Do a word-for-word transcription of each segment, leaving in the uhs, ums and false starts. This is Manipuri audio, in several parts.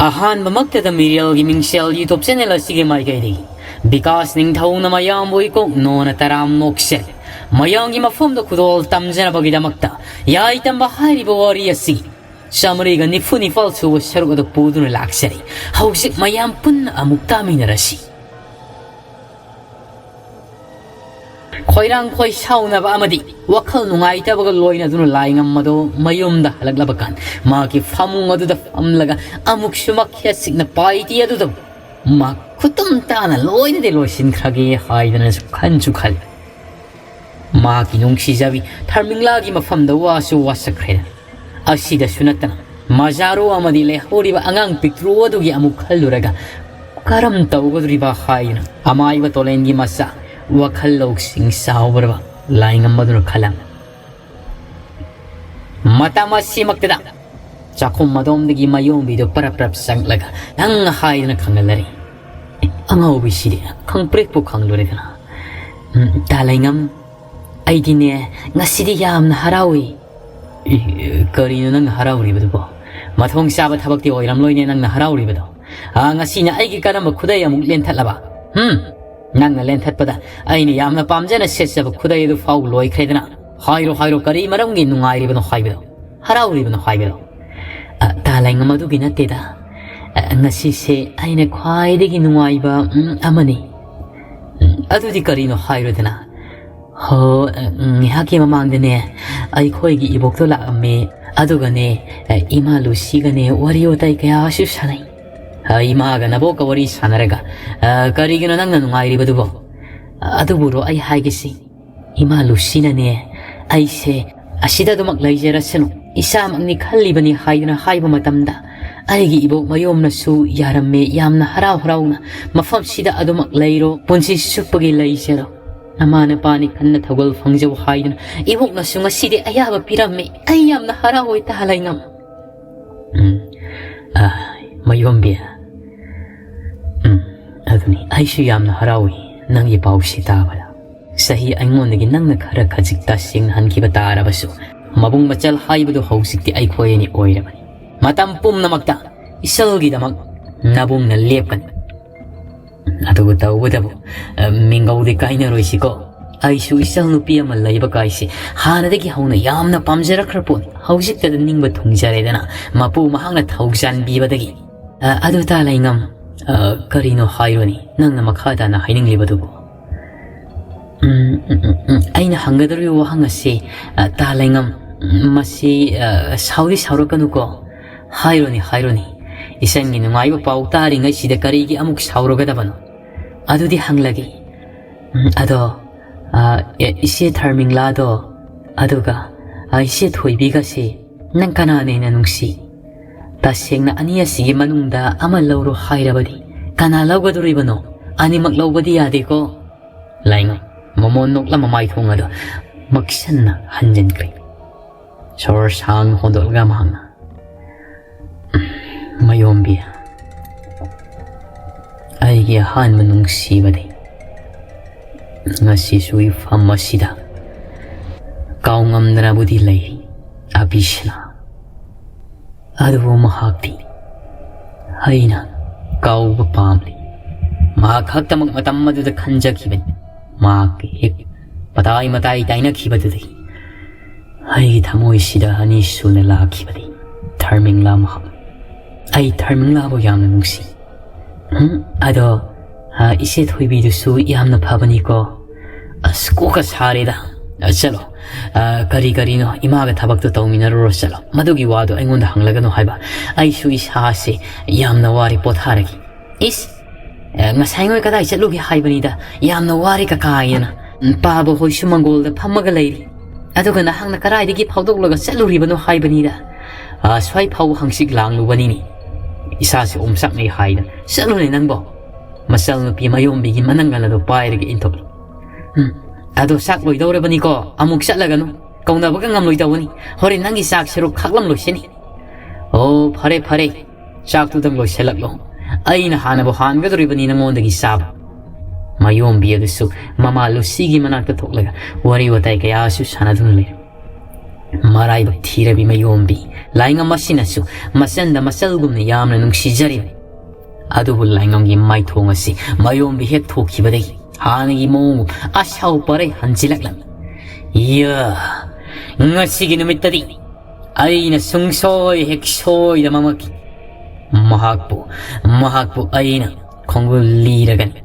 ꯑꯍꯥꯟꯕꯃꯛꯇꯗ ꯃꯤꯔꯦꯜꯒꯤ ꯃꯤꯡꯁꯦꯜ YouTube channel ꯑꯁꯤꯒꯤ ꯃꯥꯏꯀꯩꯗꯒꯤ ꯕꯤꯀꯥꯁ ꯅꯤꯡꯊꯧꯅ ꯃꯌꯥꯝꯕꯨ ꯏꯀꯣꯛ ꯅꯣꯟꯅ ꯇꯔꯥꯝ ꯅꯣꯛꯆꯔꯤ꯫ ꯃꯌꯥꯝꯒꯤ ꯃꯐꯝꯗ ꯈꯨꯗꯣꯜ ꯇꯝꯖꯅꯕꯒꯤꯗꯃꯛꯇ ꯌꯥꯏ ꯇꯝꯕ ꯍꯥꯏꯔꯤꯕ ꯋꯥꯔꯤ ꯑꯁꯤ ꯆꯥꯃꯔꯤꯒ ꯅꯤꯐꯨ ꯅꯤꯄꯥꯜ ꯁꯨꯕ ꯁꯔꯨꯛ ꯑꯗꯨ ꯄꯨꯗꯨꯅ ꯂꯥꯛꯆꯔꯤ꯫ ꯍꯧꯖꯤꯛ ꯃꯌꯥꯝ ꯄꯨꯟꯅ ꯑꯃꯨꯛ ꯇꯥꯃꯤꯟꯅꯔꯁꯤ꯫ ꯈꯣꯏꯔꯥꯡ ꯈꯣꯏ ꯁꯥꯎꯅꯕ ꯑꯃꯗꯤ ꯋꯥꯈꯜ ꯅꯨꯡꯉꯥꯏꯇꯕꯒ ꯂꯣꯏꯅꯗꯨꯅ ꯂꯥꯏꯉꯝ ꯑꯗꯨ ꯃꯌꯨꯝꯗ ꯍꯜꯂꯛꯂꯕ ꯀꯥꯟ ꯃꯍꯥꯛꯀꯤ ꯐꯃꯨꯡ ꯑꯗꯨꯗ ꯐꯝꯂꯒ ꯑꯃꯨꯛꯁꯨ ꯃꯈꯦꯠ ꯁꯤꯛꯅ ꯄꯥꯏꯇꯤ ꯑꯗꯨꯗ ꯃꯍꯥꯛ ꯈꯨꯇꯨꯝ ꯇꯥꯅ ꯂꯣꯏꯅꯗꯤ ꯂꯣꯏꯁꯤꯟꯈ꯭ꯔꯒꯦ ꯍꯥꯏꯗꯅꯁꯨ ꯈꯟꯁꯨ ꯈꯜꯂꯤ꯫ ꯃꯍꯥꯛꯀꯤ ꯅꯨꯡꯁꯤꯖꯕꯤ ꯊꯔꯃꯤꯡꯂꯥꯒꯤ ꯃꯐꯝꯗ ꯋꯥꯁꯨ ꯋꯥꯁꯛꯈ꯭ꯔꯦ꯫ ꯑꯁꯤꯗꯁꯨ ꯅꯠꯇꯅ ꯃꯖꯥꯔꯣ ꯑꯃꯗꯤ ꯂꯩꯍꯧꯔꯤꯕ ꯑꯉꯥꯡ ꯄꯤꯛꯇ꯭ꯔꯨ ꯑꯗꯨꯒꯤ ꯑꯃꯨꯛ ꯈꯜꯂꯨꯔꯒ ꯀꯔꯝ ꯇꯧꯒꯗꯧꯔꯤꯕ ꯍꯥꯏꯗꯨꯅ ꯑꯃꯥꯏꯕ ꯇꯣꯂꯦꯟꯒꯤ ꯃꯆꯥ ꯋꯥꯈꯜ ꯂꯧꯁꯤꯡ ꯆꯥꯎꯕꯔꯕ ꯂꯥꯏꯉꯝ ꯑꯗꯨꯅ ꯈꯜꯂꯝꯃꯤ꯫ ꯃꯇꯝ ꯑꯁꯤꯃꯛꯇꯗ ꯆꯥꯛꯈꯨꯝ ꯑꯗꯣꯝꯗꯒꯤ ꯃꯌꯣꯝꯕꯤꯗꯨ ꯄꯔꯞ ꯄꯔꯞ ꯆꯪꯂꯒ ꯅꯪ ꯍꯥꯏꯗꯨꯅ ꯈꯪꯍꯜꯂꯔꯤ꯫ ꯑꯉꯥꯎꯕꯤꯁꯤꯗꯤ ꯈꯪꯄ꯭ꯔꯦꯛꯄꯨ ꯈꯪꯂꯨꯔꯦꯗꯅ꯫ "ꯎꯝ, ꯇꯥ ꯂꯩꯉꯝ, ꯑꯩꯗꯤꯅꯦ ꯉꯁꯤꯗꯤ ꯌꯥꯝꯅ ꯍꯔꯥꯎꯏ꯫" "ꯏ, ꯀꯔꯤꯅꯣ ꯅꯪꯅ ꯍꯔꯥꯎꯔꯤꯕꯗꯨꯕꯣ? ꯃꯊꯣꯡ ꯆꯥꯕ ꯊꯕꯛꯇꯤ ꯑꯣꯏꯔꯝꯂꯣꯏꯅꯦ ꯅꯪꯅ ꯍꯔꯥꯎꯔꯤꯕꯗꯣ꯫ ꯑꯥ, ꯉꯁꯤꯅ ꯑꯩꯒꯤ ꯀꯔꯝꯕ ꯈꯨꯗꯩ ꯑꯃꯨꯛ ꯂꯦꯟꯊꯠꯂꯕ? ꯍꯨꯝ? ꯅꯪꯅ ꯂꯦꯟꯊꯠꯄꯗ ꯑꯩꯅ ꯌꯥꯝꯅ ꯄꯥꯝꯖꯅ ꯁꯦꯠꯆꯕ ꯈꯨꯗꯩ ꯑꯗꯨ ꯐꯥꯎ ꯂꯣꯏꯈ꯭ꯔꯦꯗꯅ꯫ ꯍꯥꯏꯔꯣ, ꯍꯥꯏꯔꯣ, ꯀꯔꯤ ꯃꯔꯝꯒꯤ ꯅꯨꯡꯉꯥꯏꯔꯤꯕꯅꯣ ꯍꯥꯏꯕꯗꯣ? ꯍꯔꯥꯎꯔꯤꯕꯅꯣ ꯍꯥꯏꯕꯗꯣ?" "ꯑ, ꯇꯥ ꯂꯩꯉꯝ, ꯑꯗꯨꯒꯤ ꯅꯠꯇꯦꯗ꯫ ꯑ, ꯉꯁꯤꯁꯦ ꯑꯩꯅ ꯈ꯭ꯋꯥꯏꯗꯒꯤ ꯅꯨꯡꯉꯥꯏꯕ, ꯎꯝ, ꯑꯃꯅꯤ꯫" "ꯎꯝ, ꯑꯗꯨꯗꯤ ꯀꯔꯤꯅꯣ ꯍꯥꯏꯔꯣꯗꯅ?" "ꯍꯣ, ꯑ, ꯉꯥꯏꯍꯥꯛꯀꯤ ꯃꯃꯥꯡꯗꯅꯦ ꯑꯩꯈꯣꯏꯒꯤ ꯏꯕꯣꯛꯇꯣ ꯂꯥꯛꯑꯝꯃꯦ꯫ ꯑꯗꯨꯒꯅꯦ, ꯑ, ꯏꯃꯥ ꯂꯨꯁꯤꯒꯅꯦ ꯋꯥꯔꯤ ꯋꯥꯇꯥꯏ ꯀꯌꯥꯁꯨ ꯁꯥꯟꯅꯩ꯫" "ꯑ, ꯏꯃꯥꯒ ꯅꯕꯣꯛꯀ ꯋꯥꯔꯤ ꯁꯥꯟꯅꯔꯒ, ꯑ, ꯀꯔꯤꯒꯤꯅꯣ ꯅꯪꯅ ꯅꯨꯡꯉꯥꯏꯔꯤꯕꯗꯨꯕꯣ?" "ꯑ, ꯑꯗꯨꯕꯨꯔꯣ ꯑꯩ ꯍꯥꯏꯒꯦꯁꯤ? ꯏꯃꯥ ꯂꯨꯁꯤꯅꯅꯦ, ꯑꯩꯁꯦ ꯑꯁꯤꯗ ꯑꯗꯨꯃꯛ ꯂꯩꯖꯔꯁꯅꯨ, ꯏꯁꯥꯃꯛꯅꯤ ꯈꯜꯂꯤꯕꯅꯤ ꯍꯥꯏꯗꯨꯅ ꯍꯥꯏꯕ ꯃꯇꯝꯗ, ꯑꯩꯒꯤ ꯏꯕꯣꯛ ꯃꯌꯣꯝꯅꯁꯨ ꯌꯥꯔꯝꯃꯦ, ꯌꯥꯝꯅ ꯍꯔꯥꯎ ꯍꯔꯥꯎꯅ ꯃꯐꯝꯁꯤꯗ ꯑꯗꯨꯃꯛ ꯂꯩꯔꯣ, ꯄꯨꯟꯁꯤ ꯆꯨꯞꯄꯒꯤ ꯂꯩꯖꯔꯣ꯫ ꯅꯃꯥ ꯅꯄꯥꯅꯤ ꯈꯟꯅ ꯊꯧꯒꯜ ꯐꯪꯖꯧ ꯍꯥꯏꯗꯨꯅ ꯏꯕꯣꯛꯅꯁꯨ ꯉꯁꯤꯗꯤ ꯑꯌꯥꯕ ꯄꯤꯔꯝꯃꯦ꯫ ꯑꯩ ꯌꯥꯝꯅ ꯍꯔꯥꯎꯋꯦ ꯇꯥ ꯂꯩꯉꯝ꯫" "ꯎꯝ, ꯑ, ꯃꯌꯣꯝꯕꯤ, ꯎꯝ, ꯑꯗꯨꯅꯤ, ꯑꯩꯁꯨ ꯌꯥꯝꯅ ꯍꯔꯥꯎꯏ ꯅꯪꯒꯤ ꯄꯥꯎꯁꯤ ꯇꯥꯕꯗ꯫ ꯆꯍꯤ ꯑꯩꯉꯣꯟꯗꯒꯤ ꯅꯪꯅ ꯈꯔ ꯈꯖꯤꯛ ꯇꯁꯦꯡꯅ ꯍꯟꯈꯤꯕ ꯇꯥꯔꯕꯁꯨ, ꯃꯕꯨꯡ ꯃꯆꯜ ꯍꯥꯏꯕꯗꯨ ꯍꯧꯖꯤꯛꯇꯤ ꯑꯩꯈꯣꯏ ꯑꯅꯤ ꯑꯣꯏꯔꯕꯅꯤ꯫ ꯃꯇꯝ ꯄꯨꯝꯅꯃꯛꯇ ꯏꯆꯜꯒꯤꯗꯃꯛ ꯅꯕꯨꯡꯅ ꯂꯦꯞꯀꯅꯤ꯫ ꯑꯗꯨꯕꯨ ꯇꯧꯕꯇꯕꯨ, ꯑ, ꯃꯤꯡꯒꯧꯗꯤ ꯀꯥꯏꯅꯔꯣꯏꯁꯤꯀꯣ꯫ ꯑꯩꯁꯨ ꯏꯆꯜ ꯅꯨꯄꯤ ꯑꯃ ꯂꯩꯕ ꯀꯥꯏꯁꯦ ꯍꯥꯟꯅꯗꯒꯤ ꯍꯧꯅ ꯌꯥꯝꯅ ꯄꯥꯝꯖꯔꯛꯈ꯭ꯔ ꯄꯣꯠꯅꯤ꯫ ꯍꯧꯖꯤꯛꯇꯗ ꯅꯤꯡꯕ ꯊꯨꯡꯖꯔꯦꯗꯅ, ꯃꯄꯨ ꯃꯍꯥꯛꯅ ꯊꯧꯖꯥꯟꯕꯤꯕꯗꯒꯤ꯫ ꯑ, ꯑꯗꯨ ꯇꯥ ꯂꯩꯉꯝ, ꯑ, ꯀꯔꯤꯅꯣ ꯍꯥꯏꯔꯣꯅꯦ, ꯅꯪꯅ ꯃꯈꯥ ꯇꯥꯅ ꯍꯥꯏꯅꯤꯡꯂꯤꯕꯗꯨꯕꯨ? ꯎꯝ, ꯎꯝ, ꯎꯝ, ꯎꯝ, ꯑꯩꯅ ꯍꯪꯒꯗꯧꯔꯤꯕ ꯋꯥꯍꯪ ꯑꯁꯤ, ꯑ, ꯇꯥ ꯂꯩꯉꯝ, ꯎꯝ, ꯃꯁꯤ, ꯑ, ꯁꯥꯎꯗꯤ ꯁꯥꯎꯔꯛꯀꯅꯨꯀꯣ꯫ ꯍꯥꯏꯔꯣꯅꯦ, ꯍꯥꯏꯔꯣꯅꯦ꯫ ꯏꯆꯟꯒꯤ ꯅꯨꯡꯉꯥꯏꯕ ꯄꯥꯎ ꯇꯥꯔꯤꯉꯩꯁꯤꯗ ꯀꯔꯤꯒꯤ ꯑꯃꯨꯛ ꯁꯥꯎꯔꯒꯗꯕꯅꯣ? ꯑꯗꯨꯗꯤ ꯍꯪꯂꯒꯦ꯫ ꯎꯝ, ꯑꯗꯣ, ꯑ, ꯏ-, ꯏꯆꯦ ꯊꯔꯃꯤꯡꯂꯥꯗꯣ, ꯑꯗꯨꯒ, ꯑ, ꯏꯆꯦ ꯊꯣꯏꯕꯤꯒꯁꯦ ꯅꯪ ꯀꯅꯥꯅ ꯍꯦꯟꯅ ꯅꯨꯡꯁꯤ? ꯇꯁꯦꯡꯅ ꯑꯅꯤ ꯑꯁꯤꯒꯤ ꯃꯅꯨꯡꯗ ꯑꯃ ꯂꯧꯔꯣ ꯍꯥꯏꯔꯕꯗꯤ ꯀꯅꯥ ꯂꯧꯒꯗꯧꯔꯤꯕꯅꯣ? ꯑꯅꯤꯃꯛ ꯂꯧꯕꯗꯤ ꯌꯥꯗꯦꯀꯣ꯫ ꯂꯥꯏꯉꯝ ꯃꯃꯣꯟ ꯅꯣꯛꯂꯝꯕ ꯃꯥꯏꯊꯣꯡ ꯑꯗꯨ ꯃꯛꯁꯟꯅ ꯍꯟꯖꯤꯟꯈ꯭ꯔꯦ꯫ ꯁꯣꯔ ꯁꯥꯡꯅ ꯍꯣꯟꯗꯣꯛꯂꯒ ꯃꯍꯥꯛꯅ, "ꯃꯌꯣꯝꯕꯤ, ꯑꯩꯒꯤ ꯑꯍꯥꯟꯕ ꯅꯨꯡꯁꯤꯕꯗꯤ ꯉꯁꯤꯁꯨ ꯏꯐꯝ ꯑꯁꯤꯗ ꯀꯥꯎꯉꯝꯗꯅꯕꯨꯗꯤ ꯂꯩꯔꯤ, ꯑꯕꯤꯁꯅꯥ꯫ ꯑꯗꯨꯕꯨ ꯃꯍꯥꯛꯇꯤ ꯑꯩꯅ ꯀꯥꯎꯕ ꯄꯥꯝꯂꯤ꯫ ꯃꯍꯥꯛ ꯈꯛꯇꯃꯛ ꯃꯇꯝ ꯑꯗꯨꯗ ꯈꯟꯖꯈꯤꯕꯅꯤ꯫ ꯃꯍꯥꯛꯀꯤ ꯍꯦꯛ ꯃꯇꯥꯏ ꯃꯇꯥꯏ ꯇꯥꯏꯅꯈꯤꯕꯗꯨꯗꯒꯤ ꯑꯩꯒꯤ ꯊꯃꯣꯏꯁꯤꯗ ꯑꯅꯤꯁꯨꯅ ꯂꯥꯛꯈꯤꯕꯗꯤ ꯊꯔꯃꯤꯡꯂꯥ ꯃꯍꯥꯛ꯫ ꯑꯩ ꯊꯔꯃꯤꯡꯂꯥꯕꯨ ꯌꯥꯝꯅ ꯅꯨꯡꯁꯤ꯫ ꯎꯝ, ꯑꯗꯣ, ꯑ, ꯏꯆꯦ ꯊꯣꯏꯕꯤꯗꯨꯁꯨ ꯌꯥꯝꯅ ꯐꯕꯅꯤꯀꯣ꯫ ꯑꯁ, ꯀꯣꯛꯀ ꯁꯥꯔꯦꯗ꯫ ꯑ, ꯆꯠꯂꯣ꯫ ꯑ, ꯀꯔꯤ ꯀꯔꯤꯅꯣ ꯏꯃꯥꯒ ꯊꯕꯛꯇꯣ ꯇꯧꯃꯤꯟꯅꯔꯨꯔꯣ, ꯆꯠꯂꯣ꯫ ꯃꯗꯨꯒꯤ ꯋꯥꯗꯣ ꯑꯩꯉꯣꯟꯗ ꯍꯪꯂꯒꯅꯨ ꯍꯥꯏꯕ꯫ ꯑꯩꯁꯨ ꯏꯁꯥꯁꯦ ꯌꯥꯝꯅ ꯋꯥꯔꯦ, ꯄꯣꯊꯥꯔꯒꯦ꯫ ꯏꯁ, ꯑ, ꯉꯁꯥꯏ ꯉꯣꯏ ꯀꯗꯥꯏ ꯆꯠꯂꯨꯒꯦ ꯍꯥꯏꯕꯅꯤꯗ? ꯌꯥꯝꯅ ꯋꯥꯔꯦ ꯀꯀꯥ ꯍꯥꯏꯅ꯫ ꯎꯝ, ꯄꯥꯕ ꯍꯣꯏꯁꯨ ꯃꯪꯒꯣꯜꯗ ꯐꯝꯃꯒ ꯂꯩꯔꯤ꯫ ꯑꯗꯨꯒ ꯅꯍꯥꯛꯅ ꯀꯗꯥꯏꯗꯒꯤ ꯐꯥꯎꯗꯣꯛꯂꯒ ꯆꯠꯂꯨꯔꯤꯕꯅꯣ ꯍꯥꯏꯕꯅꯤꯗ? ꯑ, ꯁ꯭ꯋꯥꯏ ꯐꯥꯎꯕ ꯍꯪꯆꯤꯠ ꯂꯥꯡꯂꯨꯕꯅꯤꯅꯦ꯫ ꯏꯁꯥꯁꯦ ꯑꯣꯝꯆꯥꯛꯅꯩ ꯍꯥꯏꯗꯅ꯫ ꯆꯠꯂꯨꯅꯦ ꯅꯪꯕꯣ꯫ ꯃꯆꯜ ꯅꯨꯄꯤ ꯃꯌꯣꯝꯕꯤꯒꯤ ꯃꯅꯪꯒꯜ ꯑꯗꯨ ꯄꯥꯏꯔꯒ ꯏꯟꯊꯣꯛꯂꯨ꯫ ꯎꯝ, ꯑꯗꯣ ꯆꯥꯛ ꯂꯣꯏꯗꯧꯔꯕꯅꯤꯀꯣ, ꯑꯃꯨꯛ ꯆꯠꯂꯒꯅꯨ꯫ ꯀꯧꯅꯕꯒ ꯉꯝꯂꯣꯏꯗꯧꯕꯅꯤ꯫ ꯍꯣꯔꯦꯟ ꯅꯪꯒꯤ ꯆꯥꯛ ꯁꯔꯨꯛ ꯈꯥꯛꯂꯝꯂꯣꯏꯁꯤꯅꯤ꯫ ꯑꯣ, ꯐꯔꯦ, ꯐꯔꯦ꯫ ꯆꯥꯛꯇꯨꯗꯪ ꯂꯣꯏꯁꯤꯜꯂꯛꯂꯣ꯫ ꯑꯩꯅ ꯍꯥꯟꯅꯕꯨ ꯍꯥꯟꯒꯗꯧꯔꯤꯕꯅꯤ ꯅꯉꯣꯟꯗꯒꯤ ꯆꯥꯕ꯫ ꯃꯌꯣꯝꯕꯤ ꯑꯗꯨꯁꯨ ꯃꯃꯥ ꯂꯨꯁꯤꯒꯤ ꯃꯅꯥꯛꯇ ꯊꯣꯛꯂꯒ ꯋꯥꯔꯤ ꯋꯥꯇꯥꯏ ꯀꯌꯥꯁꯨ ꯁꯥꯟꯅꯗꯨꯅ ꯂꯩꯔꯝꯃꯤ꯫ ꯃꯔꯥꯏꯕꯛ ꯊꯤꯔꯕꯤ ꯃꯌꯣꯝꯕꯤ ꯂꯥꯏꯉꯝ ꯑꯁꯤꯅꯁꯨ ꯃꯆꯟꯗ ꯃꯆꯜꯒꯨꯝꯅ ꯌꯥꯝꯅ ꯅꯨꯡꯁꯤꯖꯔꯤꯕꯅꯤ꯫ ꯑꯗꯨꯕꯨ ꯂꯥꯏꯉꯝꯒꯤ ꯃꯥꯏꯊꯣꯡ ꯑꯁꯤ ꯃꯌꯣꯝꯕꯤ ꯍꯦꯛ ꯊꯣꯛꯈꯤꯕꯗꯒꯤ ꯍꯥꯟꯅꯒꯤ ꯃꯑꯣꯡ ꯑꯁꯥꯎ ꯄꯔꯩ ꯍꯟꯖꯤꯜꯂꯛꯂꯝꯃꯤ꯫ ꯌꯥ, ꯉꯁꯤꯒꯤ ꯅꯨꯃꯤꯠꯇꯗꯤ ꯑꯩꯅ ꯁꯨꯡꯁꯣꯏ ꯍꯦꯛ ꯁꯣꯏꯗ ꯃꯃꯛꯀꯤ ꯃꯍꯥꯛꯄꯨ, ꯃꯍꯥꯛꯄꯨ ꯑꯩꯅ ꯈꯣꯡꯒꯨꯜ ꯂꯤꯔꯒꯅꯤ꯫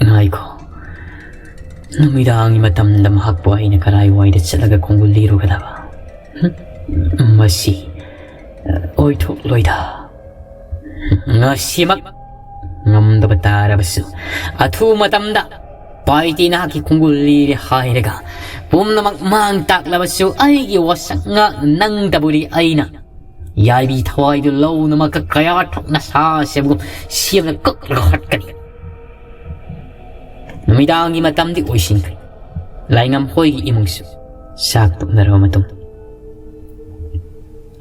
ꯉꯥꯏꯈꯣ, ꯅꯨꯃꯤꯗꯥꯡꯒꯤ ꯃꯇꯝꯗ ꯃꯍꯥꯛꯄꯨ ꯑꯩꯅ ꯀꯔꯥꯏꯋꯥꯏꯗ ꯆꯠꯂꯒ ꯈꯣꯡꯒꯨꯜ ꯂꯤꯔꯨꯒꯗꯕ? ꯍꯨꯝ, ꯃꯁꯤ ꯑꯣꯏꯊꯣꯛꯂꯣꯏꯗ꯫ ꯉꯁꯤꯃꯛ ꯉꯝꯗꯕ ꯇꯥꯔꯕꯁꯨ ꯑꯊꯨꯕ ꯃꯇꯝꯗ ꯄꯥꯏꯇꯤ ꯅꯍꯥꯛꯀꯤ ꯈꯣꯡꯒꯨꯜ ꯂꯤꯔꯦ ꯍꯥꯏꯔꯒ ꯄꯨꯝꯅꯃꯛ ꯃꯥꯡ ꯇꯥꯛꯂꯕꯁꯨ ꯑꯩꯒꯤ ꯋꯥꯁꯛ ꯉꯥꯛ ꯅꯪꯗꯕꯨꯗꯤ ꯑꯩꯅ ꯌꯥꯏꯕꯤ ꯊꯋꯥꯏꯗꯨ ꯂꯧꯅꯃꯛꯀ ꯀꯌꯥ ꯊꯣꯛꯅ ꯁꯥꯁꯦꯕꯒꯨꯝ ꯁꯦꯝꯅ ꯀꯛꯂꯒ ꯍꯠꯀꯅꯤ꯫ ꯅꯨꯃꯤꯗꯥꯡꯒꯤ ꯃꯇꯝꯗꯤ ꯑꯣꯏꯁꯤꯟꯈ꯭ꯔꯦ꯫ ꯂꯥꯏꯉꯝ ꯍꯣꯏꯒꯤ ꯏꯃꯨꯡꯁꯨ ꯆꯥꯛ ꯇꯣꯛꯅꯔꯕ ꯃꯇꯨꯡ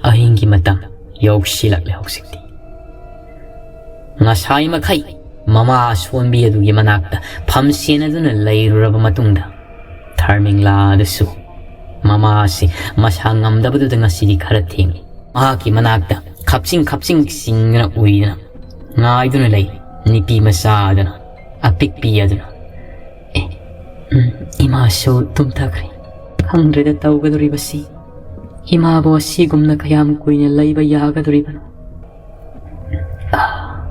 ꯑꯍꯤꯡꯒꯤ ꯃꯇꯝ ꯌꯧꯁꯤꯜꯂꯛꯂꯦ ꯍꯧꯖꯤꯛꯇꯤ꯫ ꯉꯁꯥꯏ ꯃꯈꯩ ꯃꯃꯥ ꯑꯁꯣꯟꯕꯤ ꯑꯗꯨꯒꯤ ꯃꯅꯥꯛꯇ ꯐꯝ ꯁꯦꯟꯅꯗꯨꯅ ꯂꯩꯔꯨꯔꯕ ꯃꯇꯨꯡꯗ ꯊꯥꯔꯃꯤꯡꯂꯥ ꯑꯗꯨꯁꯨ ꯃꯃꯥ ꯑꯁꯤ ꯃꯁꯥ ꯉꯝꯗꯕꯗꯨꯗ ꯉꯁꯤꯗꯤ ꯈꯔ ꯊꯦꯡꯏ꯫ ꯃꯍꯥꯛꯀꯤ ꯃꯅꯥꯛꯇ ꯈꯞꯆꯤꯡ ꯈꯞꯆꯤꯡ ꯆꯤꯡꯗꯨꯅ ꯎꯏꯗꯨꯅ ꯉꯥꯏꯗꯨꯅ ꯂꯩ ꯅꯨꯄꯤ ꯃꯆꯥ ꯑꯗꯨꯅ, ꯑꯄꯤꯛꯄꯤ ꯑꯗꯨꯅ꯫ ꯑꯦ, ꯎꯝ, ꯏꯃꯥꯁꯨ ꯇꯨꯝꯊꯈ꯭ꯔꯦ꯫ ꯈꯪꯗ꯭ꯔꯦꯗ ꯇꯧꯒꯗꯧꯔꯤꯕꯁꯤ꯫ ꯏꯃꯥꯕꯨ ꯑꯁꯤꯒꯨꯝꯅ ꯀꯌꯥꯝ ꯀꯨꯏꯅ ꯂꯩꯕ ꯌꯥꯒꯗꯧꯔꯤꯕꯅꯣ? ꯑꯥ,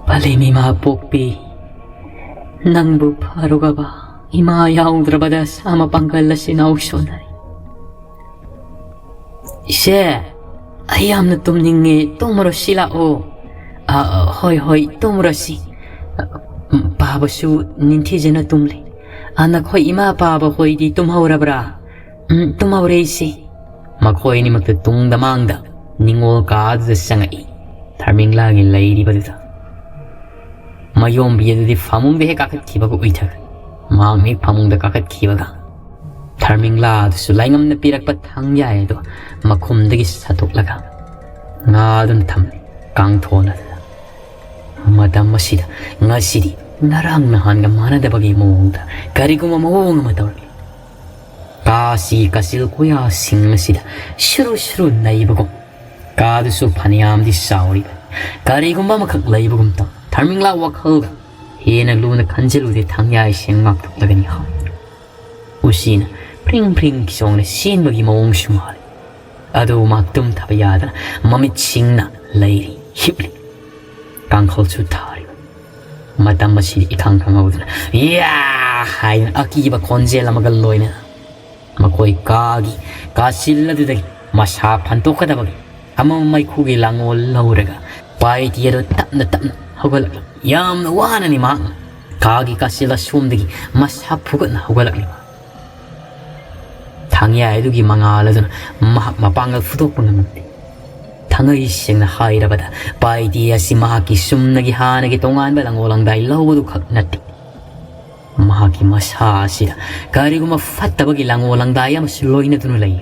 ꯐꯂꯦꯝ ꯏꯃꯥ ꯄꯣꯛꯄꯤ, ꯅꯪꯕꯨ ꯐꯔꯨꯒꯕ ꯏꯃꯥ ꯌꯥꯎꯗ꯭ꯔꯕꯗ ꯁꯥ ꯃꯄꯥꯡꯒꯜ ꯑꯁꯤ ꯅꯥꯎ ꯁꯣꯟꯅꯔꯦ꯫ ꯏꯆꯦ, ꯑꯩ ꯌꯥꯝꯅ ꯇꯨꯝꯅꯤꯡꯉꯦ, ꯇꯨꯝꯃꯨꯔꯁꯤ ꯂꯥꯛꯑꯣ꯫ ꯑ, ꯍꯣꯏ, ꯍꯣꯏ, ꯇꯨꯝꯃꯨꯔꯁꯤ꯫ ꯎꯝ, ꯄꯥꯕꯁꯨ ꯅꯤꯡꯊꯤꯖꯅ ꯇꯨꯝꯂꯤ꯫ ꯑ, ꯅꯈꯣꯏ ꯏꯃꯥ ꯄꯥꯕ ꯍꯣꯏꯗꯤ ꯇꯨꯝꯍꯧꯔꯕ꯭ꯔꯥ? ꯎꯝ, ꯇꯨꯝꯍꯧꯔꯦ ꯏꯆꯦ꯫ ꯃꯈꯣꯏ ꯑꯅꯤꯃꯛꯇ ꯇꯨꯡꯗ ꯃꯥꯡꯗ ꯅꯤꯡꯉꯣꯜ ꯀꯥꯗꯨꯗ ꯆꯪꯉꯛꯏ꯫ ꯊꯥꯔꯃꯤꯡꯂꯥꯒꯤ ꯂꯩꯔꯤꯕꯗꯨꯗ ꯃꯌꯣꯝꯕꯤ ꯑꯗꯨꯗꯤ ꯐꯃꯨꯡꯗ ꯍꯦꯛ ꯀꯥꯈꯠꯈꯤꯕꯒ ꯎꯏꯊꯈ꯭ꯔꯦ꯫ ꯃꯍꯥꯛꯅ ꯍꯦꯛ ꯐꯃꯨꯡꯗ ꯀꯥꯈꯠꯈꯤꯕꯒ ꯊꯥꯔꯃꯤꯡꯂꯥ ꯑꯗꯨꯁꯨ ꯂꯥꯏꯉꯝꯅ ꯄꯤꯔꯛꯄ ꯊꯥꯡꯌꯥꯏ ꯑꯗꯨ ꯃꯈꯨꯝꯗꯒꯤ ꯁꯠꯇꯣꯛꯂꯒ ꯉꯥꯗꯨꯅ ꯊꯝꯂꯦ ꯀꯥꯡꯊꯣꯟ ꯑꯗꯨꯗ꯫ ꯃꯇꯝ ꯑꯁꯤꯗ ꯉꯁꯤꯗꯤ ꯉꯔꯥꯡ ꯅꯍꯥꯟꯒ ꯃꯥꯟꯅꯗꯕꯒꯤ ꯃꯑꯣꯡꯗ ꯀꯔꯤꯒꯨꯝꯕ ꯃꯑꯣꯡ ꯑꯃ ꯇꯧꯔꯛꯏ꯫ ꯀꯥꯁꯤ ꯀꯥꯆꯤꯜ ꯀꯣꯌꯥꯁꯤꯡ ꯑꯁꯤꯗ ꯁꯨꯔꯨ ꯁꯨꯔꯨ ꯅꯩꯕꯒꯨꯝ, ꯀꯥꯗꯨꯁꯨ ꯐꯅꯌꯥꯝꯗꯤ ꯆꯥꯎꯔꯤꯕꯅꯤ꯫ ꯀꯔꯤꯒꯨꯝꯕ ꯑꯃꯈꯛ ꯂꯩꯕꯒꯨꯝ ꯇꯧ꯫ ꯊꯔꯃꯤꯡꯂꯥ ꯋꯥꯈꯜꯒ ꯍꯦꯟꯅ ꯂꯨꯅ ꯈꯟꯖꯤꯜꯂꯨꯗꯦ꯫ ꯊꯥꯡꯌꯥꯏ ꯁꯦꯡ ꯉꯥꯛꯊꯣꯛꯂꯒꯅꯤ ꯍꯥꯏ꯫ ꯎꯆꯤꯅ ꯐ꯭ꯔꯤꯡ ꯐ꯭ꯔꯤꯡ ꯆꯣꯡꯅ ꯆꯦꯟꯕꯒꯤ ꯃꯑꯣꯡꯁꯨ ꯃꯥꯜꯂꯤ꯫ ꯑꯗꯨ ꯃꯥ ꯇꯨꯝꯊꯕ ꯌꯥꯗꯅ ꯃꯃꯤꯠ ꯁꯤꯡꯅ ꯂꯩꯔꯤ, ꯍꯤꯞꯂꯤ꯫ ꯀꯥꯡꯈꯜꯁꯨ ꯊꯥꯔꯤꯕ꯫ ꯃꯇꯝ ꯑꯁꯤꯗꯤ ꯏꯈꯪ ꯈꯪꯍꯧꯗꯅ "ꯌꯥ!" ꯍꯥꯏꯗꯨꯅ ꯑꯀꯤꯕ ꯈꯣꯟꯖꯦꯜ ꯑꯃꯒ ꯂꯣꯏꯅꯅ ꯃꯈꯣꯏ ꯀꯥꯒꯤ ꯀꯥꯆꯤꯜ ꯑꯗꯨꯗꯒꯤ ꯃꯁꯥ ꯐꯟꯇꯣꯛꯀꯗꯕꯒꯤ ꯑꯃꯝ ꯃꯩꯈꯨꯒꯤ ꯂꯥꯡꯑꯣꯜ ꯂꯧꯔꯒ ꯄꯥꯏꯇꯤ ꯑꯗꯨ ꯇꯞꯅ ꯇꯞꯅ ꯍꯧꯒꯠꯂꯛꯂꯤ꯫ ꯌꯥꯝꯅ ꯋꯥꯅꯅꯤ ꯃꯍꯥꯛꯅ ꯀꯥꯒꯤ ꯀꯥꯆꯤꯜ ꯑꯁꯣꯝꯗꯒꯤ ꯃꯁꯥ ꯐꯨꯒꯠꯅ ꯍꯧꯒꯠꯂꯛꯂꯤꯕ꯫ ꯊꯥꯡꯌꯥꯏ ꯑꯗꯨꯒꯤ ꯃꯉꯥꯜ ꯑꯗꯨꯅ ꯃꯍꯥꯛ ꯃꯄꯥꯡꯒꯜ ꯐꯨꯗꯣꯛꯄ ꯉꯝꯂꯝꯗꯦ꯫ ꯊꯥꯡꯉꯩ ꯁꯦꯡꯅ ꯍꯥꯏꯔꯕꯗ, ꯄꯥꯏꯇꯤ ꯑꯁꯤ ꯃꯍꯥꯛꯀꯤ ꯆꯨꯝꯅꯒꯤ ꯍꯥꯟꯅꯒꯤ ꯇꯣꯉꯥꯟꯕ ꯂꯥꯡꯑꯣꯜ ꯂꯥꯡꯗꯥꯏ ꯂꯧꯕꯗꯨ ꯈꯛ ꯅꯠꯇꯦ꯫ ꯃꯍꯥꯛꯀꯤ ꯃꯁꯥ ꯑꯁꯤꯗ ꯀꯔꯤꯒꯨꯝꯕ ꯐꯠꯇꯕꯒꯤ ꯂꯥꯡꯑꯣꯜ ꯂꯥꯡꯗꯥꯏ ꯑꯃꯁꯨ ꯂꯣꯏꯅꯗꯨꯅ ꯂꯩ꯫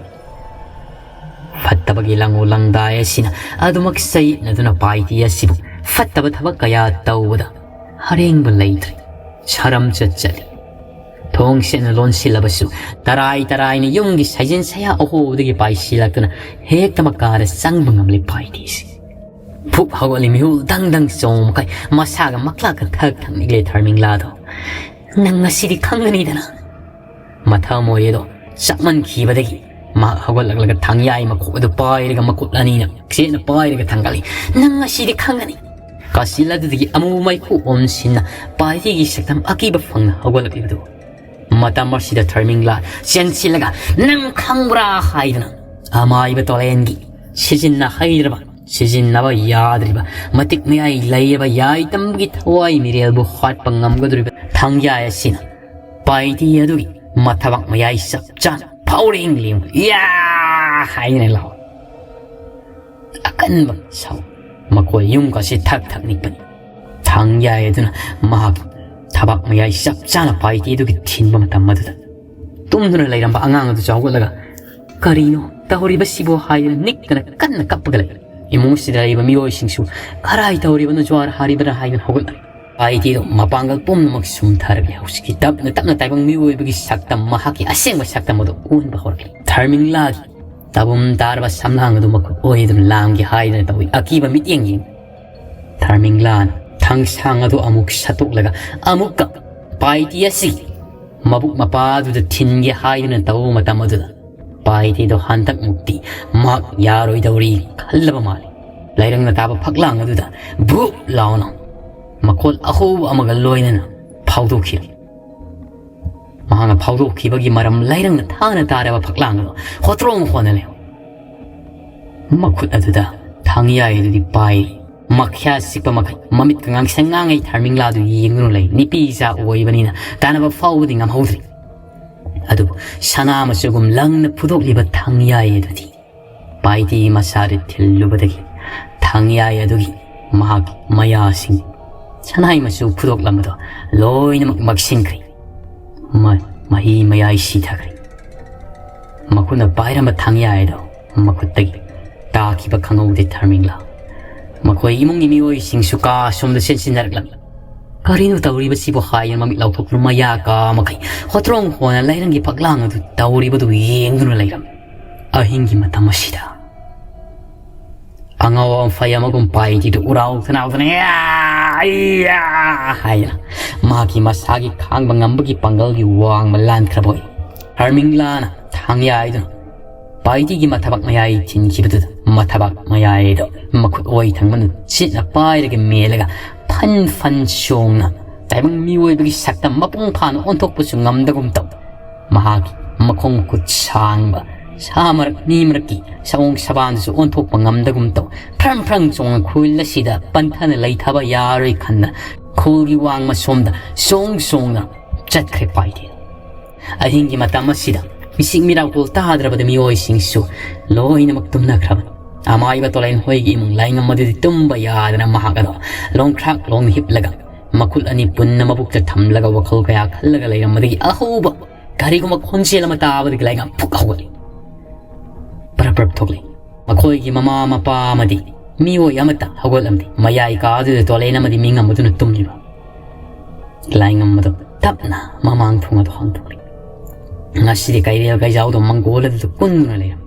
ꯐꯠꯇꯕꯒꯤ ꯂꯥꯡꯑꯣꯜ ꯂꯥꯡꯗꯥꯏ ꯑꯁꯤꯅ ꯑꯗꯨꯃꯛ ꯆꯌꯦꯠꯅꯗꯨꯅ ꯄꯥꯏꯇꯤ ꯑꯁꯤꯕꯨ ꯐꯠꯇꯕ ꯊꯕꯛ ꯀꯌꯥ ꯇꯧꯕꯗ ꯑꯔꯦꯡꯕ ꯂꯩꯇ꯭ꯔꯦ꯫ ꯁꯔꯝ ꯆꯠ ꯆꯠꯂꯤ꯫ ꯊꯣꯡ ꯁꯦꯡꯅ ꯂꯣꯟꯁꯤꯜꯂꯕꯁꯨ ꯇꯔꯥꯏ ꯇꯔꯥꯏꯅ ꯌꯨꯝꯒꯤ ꯁꯥꯏꯖꯤꯟ ꯁꯌꯥ ꯑꯍꯣꯕꯗꯒꯤ ꯄꯥꯏꯁꯤꯜꯂꯛꯇꯨꯅ ꯍꯦꯛꯇ ꯃꯀꯥꯗ ꯆꯪꯕ ꯉꯝꯂꯤ ꯄꯥꯏꯇꯤꯁꯤ꯫ ꯐꯨꯛ ꯍꯧꯒꯠꯂꯤ ꯃꯤꯍꯨꯜ ꯗꯪ ꯗꯪ ꯆꯣꯡꯕꯈꯩ ꯃꯁꯥꯒ ꯃꯛꯂꯥꯛꯀ ꯊꯛ ꯊꯛ ꯅꯤꯛꯂꯦ ꯊꯔꯃꯤꯡꯂꯥꯗꯣ꯫ "ꯅꯪ ꯉꯁꯤꯗꯤ ꯈꯪꯒꯅꯤꯗꯅ!" ꯃꯊꯃꯣꯏ ꯑꯗꯣ ꯆꯞꯃꯟꯈꯤꯕꯗꯒꯤ ꯃꯍꯥꯛ ꯍꯧꯒꯠꯂꯛꯂꯒ ꯊꯥꯡꯌꯥꯏ ꯃꯈꯣꯛ ꯑꯗꯨ ꯄꯥꯏꯔꯒ ꯃꯈꯨꯠ ꯑꯅꯤꯅ ꯆꯦꯠꯅ ꯄꯥꯏꯔꯒ ꯊꯥꯡꯒꯠꯂꯤ꯫ "ꯅꯪ ꯉꯁꯤꯗꯤ ꯈꯪꯒꯅꯤ!" ꯀꯥꯆꯤꯜ ꯑꯗꯨꯗꯒꯤ ꯑꯃꯨꯕ ꯃꯩꯈꯨ ꯑꯣꯝꯁꯤꯟꯅ ꯄꯥꯏꯇꯤꯒꯤ ꯁꯛꯇꯝ ꯑꯀꯤꯕ ꯐꯪꯅ ꯍꯧꯒꯠꯂꯛꯂꯤꯕꯗꯨ꯫ ꯃꯇꯝ ꯑꯁꯤꯗ ꯊꯔꯃꯤꯡꯂꯥ ꯆꯦꯟꯁꯤꯜꯂꯒ "ꯅꯪ ꯈꯪꯕ꯭ꯔꯥ?" ꯍꯥꯏꯗꯨꯅ ꯑꯃꯥꯏꯕ ꯇꯣꯂꯦꯟꯒꯤ ꯁꯤꯖꯤꯟꯅ ꯍꯩꯗ꯭ꯔꯕ, ꯁꯤꯖꯤꯟꯅꯕ ꯌꯥꯗ꯭ꯔꯤꯕ, ꯃꯇꯤꯛ ꯃꯌꯥꯏ ꯂꯩꯔꯕ ꯌꯥꯏꯇꯝꯒꯤ ꯊꯋꯥꯏ ꯃꯤꯔꯦꯜꯕꯨ ꯍꯥꯠꯄ ꯉꯝꯒꯗꯧꯔꯤꯕ ꯊꯥꯡꯌꯥꯏ ꯑꯁꯤꯅ ꯄꯥꯏꯇꯤ ꯑꯗꯨꯒꯤ ꯃꯊꯕꯥꯛ ꯃꯌꯥꯏ ꯆꯞ ꯆꯥꯅ ꯐꯥꯎꯔꯦꯡ ꯂꯦꯡꯕ "ꯌꯥ!" ꯍꯥꯏꯅ ꯂꯥꯎ꯫ ꯑꯀꯟꯕ ꯁꯥꯎ ꯃꯈꯣꯏ ꯌꯨꯝꯒꯁꯤ ꯊꯛ ꯊꯛ ꯅꯤꯛꯄꯅꯤ꯫ ꯊꯥꯡꯌꯥꯏ ꯑꯗꯨꯅ ꯃꯍꯥꯛꯀꯤ ꯊꯕꯥꯛ ꯃꯌꯥꯏ ꯆꯞ ꯆꯥꯅ ꯄꯥꯏꯇꯤ ꯑꯗꯨꯒꯤ ꯊꯤꯟꯕ ꯃꯇꯝ ꯑꯗꯨꯗ ꯇꯨꯝꯗꯨꯅ ꯂꯩꯔꯝꯕ ꯑꯉꯥꯡ ꯑꯗꯨꯁꯨ ꯍꯧꯒꯠꯂꯒ "ꯀꯔꯤꯅꯣ ꯇꯧꯔꯤꯕꯁꯤꯕꯣ?" ꯍꯥꯏꯗꯨꯅ ꯅꯤꯛꯇꯅ ꯀꯟꯅ ꯀꯞꯄꯒ ꯂꯩ꯫ ꯏꯃꯨꯡ ꯑꯁꯤꯗ ꯂꯩꯔꯤꯕ ꯃꯤꯑꯣꯏꯁꯤꯡꯁꯨ "ꯀꯔꯥꯏ ꯇꯧꯔꯤꯕꯅꯣ, ꯖ꯭ꯋꯥꯔ ꯍꯥꯔꯤꯕ꯭ꯔꯥ?" ꯍꯥꯏꯗꯨꯅ ꯍꯧꯒꯠꯂꯛꯏ꯫ ꯄꯥꯏꯇꯤꯗꯣ ꯃꯄꯥꯡꯒꯜ ꯄꯨꯝꯅꯃꯛ ꯁꯨꯝꯊꯔꯛꯂꯦ꯫ ꯍꯧꯖꯤꯛꯇꯤ ꯇꯞꯅ ꯇꯞꯅ ꯇꯥꯏꯕꯪ ꯃꯤꯑꯣꯏꯕꯒꯤ ꯁꯛꯇꯝ, ꯃꯍꯥꯛꯀꯤ ꯑꯁꯦꯡꯕ ꯁꯛꯇꯝ ꯑꯗꯨ ꯎꯍꯟꯕ ꯍꯧꯔꯛꯂꯦ꯫ ꯊꯔꯃꯤꯡꯂꯥꯒꯤ ꯇꯥꯕꯨꯝ ꯇꯥꯔꯕ ꯁꯝꯂꯥꯡ ꯑꯗꯨ ꯃꯈꯨꯠ ꯑꯣꯏꯗꯨꯅ ꯂꯥꯝꯒꯦ ꯍꯥꯏꯗꯨꯅ ꯇꯧꯏ꯫ ꯑꯀꯤꯕ ꯃꯤꯠꯌꯦꯡ ꯌꯦꯡ ꯊꯔꯃꯤꯡꯂꯥꯅ ꯊꯥꯡꯁꯥꯡ ꯑꯗꯨ ꯑꯃꯨꯛ ꯁꯠꯇꯣꯛꯂꯒ ꯑꯃꯨꯛꯀ ꯄꯥꯏꯇꯤ ꯑꯁꯤ ꯃꯕꯨꯛ ꯃꯄꯥꯗꯨꯗ ꯊꯤꯟꯒꯦ ꯍꯥꯏꯗꯨꯅ ꯇꯧꯕ ꯃꯇꯝ ꯑꯗꯨꯗ ꯄꯥꯏꯇꯤꯗꯣ ꯍꯟꯗꯛꯃꯨꯛꯇꯤ ꯃꯍꯥꯛ ꯌꯥꯔꯣꯏꯗꯧꯔꯤ ꯈꯜꯂꯕ ꯃꯥꯜꯂꯤ꯫ ꯂꯩꯔꯪꯅ ꯇꯥꯕ ꯐꯛꯂꯥꯡ ꯑꯗꯨꯗ ꯚꯨꯞ ꯂꯥꯎꯅ ꯃꯈꯣꯜ ꯑꯍꯧꯕ ꯑꯃꯒ ꯂꯣꯏꯅꯅ ꯐꯥꯎꯗꯣꯛꯈꯤ꯫ ꯃꯍꯥꯛꯅ ꯐꯥꯎꯗꯣꯛꯈꯤꯕꯒꯤ ꯃꯔꯝ ꯂꯩꯔꯪꯅ ꯊꯥꯅ ꯇꯥꯔꯕ ꯐꯛꯂꯥꯡ ꯑꯗꯨ ꯍꯣꯇ꯭ꯔꯣꯡ ꯍꯣꯅ ꯂꯩ꯫ ꯃꯈꯨꯠ ꯑꯗꯨꯗ ꯊꯥꯡꯌꯥꯏ ꯑꯗꯨꯗꯤ ꯄꯥꯏꯔꯤ꯫ ꯃꯈ꯭ꯌꯥ ꯆꯤꯛꯄ ꯃꯈꯩ ꯃꯃꯤꯠꯀ ꯉꯥꯡꯁꯪ ꯉꯥꯡꯉꯩ ꯊꯔꯃꯤꯡꯂꯥꯗꯨ ꯌꯦꯡꯗꯨꯅ ꯂꯩ꯫ ꯅꯨꯄꯤ ꯏꯆꯥ ꯑꯣꯏꯕꯅꯤꯅ ꯇꯥꯟꯅꯕ ꯐꯥꯎꯕꯗꯤ ꯉꯝꯍꯧꯗ꯭ꯔꯤ꯫ ꯑꯗꯨꯕꯨ ꯁꯅꯥ ꯃꯆꯨꯒꯨꯝ ꯂꯪꯅ ꯐꯨꯗꯣꯛꯂꯤꯕ ꯊꯥꯡꯌꯥꯏ ꯑꯗꯨꯗꯤ ꯄꯥꯏꯇꯤ ꯃꯁꯥꯗ ꯊꯤꯜꯂꯨꯕꯗꯒꯤ ꯊꯥꯡꯌꯥꯏ ꯑꯗꯨꯒꯤ ꯃꯍꯥꯛꯀꯤ ꯃꯌꯥꯁꯤꯡ ꯁꯅꯥꯏ ꯃꯆꯨ ꯐꯨꯗꯣꯛꯂꯝꯕꯗꯣ ꯂꯣꯏꯅꯃꯛ ꯃꯛꯁꯤꯟꯈ꯭ꯔꯦ꯫ ꯃ-, ꯃꯍꯤ ꯃꯌꯥꯏ ꯁꯤꯊꯈ꯭ꯔꯦ꯫ ꯃꯈꯨꯠꯅ ꯄꯥꯏꯔꯝꯕ ꯊꯥꯡꯌꯥꯏ ꯑꯗꯣ ꯃꯈꯨꯠꯇꯒꯤ ꯇꯥꯈꯤꯕ ꯈꯪꯍꯧꯗꯦ ꯊꯔꯃꯤꯡꯂꯥ꯫ ꯃꯈꯣꯏ ꯏꯃꯨꯡꯒꯤ ꯃꯤꯑꯣꯏꯁꯤꯡꯁꯨ ꯀꯥ ꯑꯁꯣꯝꯗ ꯆꯦꯟꯁꯤꯟꯅꯔꯛꯂꯝꯃꯤ꯫ "ꯀꯔꯤꯅꯣ ꯇꯧꯔꯤꯕꯁꯤꯕꯨ?" ꯍꯥꯏꯗꯨꯅ ꯃꯃꯤꯠ ꯂꯥꯎꯊꯣꯛꯇꯨꯅ ꯃꯌꯥ ꯀꯥ ꯃꯈꯩ ꯍꯣꯇ꯭ꯔꯣꯡ ꯍꯣꯅ ꯂꯩꯔꯪꯒꯤ ꯐꯛꯂꯥꯡ ꯑꯗꯨ ꯇꯧꯔꯤꯕꯗꯨ ꯌꯦꯡꯗꯨꯅ ꯂꯩꯔꯝꯃꯤ꯫ ꯑꯍꯤꯡꯒꯤ ꯃꯇꯝ ꯑꯁꯤꯗ ꯑꯉꯥꯎ ꯑꯐꯩ ꯑꯃꯒꯨꯝ ꯄꯥꯏꯇꯤꯗꯨ ꯎꯔꯥꯎ ꯊꯅꯥꯎꯗꯅ "ꯌꯥ! ꯌꯥ!" ꯍꯥꯏꯗꯅ ꯃꯍꯥꯛꯀꯤ ꯃꯁꯥꯒꯤ ꯈꯥꯡꯕ ꯉꯝꯕꯒꯤ ꯄꯥꯡꯒꯜꯒꯤ ꯋꯥꯡꯃ ꯂꯥꯟꯈ꯭ꯔꯕ ꯑꯣꯏ꯫ ꯊꯔꯃꯤꯡꯂꯥꯅ ꯊꯥꯡꯌꯥꯏꯗꯨꯅ ꯄꯥꯏꯇꯤꯒꯤ ꯃꯊꯕꯥꯛ ꯃꯌꯥꯏ ꯊꯤꯟꯈꯤꯕꯗꯨꯗ ꯃꯊꯕꯥꯛ ꯃꯌꯥꯏꯗꯣ ꯃꯈꯨꯠ ꯑꯣꯏ ꯊꯪꯕꯅ ꯁꯤꯠꯅ ꯄꯥꯏꯔꯒ ꯃꯦꯜꯂꯒ ꯐꯟ ꯐꯟ ꯆꯣꯡꯅ ꯇꯥꯏꯕꯪ ꯃꯤꯑꯣꯏꯕꯒꯤ ꯁꯛꯇꯝ ꯃꯄꯨꯡ ꯐꯥꯅ ꯑꯣꯟꯊꯣꯛꯄꯁꯨ ꯉꯝꯗꯒꯨꯝ ꯇꯧ꯫ ꯃꯍꯥꯛꯀꯤ ꯃꯈꯣꯡ ꯃꯈꯨꯠ ꯁꯥꯡꯕ ꯁꯥ ꯃꯔꯛ ꯃꯤ ꯃꯔꯛꯀꯤ ꯁꯑꯣꯡ ꯁꯕꯥꯟꯗꯨꯁꯨ ꯑꯣꯟꯊꯣꯛꯄ ꯉꯝꯗꯒꯨꯝ ꯇꯧ꯫ ꯐ꯭ꯔꯪ ꯐ꯭ꯔꯪ ꯆꯣꯡꯅ ꯈꯨꯜ ꯑꯁꯤꯗ ꯄꯟꯊꯅ ꯂꯩꯊꯕ ꯌꯥꯔꯣꯏ ꯈꯟꯅ ꯈꯨꯜꯒꯤ ꯋꯥꯡꯃ ꯁꯣꯝꯗ ꯆꯣꯡ ꯆꯣꯡꯅ ꯆꯠꯈ꯭ꯔꯦ ꯄꯥꯏꯇꯤ꯫ ꯑꯍꯤꯡꯒꯤ ꯃꯇꯝ ꯑꯁꯤꯗ ꯃꯤꯁꯤꯡ ꯃꯤꯔꯥꯎꯀꯨꯜ ꯇꯥꯗ꯭ꯔꯕꯗ ꯃꯤꯑꯣꯏꯁꯤꯡꯁꯨ ꯂꯣꯏꯅꯃꯛ ꯇꯨꯝꯅꯈ꯭ꯔꯕꯅꯤ꯫ ꯑꯃꯥꯏꯕ ꯇꯣꯂꯦꯟ ꯍꯣꯏꯒꯤ ꯏꯃꯨꯡ ꯂꯥꯏꯉꯝ ꯑꯗꯨꯗꯤ ꯇꯨꯝꯕ ꯌꯥꯗꯅ ꯃꯍꯥꯛ ꯑꯗꯣ ꯂꯣꯡꯈ꯭ꯔꯥꯛ ꯂꯣꯡꯅ ꯍꯤꯞꯂꯒ ꯃꯈꯨꯠ ꯑꯅꯤ ꯄꯨꯟꯅ ꯃꯕꯨꯛꯇ ꯊꯝꯂꯒ ꯋꯥꯈꯜ ꯀꯌꯥ ꯈꯜꯂꯒ ꯂꯩꯔꯝꯕꯗꯒꯤ ꯑꯍꯧꯕ ꯀꯔꯤꯒꯨꯝꯕ ꯈꯣꯟꯖꯦꯜ ꯑꯃ ꯇꯥꯕꯗꯒꯤ ꯂꯥꯏꯉꯝ ꯐꯨꯛ ꯍꯧꯒꯠꯂꯤ꯫ ꯄꯔꯞ ꯄꯔꯞ ꯊꯣꯛꯂꯤ꯫ ꯃꯈꯣꯏꯒꯤ ꯃꯃꯥ ꯃꯄꯥ ꯑꯃꯗꯤ ꯃꯤꯑꯣꯏ ꯑꯃꯠꯇ ꯍꯧꯒꯠꯂꯝꯗꯦ꯫ ꯃꯌꯥꯏ ꯀꯥꯗꯨꯗ ꯇꯣꯂꯦꯟ ꯑꯃꯗꯤ ꯃꯤꯉꯝ ꯑꯗꯨꯅ ꯇꯨꯝꯂꯤꯕ꯫ ꯂꯥꯏꯉꯝ ꯑꯗꯨ ꯇꯞꯅ ꯃꯃꯥꯡ ꯊꯣꯡ ꯑꯗꯨ ꯍꯥꯡꯗꯣꯛꯂꯤ꯫ ꯉꯁꯤꯗꯤ ꯀꯩꯔꯦꯜ ꯀꯩꯖꯥꯎꯗꯣ ꯃꯪꯒꯣꯜ ꯑꯗꯨꯗ ꯀꯨꯟꯗꯨꯅ ꯂꯩꯔꯝꯃꯤ꯫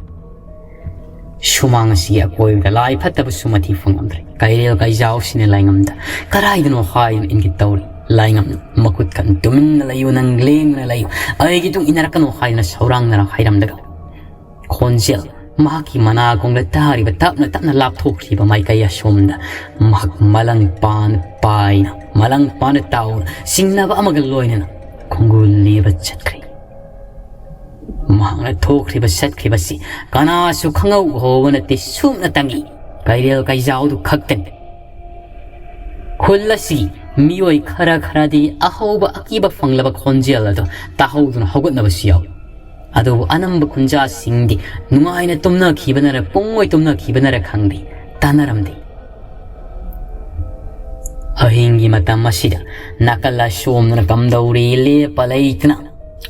ꯁꯨꯃꯥꯡ ꯑꯁꯤꯒꯤ ꯑꯀꯣꯏꯕꯗ ꯂꯥꯏ ꯐꯠꯇꯕꯁꯨ ꯃꯊꯤ ꯐꯪꯂꯝꯗ꯭ꯔꯦ꯫ ꯀꯩꯔꯦꯜ ꯀꯩꯖꯥꯎꯁꯤꯅ ꯂꯥꯏꯉꯝꯗ ꯀꯗꯥꯏꯗꯅꯣ ꯍꯥꯏꯗꯨꯅ ꯏꯪꯒꯤꯠ ꯇꯧꯔꯤ꯫ ꯂꯥꯏꯉꯝꯅ ꯃꯈꯨꯠ ꯀꯟ "ꯇꯨꯃꯤꯟꯅ ꯂꯩꯌꯨ, ꯅꯪ ꯂꯦꯡꯗꯅ ꯂꯩꯌꯨ, ꯑꯩꯒꯤ ꯇꯨꯡ ꯏꯟꯅꯔꯛꯀꯅꯨ" ꯍꯥꯏꯗꯨꯅ ꯁꯧꯔꯥꯡꯅꯔ ꯍꯥꯏꯔꯝꯂꯒ, ꯈꯣꯟꯖꯦꯜ ꯃꯍꯥꯛꯀꯤ ꯃꯅꯥꯀꯣꯡꯗ ꯇꯥꯔꯤꯕ ꯇꯞꯅ ꯇꯞꯅ ꯂꯥꯞꯊꯣꯛꯈ꯭ꯔꯤꯕ ꯃꯥꯏꯀꯩ ꯑꯁꯣꯝꯗ ꯃꯍꯥꯛ ꯃꯂꯪ ꯄꯥꯟ ꯄꯥꯏꯅ, ꯃꯂꯪ ꯄꯥꯟꯅ ꯇꯥꯎꯅ ꯆꯤꯡꯅꯕ ꯑꯃꯒ ꯂꯣꯏꯅꯅ ꯈꯣꯡꯒꯨꯜ ꯂꯤꯕ ꯆꯠꯈ꯭ꯔꯦ꯫ ꯃꯍꯥꯛꯅ ꯊꯣꯛꯈ꯭ꯔꯤꯕ ꯆꯠꯈ꯭ꯔꯤꯕꯁꯤ ꯀꯅꯥꯁꯨ ꯈꯪꯍꯧ ꯎꯍꯧꯕ ꯅꯠꯇꯦ꯫ ꯁꯨꯞꯅ ꯇꯪꯉꯤ ꯀꯩꯔꯦꯜ ꯀꯩꯖꯥꯎꯗꯨ ꯈꯛꯇꯅꯤ꯫ ꯈꯨꯜ ꯑꯁꯤꯒꯤ ꯃꯤꯑꯣꯏ ꯈꯔ ꯈꯔꯗꯤ ꯑꯍꯧꯕ ꯑꯀꯤꯕ ꯐꯪꯂꯕ ꯈꯣꯟꯖꯦꯜ ꯑꯗꯨ ꯇꯥꯍꯧꯗꯨꯅ ꯍꯧꯒꯠꯅꯕꯁꯨ ꯌꯥꯎꯏ꯫ ꯑꯗꯨꯕꯨ ꯑꯅꯝꯕ ꯈꯨꯟꯖꯥꯁꯤꯡꯗꯤ ꯅꯨꯡꯉꯥꯏꯅ ꯇꯨꯝꯅꯈꯤꯕꯅꯔ ꯄꯨꯡꯑꯣꯏ ꯇꯨꯝꯅꯈꯤꯕꯅꯔ ꯈꯪꯗꯦ, ꯇꯥꯅꯔꯝꯗꯦ꯫ ꯑꯍꯤꯡꯒꯤ ꯃꯇꯝ ꯑꯁꯤꯗ ꯅꯥꯀꯜ ꯑꯁꯣꯝꯗꯅ ꯀꯝꯗꯧꯔꯤ ꯂꯦꯞꯄ ꯂꯩꯇꯅ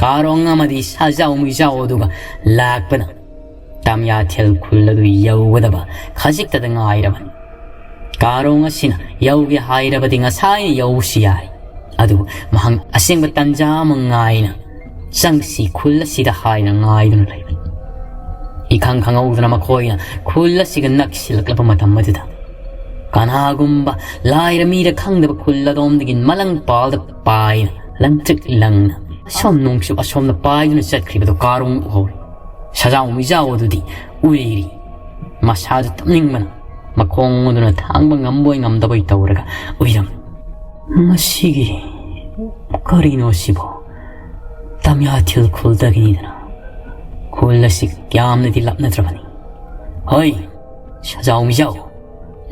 ꯀꯥꯔꯣꯡ ꯑꯃꯗꯤ ꯁꯥꯖꯥꯎ ꯃꯤꯖꯥꯎ ꯑꯗꯨꯒ ꯂꯥꯛꯄꯅ ꯇꯥꯃꯤꯌꯥꯊꯦꯜ ꯈꯨꯜ ꯑꯗꯨ ꯌꯧꯒꯗꯕ ꯈꯖꯤꯛꯇꯗ ꯉꯥꯏꯔꯕꯅꯤ꯫ ꯀꯥꯔꯣꯡ ꯑꯁꯤꯅ ꯌꯧꯒꯦ ꯍꯥꯏꯔꯕꯗꯤ ꯉꯁꯥꯏꯅ ꯌꯧꯕꯁꯨ ꯌꯥꯏ꯫ ꯑꯗꯨꯕꯨ ꯃꯍꯥꯛ ꯑꯁꯦꯡꯕ ꯇꯟꯖꯥ ꯑꯃ ꯉꯥꯏꯅ ꯆꯪꯁꯤ ꯈꯨꯜ ꯑꯁꯤꯗ ꯍꯥꯏꯅ ꯉꯥꯏꯗꯨꯅ ꯂꯩꯕꯅꯤ꯫ ꯏꯈꯪ ꯈꯪꯍꯧꯗꯅ ꯃꯈꯣꯏꯅ ꯈꯨꯜ ꯑꯁꯤꯒ ꯅꯛꯁꯤꯜꯂꯛꯂꯕ ꯃꯇꯝ ꯑꯗꯨꯗ ꯀꯅꯥꯒꯨꯝꯕ ꯂꯥꯏꯔ ꯃꯤꯔ ꯈꯪꯗꯕ ꯈꯨꯜ ꯑꯗꯣꯝꯗꯒꯤ ꯃꯂꯪ ꯄꯥꯜꯗ ꯄꯥꯏꯅ ꯂꯪꯇ꯭ꯔꯤꯛ ꯂꯪꯅ ꯑꯁꯣꯝ ꯅꯣꯡꯆꯨꯞ ꯑꯁꯣꯝꯗ ꯄꯥꯏꯗꯨꯅ ꯆꯠꯈ꯭ꯔꯤꯕꯗꯨ ꯀꯥꯔꯣꯡ ꯎꯍꯧꯔꯤ꯫ ꯁꯖꯥꯎ ꯃꯤꯖꯥꯎ ꯑꯗꯨꯗꯤ ꯎꯏꯔꯤ꯫ ꯃꯁꯥꯗꯨ ꯇꯨꯝꯅꯤꯡꯕꯅ ꯃꯈꯣꯡ ꯑꯗꯨꯅ ꯊꯥꯡꯕ ꯉꯝꯕꯣꯏ ꯉꯝꯗꯕꯣꯏ ꯇꯧꯔꯒ ꯎꯏꯔꯝꯃꯤ꯫ "ꯃꯁꯤꯒꯤ ꯀꯔꯤꯅꯣ ꯁꯤꯕꯣ? ꯇꯥꯃꯤꯌꯥꯊꯤꯜ ꯈꯨꯜꯗꯒꯤꯅꯤꯗꯅ꯫ ꯈꯨꯜ ꯑꯁꯤ ꯌꯥꯝꯅꯗꯤ ꯂꯥꯞꯅꯗ꯭ꯔꯕꯅꯤ꯫ ꯍꯣꯏ, ꯁꯖꯥꯎ ꯃꯤꯖꯥꯎ,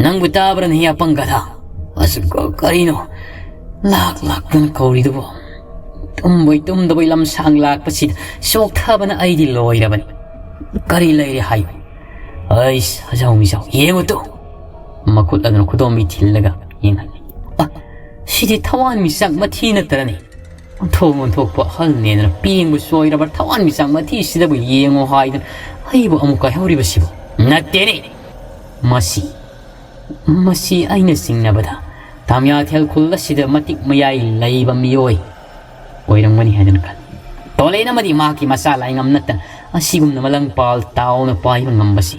ꯅꯪꯕꯨ ꯇꯥꯕ꯭ꯔꯅꯦ, ꯑꯄꯪ ꯒꯙꯥ? ꯑꯁ, ꯀ-, ꯀꯔꯤꯅꯣ? ꯂꯥꯛ ꯂꯥꯛꯇꯅ ꯀꯧꯔꯤꯗꯨꯕꯨ? ꯇꯨꯝꯕꯣꯏ ꯇꯨꯝꯗꯕꯣꯏ ꯂꯝꯁꯥꯡ ꯂꯥꯛꯄꯁꯤꯗ ꯆꯣꯛꯊꯕꯅ ꯑꯩꯗꯤ ꯂꯣꯏꯔꯕꯅꯤ꯫ ꯀꯔꯤ ꯂꯩꯔꯦ ꯍꯥꯏꯌꯨ?" "ꯑꯩ ꯁꯖꯥꯎ ꯃꯤꯖꯥꯎ, ꯌꯦꯡꯉꯨ ꯇꯨ!" ꯃꯈꯨꯠ ꯑꯗꯨꯅ ꯈꯨꯗꯣꯝꯕꯤ ꯊꯤꯜꯂꯒ ꯌꯦꯡꯍꯜꯂꯤ꯫ "ꯑ, ꯁꯤꯗꯤ ꯊꯋꯥꯟꯃꯤꯆꯥꯛ ꯃꯊꯤ ꯅꯠꯇ꯭ꯔꯅꯦ? ꯑꯣꯟꯊꯣꯛ ꯑꯣꯟꯊꯣꯛꯄ ꯑꯍꯜꯅꯦꯗꯅ ꯄꯦꯡꯕ ꯁꯣꯏꯔꯕ ꯊꯋꯥꯟꯃꯤꯆꯥꯛ ꯃꯊꯤꯁꯤꯗꯕꯨ ꯌꯦꯡꯉꯣ ꯍꯥꯏꯗꯅ ꯑꯩꯕꯨ ꯑꯃꯨꯛ ꯀꯥꯏꯍꯧꯔꯤꯕꯁꯤꯕꯨ? ꯅꯠꯇꯦꯅꯦ! ꯃꯁꯤ, ꯃꯁꯤ ꯑꯩꯅ ꯆꯤꯡꯅꯕꯗ ꯇꯥꯃꯤꯌꯥꯊꯦꯜ ꯈꯨꯜ ꯑꯁꯤꯗ ꯃꯇꯤꯛ ꯃꯌꯥꯏ ꯂꯩꯕ ꯃꯤꯑꯣꯏ ꯑꯣꯏꯔꯝꯒꯅꯤ ꯍꯥꯏꯗꯨꯅ ꯈꯜꯂꯤ꯫ ꯇꯣꯂꯦꯟ ꯑꯃꯗꯤ ꯃꯍꯥꯛꯀꯤ ꯃꯆꯥ ꯂꯥꯏꯉꯝ ꯅꯠꯇꯅ ꯑꯁꯤꯒꯨꯝꯅ ꯃꯂꯪꯄꯥꯜ ꯇꯥꯎꯅ ꯄꯥꯏꯕ ꯉꯝꯕꯁꯤ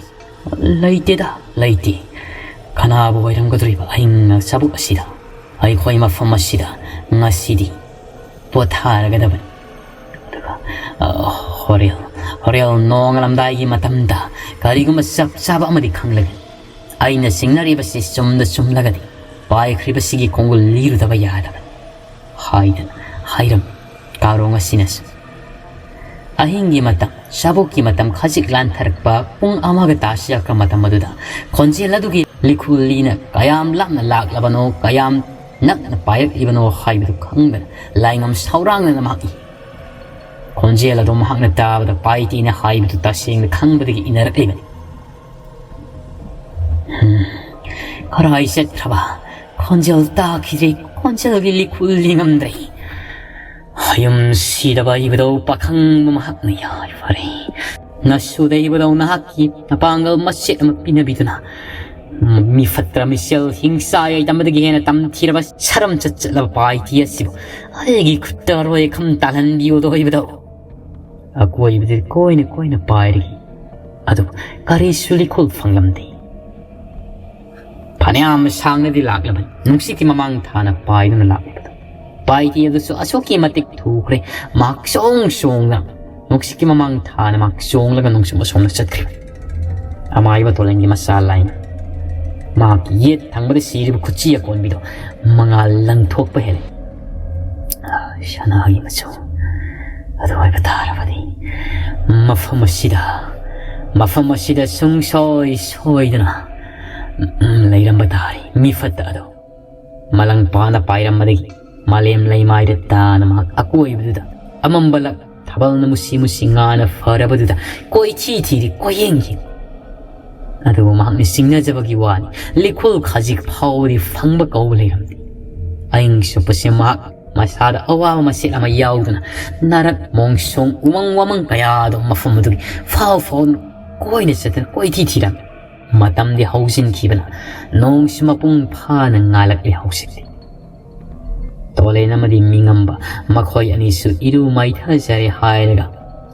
ꯂꯩꯇꯦꯗ, ꯂꯩꯇꯦ꯫ ꯀꯅꯥꯕꯨ ꯑꯣꯏꯔꯝꯒꯗꯧꯔꯤꯕ ꯑꯏꯪ ꯑꯁꯥꯕꯨꯛ ꯑꯁꯤꯗ? ꯑꯩꯈꯣꯏ ꯃꯐꯝ ꯑꯁꯤꯗ ꯉꯁꯤꯗꯤ ꯄꯣꯊꯥꯔꯒꯗꯕꯅꯤ꯫ ꯑꯗꯨꯒ, ꯑ, ꯍꯣꯔꯦꯜ, ꯍꯣꯔꯦꯜ ꯅꯣꯡꯉꯥꯜꯂꯝꯗꯥꯏꯒꯤ ꯃꯇꯝꯗ ꯀꯔꯤꯒꯨꯝꯕ ꯆꯞ ꯆꯥꯕ ꯑꯃꯗꯤ ꯈꯪꯂꯒꯅꯤ꯫ ꯑꯩꯅ ꯆꯤꯡꯅꯔꯤꯕꯁꯤ ꯆꯨꯝꯗ ꯆꯨꯝꯂꯒꯗꯤ ꯄꯥꯏꯈ꯭ꯔꯤꯕꯁꯤꯒꯤ ꯈꯣꯡꯒꯨꯜ ꯂꯤꯔꯨꯗꯕ ꯌꯥꯗꯕꯅꯤ ꯍꯥꯏꯗꯅ ꯍꯥꯏꯔꯝꯃꯤ꯫ ꯀꯥꯔꯣꯡ ꯑꯁꯤꯅꯁꯨ ꯑꯍꯤꯡꯒꯤ ꯃꯇꯝ, ꯆꯥꯕꯣꯛꯀꯤ ꯃꯇꯝ ꯈꯖꯤꯛ ꯂꯥꯟꯊꯔꯛꯄ ꯄꯨꯡ ꯑꯃꯒ ꯇꯥꯁꯤꯜꯂꯛꯄ ꯃꯇꯝ ꯑꯗꯨꯗ ꯈꯣꯟꯖꯦꯜ ꯑꯗꯨꯒꯤ ꯂꯤꯈꯨꯜꯂꯤꯅ ꯀꯌꯥꯝ ꯂꯥꯞꯅ ꯂꯥꯛꯂꯕꯅꯣ, ꯀꯌꯥꯝ ꯅꯛꯅ ꯄꯥꯏꯔꯛꯂꯤꯕꯅꯣ ꯍꯥꯏꯕꯗꯨ ꯈꯪꯗꯅ ꯂꯥꯏꯉꯝ ꯁꯥꯎꯔꯥꯡꯅꯅ ꯃꯍꯥꯛ ꯏ꯫ ꯈꯣꯟꯖꯦꯜ ꯑꯗꯨ ꯃꯍꯥꯛꯅ ꯇꯥꯕꯗ ꯄꯥꯏꯇꯦꯅ ꯍꯥꯏꯕꯗꯨ ꯇꯁꯦꯡꯅ ꯈꯪꯕꯗꯒꯤ ꯏꯅꯔꯛꯂꯤꯕꯅꯤ꯫ ꯎꯝ, ꯀꯔꯥꯏ ꯆꯠꯈ꯭ꯔꯕ? ꯈꯣꯟꯖꯦꯜ ꯇꯥꯈꯤꯗ꯭ꯔꯦ, ꯈꯣꯟꯖꯦꯜꯒꯤ ꯂꯤꯈꯨꯜ ꯂꯤꯉꯝꯗ꯭ꯔꯦ꯫ ꯌꯨꯝ ꯁꯤꯗꯕ ꯏꯕꯨꯙꯧ ꯄꯥꯈꯪꯕ ꯃꯍꯥꯛꯅ ꯌꯥꯏꯐꯔꯦ꯫ ꯅꯁꯨꯗ ꯏꯕꯨꯙꯧ ꯅꯍꯥꯛꯀꯤ ꯃꯄꯥꯡꯒꯜ ꯃꯆꯦꯠ ꯑꯃ ꯄꯤꯅꯕꯤꯗꯨꯅ ꯃꯤꯐꯠꯇ꯭ꯔ ꯃꯤꯁꯦꯜ ꯍꯤꯡꯁꯥ ꯌꯥꯏꯗꯝꯕꯗꯒꯤ ꯍꯦꯟꯅ ꯇꯝꯊꯤꯔꯕ ꯁꯔꯝ ꯆꯠꯆꯠꯂꯕ ꯄꯥꯏꯇꯤ ꯑꯁꯤꯕꯨ ꯑꯩꯒꯤ ꯈꯨꯠꯇ ꯑꯔꯣꯏ ꯑꯈꯝ ꯇꯥꯜꯍꯟꯕꯤꯌꯨꯗꯣ ꯏꯕꯨꯙꯧ꯫ ꯑꯀꯣꯏꯕꯗ ꯀꯣꯏꯅ ꯀꯣꯏꯅ ꯄꯥꯏꯔꯤ꯫ ꯑꯗꯨꯕꯨ ꯀꯔꯤꯁꯨ ꯂꯤꯈꯨꯜ ꯐꯪꯂꯝꯗꯦ꯫ ꯐꯅꯌꯥꯝ ꯁꯥꯡꯅꯗꯤ ꯂꯥꯛꯂꯕꯅꯤ꯫ ꯅꯨꯡꯁꯤꯠꯀꯤ ꯃꯃꯥꯡ ꯊꯥꯅ ꯄꯥꯏꯗꯨꯅ ꯂꯥꯛꯂꯤꯕꯗꯨ꯫ ꯄꯥꯏꯇꯤ ꯑꯗꯨꯁꯨ ꯑꯁꯨꯛꯀꯤ ꯃꯇꯤꯛ ꯊꯨꯈ꯭ꯔꯦ꯫ ꯃꯍꯥꯛ ꯆꯣꯡ ꯆꯣꯡꯅ ꯅꯨꯡꯁꯤꯠꯀꯤ ꯃꯃꯥꯡ ꯊꯥꯅ ꯃꯍꯥꯛ ꯆꯣꯡꯂꯒ ꯅꯨꯡꯁꯤꯠ ꯑꯁꯣꯝꯗ ꯆꯠꯈ꯭ꯔꯤꯕꯅꯤ꯫ ꯑꯃꯥꯏꯕ ꯇꯣꯂꯟꯒꯤ ꯃꯆꯥ ꯂꯥꯏꯅ ꯃꯍꯥꯛꯀꯤ ꯌꯦꯠ ꯊꯪꯕꯗ ꯁꯤꯔꯤꯕ ꯈꯨꯠꯆꯤ ꯑꯀꯣꯟꯕꯤꯗꯣ ꯃꯉꯥꯜ ꯂꯪꯊꯣꯛꯄ ꯍꯦꯜꯂꯤ꯫ ꯁꯅꯥꯒꯤ ꯃꯆꯨ ꯑꯗꯨ ꯑꯣꯏꯕ ꯇꯥꯔꯕꯗꯤ ꯃꯐꯝ ꯑꯁꯤꯗ, ꯃꯐꯝ ꯑꯁꯤꯗ ꯁꯨꯡꯁꯣꯏ ꯁꯣꯏꯗꯅ, ꯎꯝ, ꯂꯩꯔꯝꯕ ꯇꯥꯔꯤ ꯃꯤꯐꯠꯇ ꯑꯗꯨ꯫ ꯃꯂꯪ ꯄꯥꯅ ꯄꯥꯏꯔꯝꯕꯗꯒꯤ ꯃꯥꯂꯦꯝ ꯂꯩꯃꯥꯏꯗ ꯇꯥꯅ ꯃꯍꯥꯛ ꯑꯀꯣꯏꯕꯗꯨꯗ ꯑꯃꯝꯕ ꯂꯛ ꯊꯥꯕꯜꯅ ꯃꯨꯁꯤ ꯃꯨꯁꯤ ꯉꯥꯅ ꯐꯔꯕꯗꯨꯗ ꯀꯣꯏꯊꯤ ꯊꯤꯔꯤ, ꯀꯣꯏꯌꯦꯡ ꯌꯦꯡ꯫ ꯑꯗꯨꯕꯨ ꯃꯍꯥꯛꯅ ꯆꯤꯡꯅꯖꯕꯒꯤ ꯋꯥꯅꯤ, ꯂꯤꯈꯨꯜ ꯈꯖꯤꯛ ꯐꯥꯎꯕꯗꯤ ꯐꯪꯕ ꯀꯧꯕ ꯂꯩꯔꯝꯗꯦ꯫ ꯑꯍꯤꯡ ꯆꯨꯞꯄꯁꯦ ꯃꯍꯥꯛ ꯃꯁꯥꯗ ꯑꯋꯥꯕ ꯃꯆꯦꯠ ꯑꯃ ꯌꯥꯎꯗꯅ ꯅꯥꯔꯛ ꯃꯣꯡꯁꯣꯡ ꯎꯃꯪ ꯋꯥꯃꯪ ꯀꯌꯥꯗꯣ ꯃꯐꯝ ꯑꯗꯨꯒꯤ ꯐꯥꯎ ꯐꯥꯎꯗꯨꯅ ꯀꯣꯏꯅ ꯆꯠꯇꯅ ꯀꯣꯏꯊꯤ ꯊꯤꯔꯝꯃꯤ꯫ ꯃꯇꯝꯗꯤ ꯍꯧꯖꯤꯟꯈꯤꯕꯅ ꯅꯣꯡꯁꯨ ꯃꯄꯨꯡ ꯐꯥꯅ ꯉꯥꯜꯂꯛꯂꯦ ꯍꯧꯖꯤꯛꯇꯤ꯫ ꯇꯣꯂꯦꯟ ꯑꯃꯗꯤ ꯃꯤꯉꯝꯕ ꯃꯈꯣꯏ ꯑꯅꯤꯁꯨ ꯏꯔꯨ ꯃꯥꯏꯊꯖꯔꯦ ꯍꯥꯏꯔꯒ,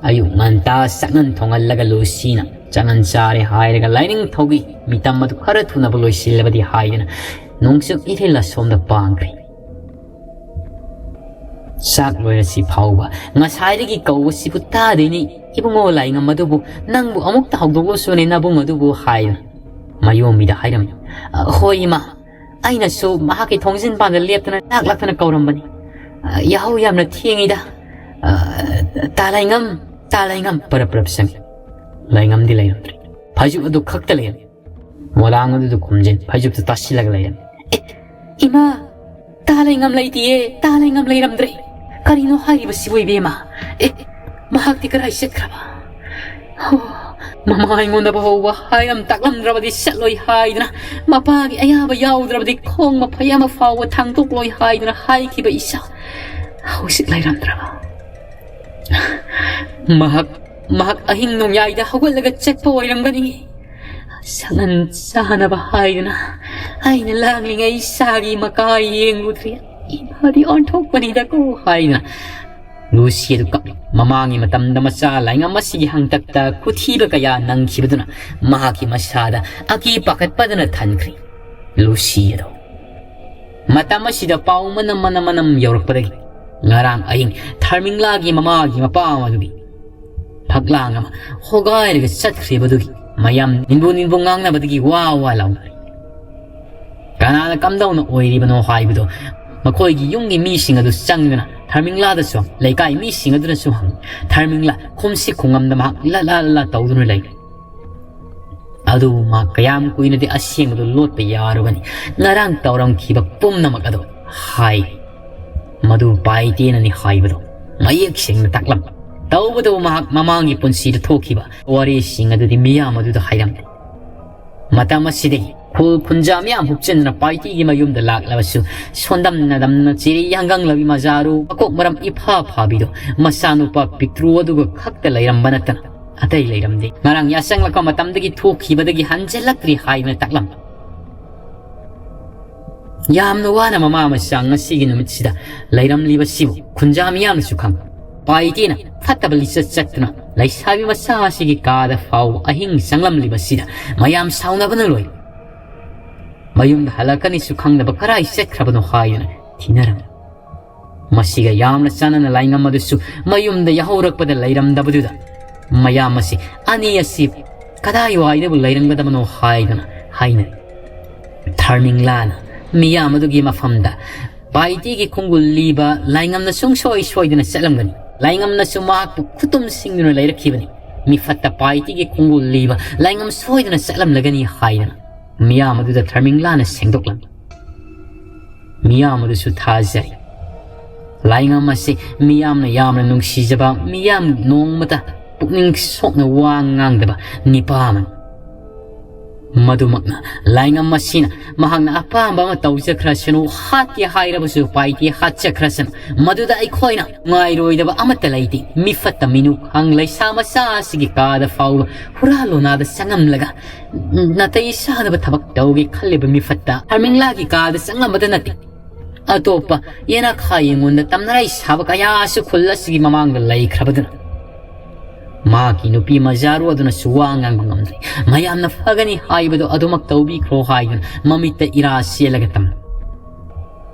ꯑꯌꯨꯛ ꯉꯟꯇꯥ ꯆꯉꯟ ꯊꯣꯡꯍꯜꯂꯒ ꯂꯨꯁꯤꯅ ꯆꯉꯟ ꯆꯥꯔꯦ ꯍꯥꯏꯔꯒ, ꯂꯥꯏꯅꯤꯡꯊꯧꯒꯤ ꯃꯤꯇꯝ ꯑꯗꯨ ꯈꯔ ꯊꯨꯅꯕ ꯂꯣꯏꯁꯤꯜꯂꯕꯗꯤ ꯍꯥꯏꯗꯨꯅ ꯅꯣꯡꯆꯨꯞ ꯏꯔꯤꯜ ꯑꯁꯣꯝꯗ ꯄꯥꯡꯈ꯭ꯔꯦ꯫ ꯆꯥꯛ ꯂꯣꯏꯔꯁꯤ ꯐꯥꯎꯕ ꯉꯁꯥꯏꯗꯒꯤ ꯀꯧꯕꯁꯤꯕꯨ ꯇꯥꯗꯦꯅꯦ꯫ "ꯏꯕꯨꯡꯉꯣ ꯂꯥꯏꯉꯝ ꯑꯗꯨꯕꯨ, ꯅꯪꯕꯨ ꯑꯃꯨꯛꯇ ꯍꯧꯗꯣꯛꯂꯨꯁꯨꯅꯦ ꯅꯕꯨꯡ ꯑꯗꯨꯕꯨ" ꯍꯥꯏꯗꯨꯅ ꯃꯌꯣꯝꯕꯤꯗ ꯍꯥꯏꯔꯝꯃꯤ꯫ "ꯑ, ꯍꯣꯏ ꯏꯃꯥ, ꯑꯩꯅꯁꯨ ꯃꯍꯥꯛꯀꯤ ꯊꯣꯡꯖꯤꯟ ꯄꯥꯟꯗ ꯂꯦꯞꯇꯅ ꯂꯥꯛ ꯂꯥꯛꯇꯅ ꯀꯧꯔꯝꯕꯅꯤ꯫ ꯑ, ꯌꯥꯍꯧ ꯌꯥꯝꯅ ꯊꯦꯡꯉꯤꯗ꯫ ꯑ, ꯇꯥ ꯂꯥꯏꯉꯝ, ꯇꯥ ꯂꯥꯏꯉꯝ" ꯄꯔꯞ ꯄꯔꯞ ꯆꯪꯉꯤ꯫ ꯂꯥꯏꯉꯝꯗꯤ ꯂꯩꯔꯝꯗ꯭ꯔꯦ꯫ ꯐꯩꯖꯨꯞ ꯑꯗꯨ ꯈꯛꯇ ꯂꯩꯔꯝꯃꯤ꯫ ꯃꯣꯂꯥꯡ ꯑꯗꯨꯗ ꯈꯨꯝꯖꯤꯟ ꯐꯩꯖꯨꯞꯇ ꯇꯥꯁꯤꯜꯂꯒ ꯂꯩꯔꯝꯃꯤ꯫ "ꯑꯦ, ꯏꯃꯥ, ꯇꯥ ꯂꯩꯉꯝ ꯂꯩꯇꯤꯌꯦ, ꯇꯥ ꯂꯩꯉꯝ ꯂꯩꯔꯝꯗ꯭ꯔꯦ꯫ ꯀꯔꯤꯅꯣ ꯍꯥꯏꯔꯤꯕꯁꯤꯕꯨ ꯏꯕꯦꯝꯃ? ꯑꯦ, ꯃꯍꯥꯛꯇꯤ ꯀꯗꯥꯏ ꯆꯠꯈ꯭ꯔꯕ? ꯍꯣ, ꯃꯃꯥ ꯑꯩꯉꯣꯟꯗ ꯐꯥꯎꯕ ꯍꯥꯏꯔꯝ ꯇꯥꯛꯂꯝꯗ꯭ꯔꯕꯗꯤ ꯆꯠꯂꯣꯏ ꯍꯥꯏꯗꯨꯅ, ꯃꯄꯥꯒꯤ ꯑꯌꯥꯕ ꯌꯥꯎꯗ꯭ꯔꯕꯗꯤ ꯈꯣꯡ ꯃꯐꯩ ꯑꯃ ꯐꯥꯎꯕ ꯊꯥꯡꯗꯣꯛꯂꯣꯏ ꯍꯥꯏꯗꯨꯅ ꯍꯥꯏꯈꯤꯕ ꯏꯆꯥ ꯍꯧꯖꯤꯛ ꯂꯩꯔꯝꯗ꯭ꯔꯕ?" ꯃꯍꯥꯛ, ꯃꯍꯥꯛ ꯑꯍꯤꯡ ꯅꯣꯡꯌꯥꯏꯗ ꯍꯧꯒꯠꯂꯒ ꯆꯠꯄ ꯑꯣꯏꯔꯝꯒꯅꯤ꯫ ꯁꯪꯒꯟ ꯆꯥꯅꯕ ꯍꯥꯏꯗꯨꯅ ꯑꯩꯅ ꯂꯥꯡꯂꯤꯉꯩ ꯆꯥꯒꯤ ꯃꯀꯥ ꯌꯦꯡꯂꯨꯗ꯭ꯔꯦ꯫ "ꯏꯃꯥꯗꯤ ꯑꯣꯟꯊꯣꯛꯄꯅꯤꯗꯀꯣ" ꯍꯥꯏꯗꯨꯅ ꯂꯨꯁꯤ ꯑꯗꯨ ꯀꯞꯂꯤ꯫ ꯃꯃꯥꯡꯒꯤ ꯃꯇꯝꯗ ꯃꯆꯥ ꯂꯥꯏꯉꯝ ꯑꯁꯤꯒꯤ ꯍꯥꯡꯇꯛꯇ ꯈꯨꯊꯤꯕ ꯀꯌꯥ ꯅꯪꯈꯤꯕꯗꯨꯅ ꯃꯍꯥꯛꯀꯤ ꯃꯁꯥꯗ ꯑꯀꯤ ꯄꯥꯈꯠꯄꯗꯨꯅ ꯊꯟꯈ꯭ꯔꯤ꯫ ꯂꯨꯁꯤ ꯑꯗꯣ ꯃꯇꯝ ꯑꯁꯤꯗ ꯄꯥꯎ ꯃꯅꯝ ꯃꯅꯝ ꯃꯅꯝ ꯌꯧꯔꯛꯄꯗꯒꯤ ꯉꯔꯥꯡ ꯑꯍꯤꯡ ꯊꯔꯃꯤꯡꯂꯥꯒꯤ ꯃꯃꯥꯒꯤ ꯃꯄꯥ ꯑꯃꯗꯨꯒꯤ ꯐꯛꯂꯥꯡ ꯑꯃ ꯍꯣꯒꯥꯏꯔꯒ ꯆꯠꯈ꯭ꯔꯤꯕꯗꯨꯒꯤ ꯃꯌꯥꯝ ꯅꯤꯟꯕꯨ ꯅꯤꯟꯕꯨ ꯉꯥꯡꯅꯕꯗꯒꯤ ꯋꯥ ꯋꯥ ꯂꯥꯎꯅꯔꯤ꯫ ꯀꯅꯥꯅ ꯀꯝꯗꯧꯅ ꯑꯣꯏꯔꯤꯕꯅꯣ ꯍꯥꯏꯕꯗꯨ ꯃꯈꯣꯏꯒꯤ ꯌꯨꯝꯒꯤ ꯃꯤꯁꯤꯡ ꯑꯗꯨ ꯆꯪꯗꯨꯅ ꯊꯔꯃꯤꯡꯂꯥꯗꯁꯨ ꯍꯪ-, ꯂꯩꯀꯥꯏ ꯃꯤꯁꯤꯡ ꯑꯗꯨꯅꯁꯨ ꯍꯪ-, ꯊꯔꯃꯤꯡꯂꯥ ꯈꯨꯝꯁꯤ ꯈꯨꯡꯉꯝꯗ ꯃꯍꯥꯛ ꯂꯥ ꯂꯥ ꯂꯥ ꯇꯧꯗꯨꯅ ꯂꯩ꯫ ꯑꯗꯨꯕꯨ ꯃꯍꯥꯛ ꯀꯌꯥꯝ ꯀꯨꯏꯅꯗꯤ ꯑꯁꯦꯡꯕꯗꯨ ꯂꯣꯠꯄ ꯌꯥꯔꯨꯒꯅꯤ? ꯉꯔꯥꯡ ꯇꯧꯔꯝꯈꯤꯕ ꯄꯨꯝꯅꯃꯛ ꯑꯗꯨ ꯍꯥꯏ꯫ ꯃꯗꯨ ꯄꯥꯏꯇꯦꯅꯅꯤ ꯍꯥꯏꯕꯗꯨ ꯃꯌꯦꯛ ꯁꯦꯡꯅ ꯇꯥꯛꯂꯝ꯫ ꯇꯧꯕꯇꯕꯨ ꯃꯍꯥꯛ ꯃꯃꯥꯡꯒꯤ ꯄꯨꯟꯁꯤꯗ ꯊꯣꯛꯈꯤꯕ ꯋꯥꯔꯤꯁꯤꯡ ꯑꯗꯨꯗꯤ ꯃꯤꯌꯥꯝ ꯑꯗꯨꯗ ꯍꯥꯏꯔꯝꯗꯦ꯫ ꯃꯇꯝ ꯑꯁꯤꯗꯒꯤ ꯈꯨꯜ ꯈꯨꯟꯖꯥ ꯃꯤꯌꯥꯝ ꯍꯨꯞꯆꯤꯟꯗꯨꯅ ꯄꯥꯏꯇꯦꯒꯤ ꯃꯌꯨꯝꯗ ꯂꯥꯛꯂꯕꯁꯨ ꯁꯣꯟꯗꯝꯅ ꯗꯝꯅ ꯆꯤꯔꯤ ꯌꯥꯡꯒꯪꯂꯕꯤ ꯃꯖꯥꯔꯨ ꯃꯀꯣꯛ ꯃꯔꯝ ꯏꯐꯥ ꯐꯥꯕꯤꯗꯣ ꯃꯆꯥꯅꯨꯄꯥ ꯄꯤꯛꯇ꯭ꯔꯨ ꯑꯗꯨꯒ ꯈꯛꯇ ꯂꯩꯔꯝꯕ ꯅꯠꯇꯅ ꯑꯇꯩ ꯂꯩꯔꯝꯗꯦ꯫ ꯉꯔꯥꯡ ꯌꯥꯆꯪꯂꯛꯄ ꯃꯇꯝꯗꯒꯤ ꯊꯣꯛꯈꯤꯕꯗꯒꯤ ꯍꯟꯖꯤꯜꯂꯛꯇ꯭ꯔꯤ ꯍꯥꯏꯗꯨꯅ ꯇꯥꯛꯂꯝꯃꯤ꯫ ꯌꯥꯝꯅ ꯋꯥꯅ ꯃꯃꯥ ꯃꯆꯥ ꯉꯁꯤꯒꯤ ꯅꯨꯃꯤꯠꯁꯤꯗ ꯂꯩꯔꯝꯂꯤꯕꯁꯤꯕꯨ ꯈꯨꯟꯖꯥ ꯃꯤꯌꯥꯝꯅꯁꯨ ꯈꯪ꯫ ꯄꯥꯏꯇꯦꯅ ꯐꯠꯇꯕ ꯂꯤꯆꯠ ꯆꯠꯇꯨꯅ ꯂꯩꯁꯥꯕꯤ ꯃꯆꯥ ꯑꯁꯤꯒꯤ ꯀꯥꯗ ꯐꯥꯎꯕ ꯑꯍꯤꯡ ꯆꯪꯂꯝꯂꯤꯕꯁꯤꯗ ꯃꯌꯥꯝ ꯁꯥꯎꯅꯕꯅ ꯂꯣꯏꯔꯦ꯫ ꯃꯌꯨꯝꯗ ꯍꯜꯂꯛꯀꯅꯤꯁꯨ ꯈꯪꯗꯕ ꯀꯔꯥꯏ ꯆꯠꯈ꯭ꯔꯕꯅꯣ ꯍꯥꯏꯗꯨꯅ ꯊꯤꯅꯔꯝꯃꯤ꯫ ꯃꯁꯤꯒ ꯌꯥꯝꯅ ꯆꯥꯟꯅꯅ ꯂꯥꯏꯉꯝ ꯑꯗꯨꯁꯨ ꯃꯌꯨꯝꯗ ꯌꯥꯍꯧꯔꯛꯄꯗ ꯂꯩꯔꯝꯗꯕꯗꯨꯗ ꯃꯌꯥꯝ ꯑꯁꯤ ꯑꯅꯤ ꯑꯁꯤ ꯀꯗꯥꯏꯋꯥꯏꯗꯕꯨ ꯂꯩꯔꯝꯒꯗꯕꯅꯣ ꯍꯥꯏꯗꯨꯅ ꯍꯥꯏꯅꯔꯤ꯫ ꯊꯔꯃꯤꯡꯂꯥꯅ ꯃꯤꯌꯥꯝ ꯑꯗꯨꯒꯤ ꯃꯐꯝꯗ ꯄꯥꯏꯇꯤꯒꯤ ꯈꯣꯡꯒꯨꯜ ꯂꯤꯕ ꯂꯥꯏꯉꯝꯅ ꯁꯨꯡꯁꯣꯏ ꯁꯣꯏꯗꯅ ꯆꯠꯂꯝꯒꯅꯤ꯫ ꯂꯥꯏꯉꯝꯅꯁꯨ ꯃꯍꯥꯛꯄꯨ ꯈꯨꯇꯨꯝ ꯁꯤꯡꯗꯨꯅ ꯂꯩꯔꯛꯈꯤꯕꯅꯤ꯫ ꯃꯤꯐꯠꯇ ꯄꯥꯏꯇꯤꯒꯤ ꯈꯣꯡꯒꯨꯜ ꯂꯤꯕ ꯂꯥꯏꯉꯝ ꯁꯣꯏꯗꯅ ꯆꯠꯂꯝꯂꯒꯅꯤ ꯍꯥꯏꯗꯅ ꯃꯤꯌꯥꯝ ꯑꯗꯨꯗ ꯊꯔꯃꯤꯡꯂꯥꯅ ꯁꯦꯡꯗꯣꯛꯂꯝꯃꯤ꯫ ꯃꯤꯌꯥꯝ ꯑꯗꯨꯁꯨ ꯊꯥꯖꯔꯤ꯫ ꯂꯥꯏꯉꯝ ꯑꯁꯤ ꯃꯤꯌꯥꯝꯅ ꯌꯥꯝꯅ ꯅꯨꯡꯁꯤꯖꯕ, ꯃꯤꯌꯥꯝ ꯅꯣꯡꯃꯇ ꯄꯨꯛꯅꯤꯡ ꯁꯣꯛꯅ ꯋꯥ ꯉꯥꯡꯗꯕ ꯅꯤꯄꯥ ꯑꯃꯅꯤ꯫ ꯃꯗꯨꯃꯛꯅ ꯂꯥꯏꯉꯝ ꯑꯁꯤꯅ ꯃꯍꯥꯛꯅ ꯑꯄꯥꯝꯕ ꯑꯃ ꯇꯧꯖꯈ꯭ꯔꯁꯅꯨ, ꯍꯥꯠꯀꯦ ꯍꯥꯏꯔꯕꯁꯨ ꯄꯥꯏꯇꯦ ꯍꯥꯠꯆꯈ꯭ꯔꯁꯅꯨ꯫ ꯃꯗꯨꯗ ꯑꯩꯈꯣꯏꯅ ꯅꯨꯡꯉꯥꯏꯔꯣꯏꯗꯕ ꯑꯃꯠꯇ ꯂꯩꯇꯦ꯫ ꯃꯤꯐꯠꯇ ꯃꯤꯅꯨꯈꯥꯡ ꯂꯩꯁꯥ ꯃꯆꯥ ꯑꯁꯤꯒꯤ ꯀꯥꯗ ꯐꯥꯎꯕ ꯍꯨꯔꯥ ꯂꯣꯅꯥꯗ ꯆꯪꯉꯝꯂꯒ ꯅꯥꯇꯩ ꯆꯥꯗꯕ ꯊꯕꯛ ꯇꯧꯒꯦ ꯈꯜꯂꯤꯕ ꯃꯤꯐꯠꯇ ꯍꯔꯃꯤꯡꯂꯥꯒꯤ ꯀꯥꯗ ꯆꯪꯉꯝꯕꯗ ꯅꯠꯇꯦ꯫ ꯑꯇꯣꯞꯄ ꯌꯦꯅꯈꯥ ꯌꯦꯡꯉꯣꯟꯗ ꯇꯝꯅꯔꯥꯏ ꯁꯥꯕ ꯀꯌꯥꯁꯨ ꯈꯨꯜ ꯑꯁꯤꯒꯤ ꯃꯃꯥꯡꯗ ꯂꯩꯈ꯭ꯔꯕꯗꯨꯅ ꯃꯍꯥꯛꯀꯤ ꯅꯨꯄꯤ ꯃꯖꯥꯔꯨ ꯑꯗꯨꯅꯁꯨ ꯋꯥ ꯉꯥꯡꯕ ꯉꯝꯗ꯭ꯔꯦ꯫ ꯃꯌꯥꯝꯅ ꯐꯒꯅꯤ ꯍꯥꯏꯕꯗꯣ ꯑꯗꯨꯃꯛ ꯇꯧꯕꯤꯈ꯭ꯔꯣ ꯍꯥꯏꯗꯨꯅ ꯃꯃꯤꯠꯇ ꯏꯔꯥ ꯆꯦꯜꯂꯒ ꯇꯝꯂꯝꯃꯤ꯫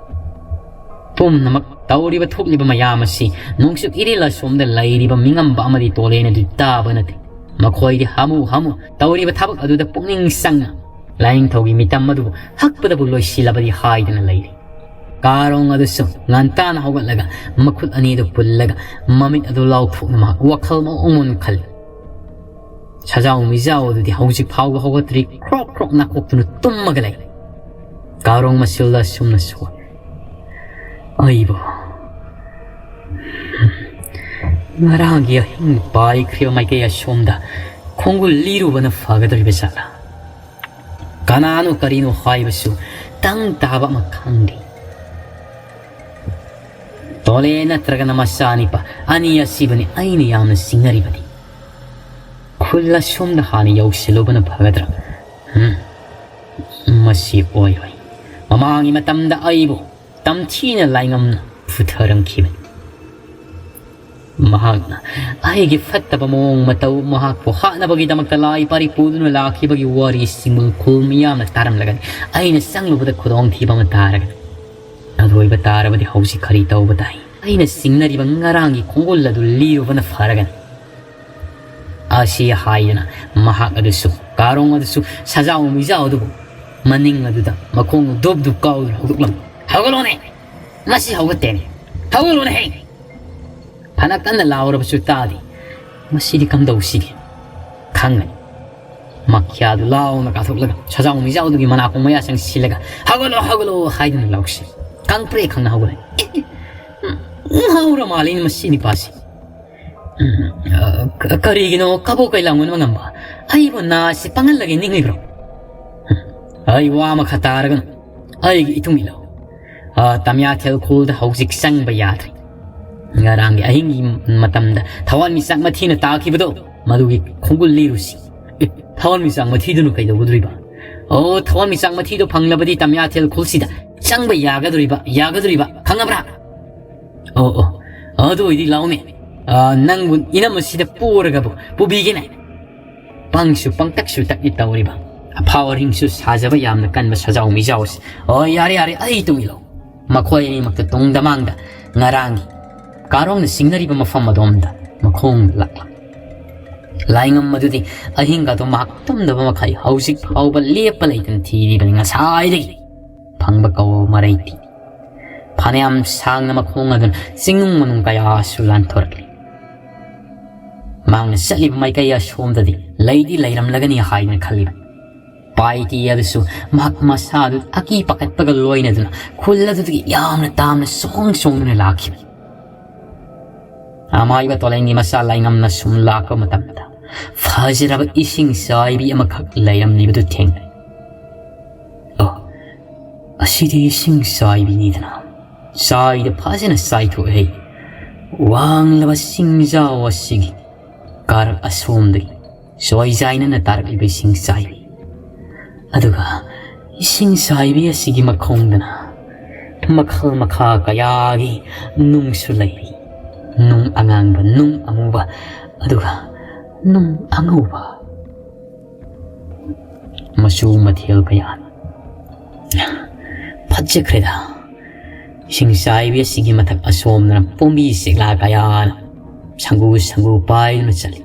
ꯄꯨꯝꯅꯃꯛ ꯇꯧꯔꯤꯕ ꯊꯣꯛꯂꯤꯕ ꯃꯌꯥꯝ ꯑꯁꯤ ꯅꯣꯡꯆꯨꯞ ꯏꯔꯤꯜ ꯑꯁꯣꯝꯗ ꯂꯩꯔꯤꯕ ꯃꯤꯉꯝꯕ ꯑꯃꯗꯤ ꯇꯣꯂꯦꯟ ꯑꯗꯨ ꯇꯥꯕ ꯅꯠꯇꯦ꯫ ꯃꯈꯣꯏꯗꯤ ꯍꯥꯃꯨ ꯍꯥꯃꯨ ꯇꯧꯔꯤꯕ ꯊꯕꯛ ꯑꯗꯨꯗ ꯄꯨꯛꯅꯤꯡ ꯆꯪꯅ ꯂꯥꯏꯅꯤꯡꯊꯧꯒꯤ ꯃꯤꯇꯝ ꯑꯗꯨꯕꯨ ꯍꯛꯄꯗꯕꯨ ꯂꯣꯏꯁꯤꯜꯂꯕꯗꯤ ꯍꯥꯏꯗꯨꯅ ꯂꯩꯔꯤ꯫ ꯀꯥꯔꯣꯡ ꯑꯗꯨꯁꯨ ꯉꯟꯇꯥꯅ ꯍꯧꯒꯠꯂꯒ ꯃꯈꯨꯠ ꯑꯅꯤꯗꯨ ꯄꯨꯜꯂꯒ ꯃꯃꯤꯠ ꯑꯗꯨ ꯂꯥꯎꯊꯣꯛꯅ ꯃꯍꯥꯛ ꯋꯥꯈꯜ ꯃꯑꯣꯡ ꯃꯑꯣꯡ ꯈꯜꯂꯤ꯫ ꯁꯖꯥꯎ ꯃꯤꯖꯥꯎ ꯑꯗꯨꯗꯤ ꯍꯧꯖꯤꯛ ꯐꯥꯎꯕ ꯍꯧꯒꯠꯇ꯭ꯔꯤ, ꯈ꯭ꯔꯣꯛ ꯈ꯭ꯔꯣꯛ ꯅꯥꯀꯣꯛꯇꯨꯅ ꯇꯨꯝꯃꯒ ꯂꯩ꯫ ꯀꯥꯔꯣꯡ ꯃꯁꯤꯜꯗ ꯑꯁꯨꯝꯅ ꯁꯣꯜꯂꯤ꯫ ꯑꯩꯕꯨ ꯉꯔꯥꯡꯒꯤ ꯑꯍꯤꯡ ꯄꯥꯏꯈ꯭ꯔꯤꯕ ꯃꯥꯏꯀꯩ ꯑꯁꯣꯝꯗ ꯈꯣꯡꯒꯨꯜ ꯂꯤꯔꯨꯕꯅ ꯐꯒꯗꯧꯔꯤꯕ ꯖꯥꯠꯂꯥ? ꯀꯅꯥꯅꯣ ꯀꯔꯤꯅꯣ ꯍꯥꯏꯕꯁꯨ ꯇꯪ ꯇꯥꯕ ꯑꯃ ꯈꯪꯗꯦ꯫ ꯇꯣꯂꯦ ꯅꯠꯇ꯭ꯔꯒꯅ ꯃꯆꯥꯅꯤꯄꯥ ꯑꯅꯤ ꯑꯁꯤꯕꯨꯅꯤ ꯑꯩꯅ ꯌꯥꯝꯅ ꯆꯤꯡꯅꯔꯤꯕꯗꯤ꯫ ꯈꯨꯜ ꯑꯁꯣꯝꯗ ꯍꯥꯟꯅ ꯌꯧꯁꯤꯜꯂꯨꯕꯅ ꯐꯒꯗ꯭ꯔꯥ? ꯎꯝ, ꯃꯁꯤ ꯑꯣꯏꯔꯣꯏ꯫ ꯃꯃꯥꯡꯒꯤ ꯃꯇꯝꯗ ꯑꯩꯕꯨ ꯇꯝꯊꯤꯅ ꯂꯥꯏꯉꯝꯅ ꯐꯨꯊꯔꯝꯈꯤꯕꯅꯤ꯫ ꯃꯍꯥꯛꯅ ꯑꯩꯒꯤ ꯐꯠꯇꯕ ꯃꯑꯣꯡ ꯃꯇꯧ, ꯃꯍꯥꯛꯄꯨ ꯍꯥꯠꯅꯕꯒꯤꯗꯃꯛꯇ ꯂꯥꯏ ꯄꯥꯔꯤ ꯄꯨꯗꯨꯅ ꯂꯥꯛꯈꯤꯕꯒꯤ ꯋꯥꯔꯤꯁꯤꯡꯕꯨ ꯈꯨꯜ ꯃꯤꯌꯥꯝꯅ ꯇꯥꯔꯝꯂꯒꯅꯤ꯫ ꯑꯩꯅ ꯆꯪꯂꯨꯕꯗ ꯈꯨꯗꯣꯡꯊꯤꯕ ꯑꯃ ꯇꯥꯔꯒꯅꯤ꯫ ꯑꯗꯨ ꯑꯣꯏꯕ ꯇꯥꯔꯕꯗꯤ ꯍꯧꯖꯤꯛ ꯀꯔꯤ ꯇꯧꯕ ꯇꯥꯏ? ꯑꯩꯅ ꯆꯤꯡꯅꯔꯤꯕ ꯉꯔꯥꯡꯒꯤ ꯈꯣꯡꯒꯨꯜ ꯑꯗꯨ ꯂꯤꯔꯨꯕꯅ ꯐꯔꯒꯅꯤ꯫ ꯑꯁꯤ ꯍꯥꯏꯗꯨꯅ ꯃꯍꯥꯛ ꯑꯗꯨꯁꯨ, ꯀꯥꯔꯣꯡ ꯑꯗꯨꯁꯨ, ꯁꯖꯥꯎ ꯃꯤꯖꯥꯎ ꯑꯗꯨꯕꯨ ꯃꯅꯤꯡ ꯑꯗꯨꯗ ꯃꯈꯣꯡ ꯗꯨꯞ ꯗꯨꯞ ꯀꯥꯎꯗꯨꯅ ꯍꯧꯗꯣꯛꯂꯝꯃꯤ꯫ "ꯍꯧꯒꯠꯂꯣꯅꯦ! ꯃꯁꯤ ꯍꯧꯒꯠꯇꯦꯅꯦ! ꯍꯧꯒꯠꯂꯣꯅꯦ ꯍꯦ!" ꯐꯅ ꯀꯟꯅ ꯂꯥꯎꯔꯕꯁꯨ ꯇꯥꯗꯦ꯫ ꯃꯁꯤꯗꯤ ꯀꯝꯗꯧꯁꯤꯒꯦ? ꯈꯪꯒꯅꯤ꯫ ꯃꯈ꯭ꯌꯥꯗꯨ ꯂꯥꯎꯅ ꯀꯥꯊꯣꯛꯂꯒ ꯁꯖꯥꯎ ꯃꯤꯖꯥꯎꯗꯨꯒꯤ ꯃꯅꯥꯀꯣꯡ ꯃꯌꯥ ꯆꯪꯁꯤꯜꯂꯒ, "ꯍꯧꯒꯠꯂꯣ, ꯍꯧꯒꯠꯂꯣ!" ꯍꯥꯏꯗꯨꯅ ꯂꯥꯎꯁꯤ꯫ ꯀꯪꯄ꯭ꯔꯦ ꯈꯪꯅ ꯍꯧꯒꯠꯂꯦ꯫ "ꯑꯦ, ꯉꯥꯎꯔ ꯃꯥꯜꯂꯦꯅꯦ ꯃꯁꯤ ꯅꯤꯄꯥꯁꯤ꯫ ꯎꯝ, ꯑ, ꯀ-, ꯀꯔꯤꯒꯤꯅꯣ ꯀꯕꯣꯛ ꯀꯩ ꯂꯥꯡꯒꯣꯟ ꯃꯉꯝꯕ? ꯑꯩꯕꯨ ꯅꯥꯁꯤ ꯄꯪꯍꯜꯂꯒꯦ ꯅꯤꯡꯂꯤꯕ꯭ꯔꯣ? ꯎꯝ, ꯑꯩ ꯋꯥ ꯑꯃꯈꯛ ꯇꯥꯔꯒꯅꯨ꯫ ꯑꯩꯒꯤ ꯏꯇꯨꯡ ꯏꯜꯂꯣ꯫ ꯑ, ꯇꯝꯌꯥꯊꯦꯜ ꯈꯨꯜꯗ ꯍꯧꯖꯤꯛ ꯆꯪꯕ ꯌꯥꯗ꯭ꯔꯤ꯫ ꯉꯔꯥꯡꯒꯤ ꯑꯍꯤꯡꯒꯤ ꯃꯇꯝꯗ ꯊꯋꯥꯟꯃꯤꯆꯥꯛ ꯃꯊꯤꯅ ꯇꯥꯈꯤꯕꯗꯣ, ꯃꯗꯨꯒꯤ ꯈꯣꯡꯒꯨꯜ ꯂꯤꯔꯨꯁꯤ꯫ ꯑꯦ, ꯊꯋꯥꯟꯃꯤꯆꯥꯛ ꯃꯊꯤꯗꯨꯅ ꯀꯩꯗꯧꯒꯗꯧꯔꯤꯕ? ꯑꯣ, ꯊꯋꯥꯟꯃꯤꯆꯥꯛ ꯃꯊꯤꯗꯣ ꯐꯪꯂꯕꯗꯤ ꯇꯝꯌꯥꯊꯦꯜ ꯈꯨꯜꯁꯤꯗ ꯆꯪꯕ ꯌꯥꯒꯗꯧꯔꯤꯕ, ꯌꯥꯒꯗꯧꯔꯤꯕ, ꯈꯪꯉꯕ꯭ꯔꯥ? ꯑꯣ, ꯑꯣ, ꯑꯗꯨ ꯑꯣꯏꯗꯤ ꯂꯥꯎꯅꯦ꯫ ꯑ, ꯅꯪꯕꯨ ꯏꯅꯝ ꯑꯁꯤꯗ ꯄꯨꯔꯒꯕꯨ ꯄꯨꯕꯤꯒꯦꯅꯦ꯫ ꯄꯪꯁꯨ ꯄꯪꯇꯛꯁꯨ ꯇꯛꯏ ꯇꯧꯔꯤꯕ꯫ ꯑꯐꯥꯎ ꯑꯔꯤꯡꯁꯨ ꯁꯥꯖꯕ ꯌꯥꯝꯅ ꯀꯟꯕ ꯁꯖꯥꯎ ꯃꯤꯖꯥꯎꯁꯦ꯫ ꯑꯣ, ꯌꯥꯔꯦ, ꯌꯥꯔꯦ, ꯑꯩ ꯇꯨꯡ ꯏꯜꯂꯣ꯫ ꯃꯈꯣꯏ ꯑꯅꯤꯃꯛꯇ ꯇꯨꯡꯗ ꯃꯥꯡꯗ ꯉꯔꯥꯡꯒꯤ ꯀꯥꯔꯣꯡꯅ ꯆꯤꯡꯅꯔꯤꯕ ꯃꯐꯝ ꯑꯗꯣꯝꯗ ꯃꯈꯣꯡ ꯂꯥꯛꯂꯝꯃꯤ꯫ ꯂꯥꯏꯉꯝ ꯑꯗꯨꯗꯤ ꯑꯍꯤꯡꯒꯗꯣ ꯃꯍꯥꯛ ꯇꯨꯝꯗꯕ ꯃꯈꯩ ꯍꯧꯖꯤꯛ ꯐꯥꯎꯕ ꯂꯦꯞꯄ ꯂꯩꯇꯅ ꯊꯤꯔꯤꯕꯅꯤ ꯉꯁꯥꯏꯗꯒꯤ꯫ ꯐꯪꯕ ꯀꯧꯕ ꯃꯔꯩ ꯇꯤ꯫ ꯐꯅꯌꯥꯝ ꯁꯥꯡꯅ ꯃꯈꯣꯡ ꯑꯗꯨꯅ ꯆꯤꯡꯅꯨꯡ ꯃꯅꯨꯡ ꯀꯌꯥꯁꯨ ꯂꯥꯟꯊꯣꯔꯛꯂꯤ꯫ ꯃꯍꯥꯛꯅ ꯆꯠꯂꯤꯕ ꯃꯥꯏꯀꯩ ꯑꯁꯣꯝꯗꯗꯤ ꯂꯩꯗꯤ ꯂꯩꯔꯝꯂꯒꯅꯤ ꯍꯥꯏꯗꯨꯅ ꯈꯜꯂꯤꯕꯅꯤ꯫ ꯄꯥꯏꯇꯤ ꯑꯗꯨꯁꯨ ꯃꯍꯥꯛ ꯃꯁꯥꯗꯨ ꯑꯀꯤ ꯄꯥꯈꯠꯄꯒ ꯂꯣꯏꯅꯗꯨꯅ ꯈꯨꯜ ꯑꯗꯨꯗꯒꯤ ꯌꯥꯝꯅ ꯇꯥꯝꯅ ꯁꯣꯡ ꯁꯣꯡꯗꯨꯅ ꯂꯥꯛꯈꯤꯕꯅꯤ꯫ ꯑꯃꯥꯏꯕ ꯇꯣꯂꯦꯟꯒꯤ ꯃꯆꯥ ꯂꯥꯏꯉꯝꯅ ꯁꯨꯝ ꯂꯥꯛꯄ ꯃꯇꯝꯗ ꯐꯖꯔꯕ ꯏꯁꯤꯡ ꯆꯥꯏꯕꯤ ꯑꯃꯈꯛ ꯂꯩꯔꯝꯂꯤꯕꯗꯨ ꯊꯦꯡꯅꯩ꯫ "ꯑꯣ, ꯑꯁꯤꯗꯤ ꯏꯁꯤꯡ ꯆꯥꯏꯕꯤꯅꯤꯗꯅ꯫ ꯆꯥꯏꯗ ꯐꯖꯅ ꯆꯥꯏꯊꯣꯛꯑꯦ꯫ ꯋꯥꯡꯂꯕ ꯆꯤꯡꯖꯥꯎ ꯑꯁꯤꯒꯤ ꯀꯥꯔꯛ ꯑꯁꯣꯝꯗꯒꯤ ꯁꯣꯏꯖꯥꯏꯅꯅ ꯇꯥꯔꯛꯂꯤꯕ ꯏꯁꯤꯡ ꯆꯥꯏꯕꯤ, ꯑꯗꯨꯒ ꯏꯁꯤꯡ ꯆꯥꯏꯕꯤ ꯑꯁꯤꯒꯤ ꯃꯈꯣꯡꯗꯅ ꯃꯈꯜ ꯃꯈꯥ ꯀꯌꯥꯒꯤ ꯅꯨꯡꯁꯨ ꯂꯩꯔꯤ꯫ ꯅꯨꯡ ꯑꯉꯥꯡꯕ, ꯅꯨꯡ ꯑꯃꯨꯕ, ꯑꯗꯨꯒ ꯅꯨꯡ ꯑꯉꯧꯕ, ꯃꯆꯨ ꯃꯊꯦꯜ ꯀꯌꯥ꯫ ꯐꯖꯈ꯭ꯔꯦꯗ꯫ ꯏꯁꯤꯡ ꯆꯥꯏꯕꯤ ꯑꯁꯤꯒꯤ ꯃꯊꯛ ꯑꯁꯣꯝꯗꯅ ꯄꯣꯝꯕꯤ ꯆꯦꯛꯂꯥ ꯀꯌꯥꯅ ꯁꯪꯒꯨ ꯁꯪꯒꯨ ꯄꯥꯏꯗꯨꯅ ꯆꯠꯂꯤ꯫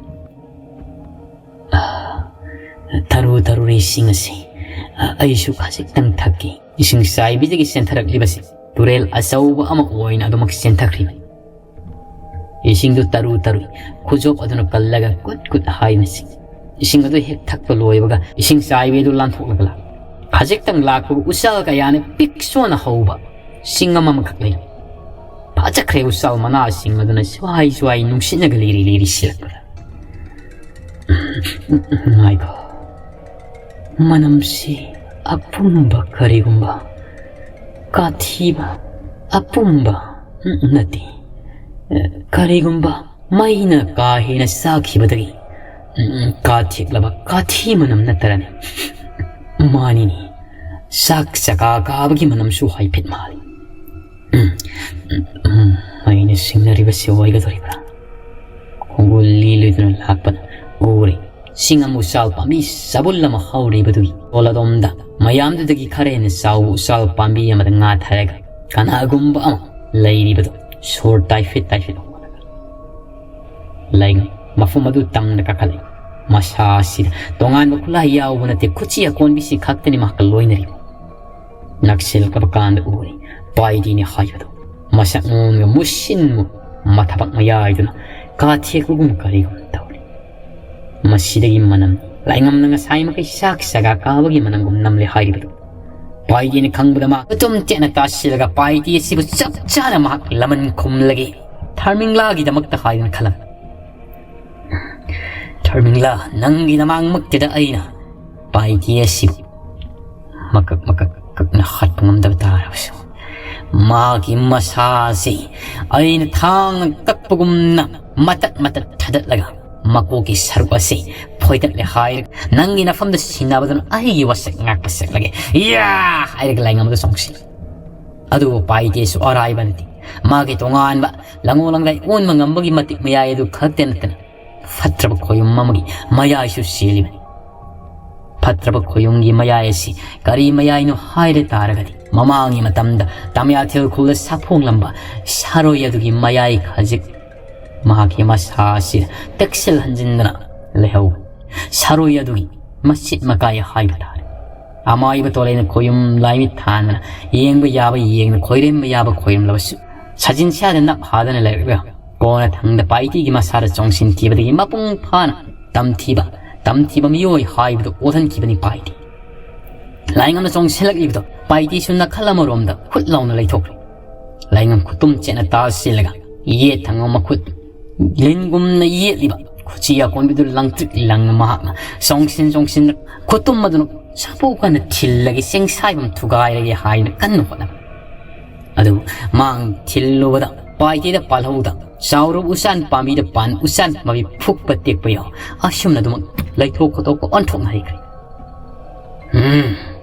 ꯑꯥ, ꯇꯔꯨ ꯇꯔꯨꯔꯤ ꯏꯁꯤꯡ ꯑꯁꯤ, ꯑꯥ, ꯑꯩꯁꯨ ꯈꯖꯤꯛꯇꯪ ꯊꯛꯀꯦ꯫ ꯏꯁꯤꯡ ꯆꯥꯏꯕꯤꯗꯒꯤ ꯆꯦꯟꯊꯔꯛꯂꯤꯕꯁꯤ ꯇꯨꯔꯦꯜ ꯑꯆꯧꯕ ꯑꯃ ꯑꯣꯏꯅ ꯑꯗꯨꯃꯛ ꯆꯦꯟꯊꯈ꯭ꯔꯤꯕꯅꯤ꯫ ꯏꯁꯤꯡꯗꯨ ꯇꯔꯨ ꯇꯔꯨꯏ, ꯈꯨꯖꯣꯞ ꯑꯗꯨꯅ ꯀꯜꯂꯒ ꯀꯨꯠ ꯀꯨꯠ ꯍꯥꯏꯅ ꯆꯤꯡꯏ꯫ ꯏꯁꯤꯡ ꯑꯗꯨ ꯍꯦꯛ ꯊꯛꯄ ꯂꯣꯏꯕꯒ ꯏꯁꯤꯡ ꯆꯥꯏꯕꯤ ꯑꯗꯨ ꯂꯥꯟꯊꯣꯛꯂꯒ ꯂꯥꯛꯏ꯫ ꯈꯖꯤꯛꯇꯪ ꯂꯥꯛꯄꯒ ꯎꯆꯥꯜ ꯀꯌꯥꯅ ꯄꯤꯛ ꯁꯣꯟꯅ ꯍꯧꯕ ꯆꯤꯡ ꯑꯃ ꯑꯃꯈꯛ ꯂꯩꯔꯝꯃꯤ꯫ ꯐꯖꯈ꯭ꯔꯦ ꯎꯆꯥꯜ ꯃꯅꯥꯁꯤꯡ ꯑꯗꯨꯅ ꯁ꯭ꯋꯥꯏ ꯁ꯭ꯋꯥꯏ ꯅꯨꯡꯁꯤꯠꯅꯒ ꯂꯤꯔꯤ ꯂꯤꯔꯤ ꯁꯤꯠꯂꯛꯄꯗ꯫ ꯉꯥꯏꯈꯣ꯫ ꯃꯅꯝꯁꯤ ꯑꯄꯨꯝꯕ ꯀꯔꯤꯒꯨꯝꯕ ꯀꯥꯊꯤꯕ ꯑꯄꯨꯝꯕ ꯅꯠꯇꯦ꯫ ꯀꯔꯤꯒꯨꯝꯕ ꯃꯩꯅ ꯀꯥ ꯍꯦꯟꯅ ꯆꯥꯈꯤꯕꯗꯒꯤ ꯀꯥꯊꯦꯛꯂꯕ ꯀꯥꯊꯤ ꯃꯅꯝ ꯅꯠꯇ꯭ꯔꯅꯦ? ꯃꯥꯅꯤꯅꯦ, ꯆꯥꯛ ꯆꯀꯥ ꯀꯥꯕꯒꯤ ꯃꯅꯝꯁꯨ ꯍꯥꯏꯐꯦꯠ ꯃꯥꯜꯂꯤ꯫ ꯎꯝ, ꯎꯝ, ꯎꯝ, ꯑꯩꯅ ꯁꯤꯡꯅꯔꯤꯕꯁꯤ ꯑꯣꯏꯒꯗꯧꯔꯤꯕ꯭ꯔꯥ? ꯈꯣꯡꯒꯨꯜ ꯂꯤꯂꯨꯗꯨꯅ ꯂꯥꯛꯄꯅ ꯎꯔꯦ꯫ ꯆꯤꯡ ꯑꯃ ꯎꯆꯥꯜ ꯄꯥꯝꯕꯤ ꯆꯕꯨꯜ ꯑꯃ ꯍꯧꯔꯤꯕꯗꯨꯒꯤ ꯇꯣꯜ ꯑꯗꯣꯝꯗ ꯃꯌꯥꯝꯗꯨꯗꯒꯤ ꯈꯔ ꯍꯦꯟꯅ ꯆꯥꯎꯕ ꯎꯆꯥꯜ ꯄꯥꯝꯕꯤ ꯑꯃꯗ ꯉꯥ ꯊꯥꯔꯒ ꯀꯅꯥꯒꯨꯝꯕ ꯑꯃ ꯂꯩꯔꯤꯕꯗꯨ ꯁꯣꯔ ꯇꯥꯏꯐꯤꯠ ꯇꯥꯏꯐꯤꯠ ꯍꯣꯜꯂꯒ ꯂꯩꯉꯩ ꯃꯐꯝ ꯑꯗꯨ ꯇꯪꯅ ꯀꯥꯈꯠꯂꯛꯏ꯫ ꯃꯁꯥ ꯑꯁꯤꯗ ꯇꯣꯉꯥꯟꯕ ꯈꯨꯠꯂꯥꯏ ꯌꯥꯎꯕ ꯅꯠꯇꯦ, ꯈꯨꯠꯁꯤ ꯑꯀꯣꯟꯕꯤꯁꯤ ꯈꯛꯇꯅꯤ ꯃꯍꯥꯛꯀ ꯂꯣꯏꯅꯔꯤꯕ꯫ ꯅꯛꯁꯤꯜꯂꯛꯄ ꯀꯥꯟꯗ ꯎꯔꯤ ꯄꯥꯏꯗꯤꯅꯤ ꯍꯥꯏꯕꯗꯨ꯫ ꯃꯁꯛ ꯃꯑꯣꯡꯒ ꯃꯨꯁꯤꯟ ꯃꯨ ꯃꯊꯕꯛ ꯃꯌꯥꯏꯗꯨꯅ ꯀꯥꯊꯦꯛꯄꯒꯨꯝ ꯀꯔꯤꯒꯨꯝ ꯇꯧꯔꯤ꯫ ꯃꯁꯤꯗꯒꯤ ꯃꯅꯝ ꯂꯥꯏꯉꯝꯅ ꯉꯁꯥꯏ ꯃꯈꯩ ꯆꯥꯛ ꯆꯒꯥ ꯀꯥꯕꯒꯤ ꯃꯅꯝꯒꯨꯝ ꯅꯝꯂꯦ ꯍꯥꯏꯔꯤꯕꯗꯨ꯫ ꯄꯥꯏꯗꯤꯅ ꯈꯪꯕꯗ ꯃꯍꯥꯛ ꯑꯗꯨꯝ ꯇꯦꯠꯅ ꯇꯥꯁꯤꯜꯂꯒ ꯄꯥꯏꯗꯤ ꯑꯁꯤꯕꯨ ꯆꯞ ꯆꯥꯅ ꯃꯍꯥꯛ ꯂꯃꯟ ꯈꯨꯝꯂꯒꯦ ꯊꯥꯔꯃꯤꯡꯂꯥꯒꯤꯗꯃꯛꯇ ꯍꯥꯏꯗꯨꯅ ꯈꯜꯂꯝꯃꯤ꯫ ꯊꯥꯔꯃꯤꯡꯂꯥ, ꯅꯪꯒꯤ ꯅꯃꯥꯡꯃꯛꯇꯨꯗ ꯑꯩꯅ ꯄꯥꯏꯗꯤ ꯑꯁꯤꯕꯨ ꯃꯀꯛ ꯃꯀꯛ ꯀꯛꯅ ꯍꯥꯠꯄ ꯉꯝꯗꯕ ꯇꯥꯔꯕꯁꯨ, ꯃꯥꯒꯤ ꯃꯁꯥ ꯑꯁꯤ ꯑꯩꯅ ꯊꯥꯡꯅ ꯀꯛꯄꯒꯨꯝꯅ ꯃꯇꯠ ꯃꯇꯠ ꯊꯥꯗꯠꯂꯒ ꯃꯀꯣꯛꯀꯤ ꯁꯔꯨꯛ ꯑꯁꯤ ꯐꯣꯏꯗꯠꯂꯦ ꯍꯥꯏꯔꯒ ꯅꯪꯒꯤ ꯅꯐꯝꯗ ꯁꯤꯟꯅꯕꯗꯨꯅ ꯑꯩꯒꯤ ꯋꯥꯁꯛ ꯉꯥꯛꯄ ꯁꯛꯂꯒꯦ, ꯌꯥ ꯍꯥꯏꯔꯒ ꯂꯥꯏꯉꯝꯗ ꯆꯣꯡꯁꯤꯜꯂꯤ꯫ ꯑꯗꯨꯕꯨ ꯄꯥꯏꯇꯦꯁꯨ ꯑꯔꯥꯏꯕ ꯅꯠꯇꯦ꯫ ꯃꯥꯒꯤ ꯇꯣꯉꯥꯟꯕ ꯂꯪꯉꯣ ꯂꯪꯗꯥꯏ ꯑꯣꯟꯕ ꯉꯝꯕꯒꯤ ꯃꯇꯤꯛ ꯃꯌꯥꯏ ꯑꯗꯨ ꯈꯛꯇ ꯅꯠꯇꯅ ꯐꯠꯇ꯭ꯔꯕ ꯈꯣꯌꯨꯝ ꯑꯃꯒꯤ ꯃꯌꯥꯏꯁꯨ ꯁꯦꯜꯂꯤꯕꯅꯤ꯫ ꯐꯠꯇ꯭ꯔꯕ ꯈꯣꯌꯨꯝꯒꯤ ꯃꯌꯥꯏ ꯑꯁꯤ ꯀꯔꯤ ꯃꯌꯥꯏꯅꯣ ꯍꯥꯏꯔ ꯇꯥꯔꯒꯗꯤ, ꯃꯃꯥꯡꯒꯤ ꯃꯇꯝꯗ ꯇꯃꯌꯥꯊꯦꯜ ꯈꯨꯜꯗ ꯁꯥꯐꯣꯡꯂꯝꯕ ꯁꯥꯔꯣꯏ ꯑꯗꯨꯒꯤ ꯃꯌꯥꯏ ꯈꯖꯤꯛ ꯃꯍꯥꯛꯀꯤ ꯃꯁꯥ ꯑꯁꯤꯗ ꯇꯦꯛꯁꯤꯜꯍꯟꯖꯤꯟꯗꯅ ꯂꯩꯍꯧꯕ ꯁꯥꯔꯣꯏ ꯑꯗꯨꯒꯤ ꯃꯆꯤꯠ ꯃꯀꯥꯏ ꯍꯥꯏꯕ ꯇꯥꯔꯦ꯫ ꯑꯃꯥꯏꯕ ꯇꯣꯂꯩꯅ ꯈꯣꯌꯨꯝ ꯂꯥꯏꯃꯤꯠ ꯊꯥꯟꯗꯅ ꯌꯦꯡꯕ ꯌꯥꯕ ꯌꯦꯡꯅ, ꯈꯣꯏꯔꯦꯝꯕ ꯌꯥꯕ ꯈꯣꯏꯔꯝꯂꯕꯁꯨ, ꯁꯥꯖꯤꯟ ꯁꯥꯗ ꯅꯞ ꯍꯥꯗꯅ ꯂꯩꯔꯒ ꯀꯣꯟꯅ ꯊꯪꯗ ꯄꯥꯏꯇꯤꯒꯤ ꯃꯁꯥꯗ ꯆꯣꯡꯁꯤꯟꯈꯤꯕꯗꯒꯤ ꯃꯄꯨꯡ ꯐꯥꯅ ꯇꯝꯊꯤꯕ, ꯇꯝꯊꯤꯕ ꯃꯤꯑꯣꯏ ꯍꯥꯏꯕꯗꯨ ꯑꯣꯜꯍꯟꯈꯤꯕꯅꯤ ꯄꯥꯏꯇꯤ꯫ ꯂꯥꯏꯉꯝꯅ ꯆꯣꯡꯁꯤꯜꯂꯛꯂꯤꯕꯗꯣ ꯄꯥꯏꯇꯤꯁꯨ ꯅꯥꯀꯜ ꯑꯃꯔꯣꯝꯗ ꯍꯨꯠ ꯂꯥꯎꯅ ꯂꯩꯊꯣꯛꯈ꯭ꯔꯦ꯫ ꯂꯥꯏꯉꯝ ꯈꯨꯇꯨꯝ ꯆꯦꯠꯅ ꯇꯥꯁꯤꯜꯂꯒ ꯌꯦꯠ ꯊꯪꯕ ꯃꯈꯨꯠ ꯂꯤꯟꯒꯨꯝꯅ ꯌꯦꯠꯂꯤꯕ ꯈꯨꯆꯤ ꯑꯀꯣꯟꯕꯤꯗꯨ ꯂꯪꯇ꯭ꯔꯤꯛ ꯂꯪꯅ ꯃꯍꯥꯛꯅ ꯆꯣꯡꯁꯤꯟ ꯆꯣꯡꯁꯤꯟꯅ ꯈꯨꯇꯨꯝ ꯑꯗꯨꯅ ꯁꯥꯄꯣꯛ ꯀꯟꯅ ꯊꯤꯜꯂꯒꯦ, ꯆꯦꯡꯁꯥꯏꯕꯝ ꯊꯨꯒꯥꯏꯔꯒꯦ ꯍꯥꯏꯅ ꯀꯟꯅ ꯍꯣꯠꯅꯕ꯫ ꯑꯗꯨꯕꯨ ꯃꯥꯡ ꯊꯤꯜꯂꯨꯕꯗ ꯄꯥꯏꯇꯦꯗ ꯄꯥꯜꯍꯧꯗ ꯆꯥꯎꯔꯕ ꯎꯆꯥꯟ ꯄꯥꯝꯕꯤꯗ ꯄꯥꯟ ꯎꯆꯥꯟ ꯄꯥꯝꯕꯤ ꯐꯨꯛꯄ ꯇꯦꯛꯄ ꯌꯥꯎ ꯑꯁꯨꯝꯅ ꯑꯗꯨꯃꯛ ꯂꯩꯊꯣꯛ ꯈꯣꯠꯇꯣꯛꯄ ꯑꯣꯟꯊꯣꯛꯅ ꯍꯩꯈ꯭ꯔꯦ꯫ ꯎꯝ,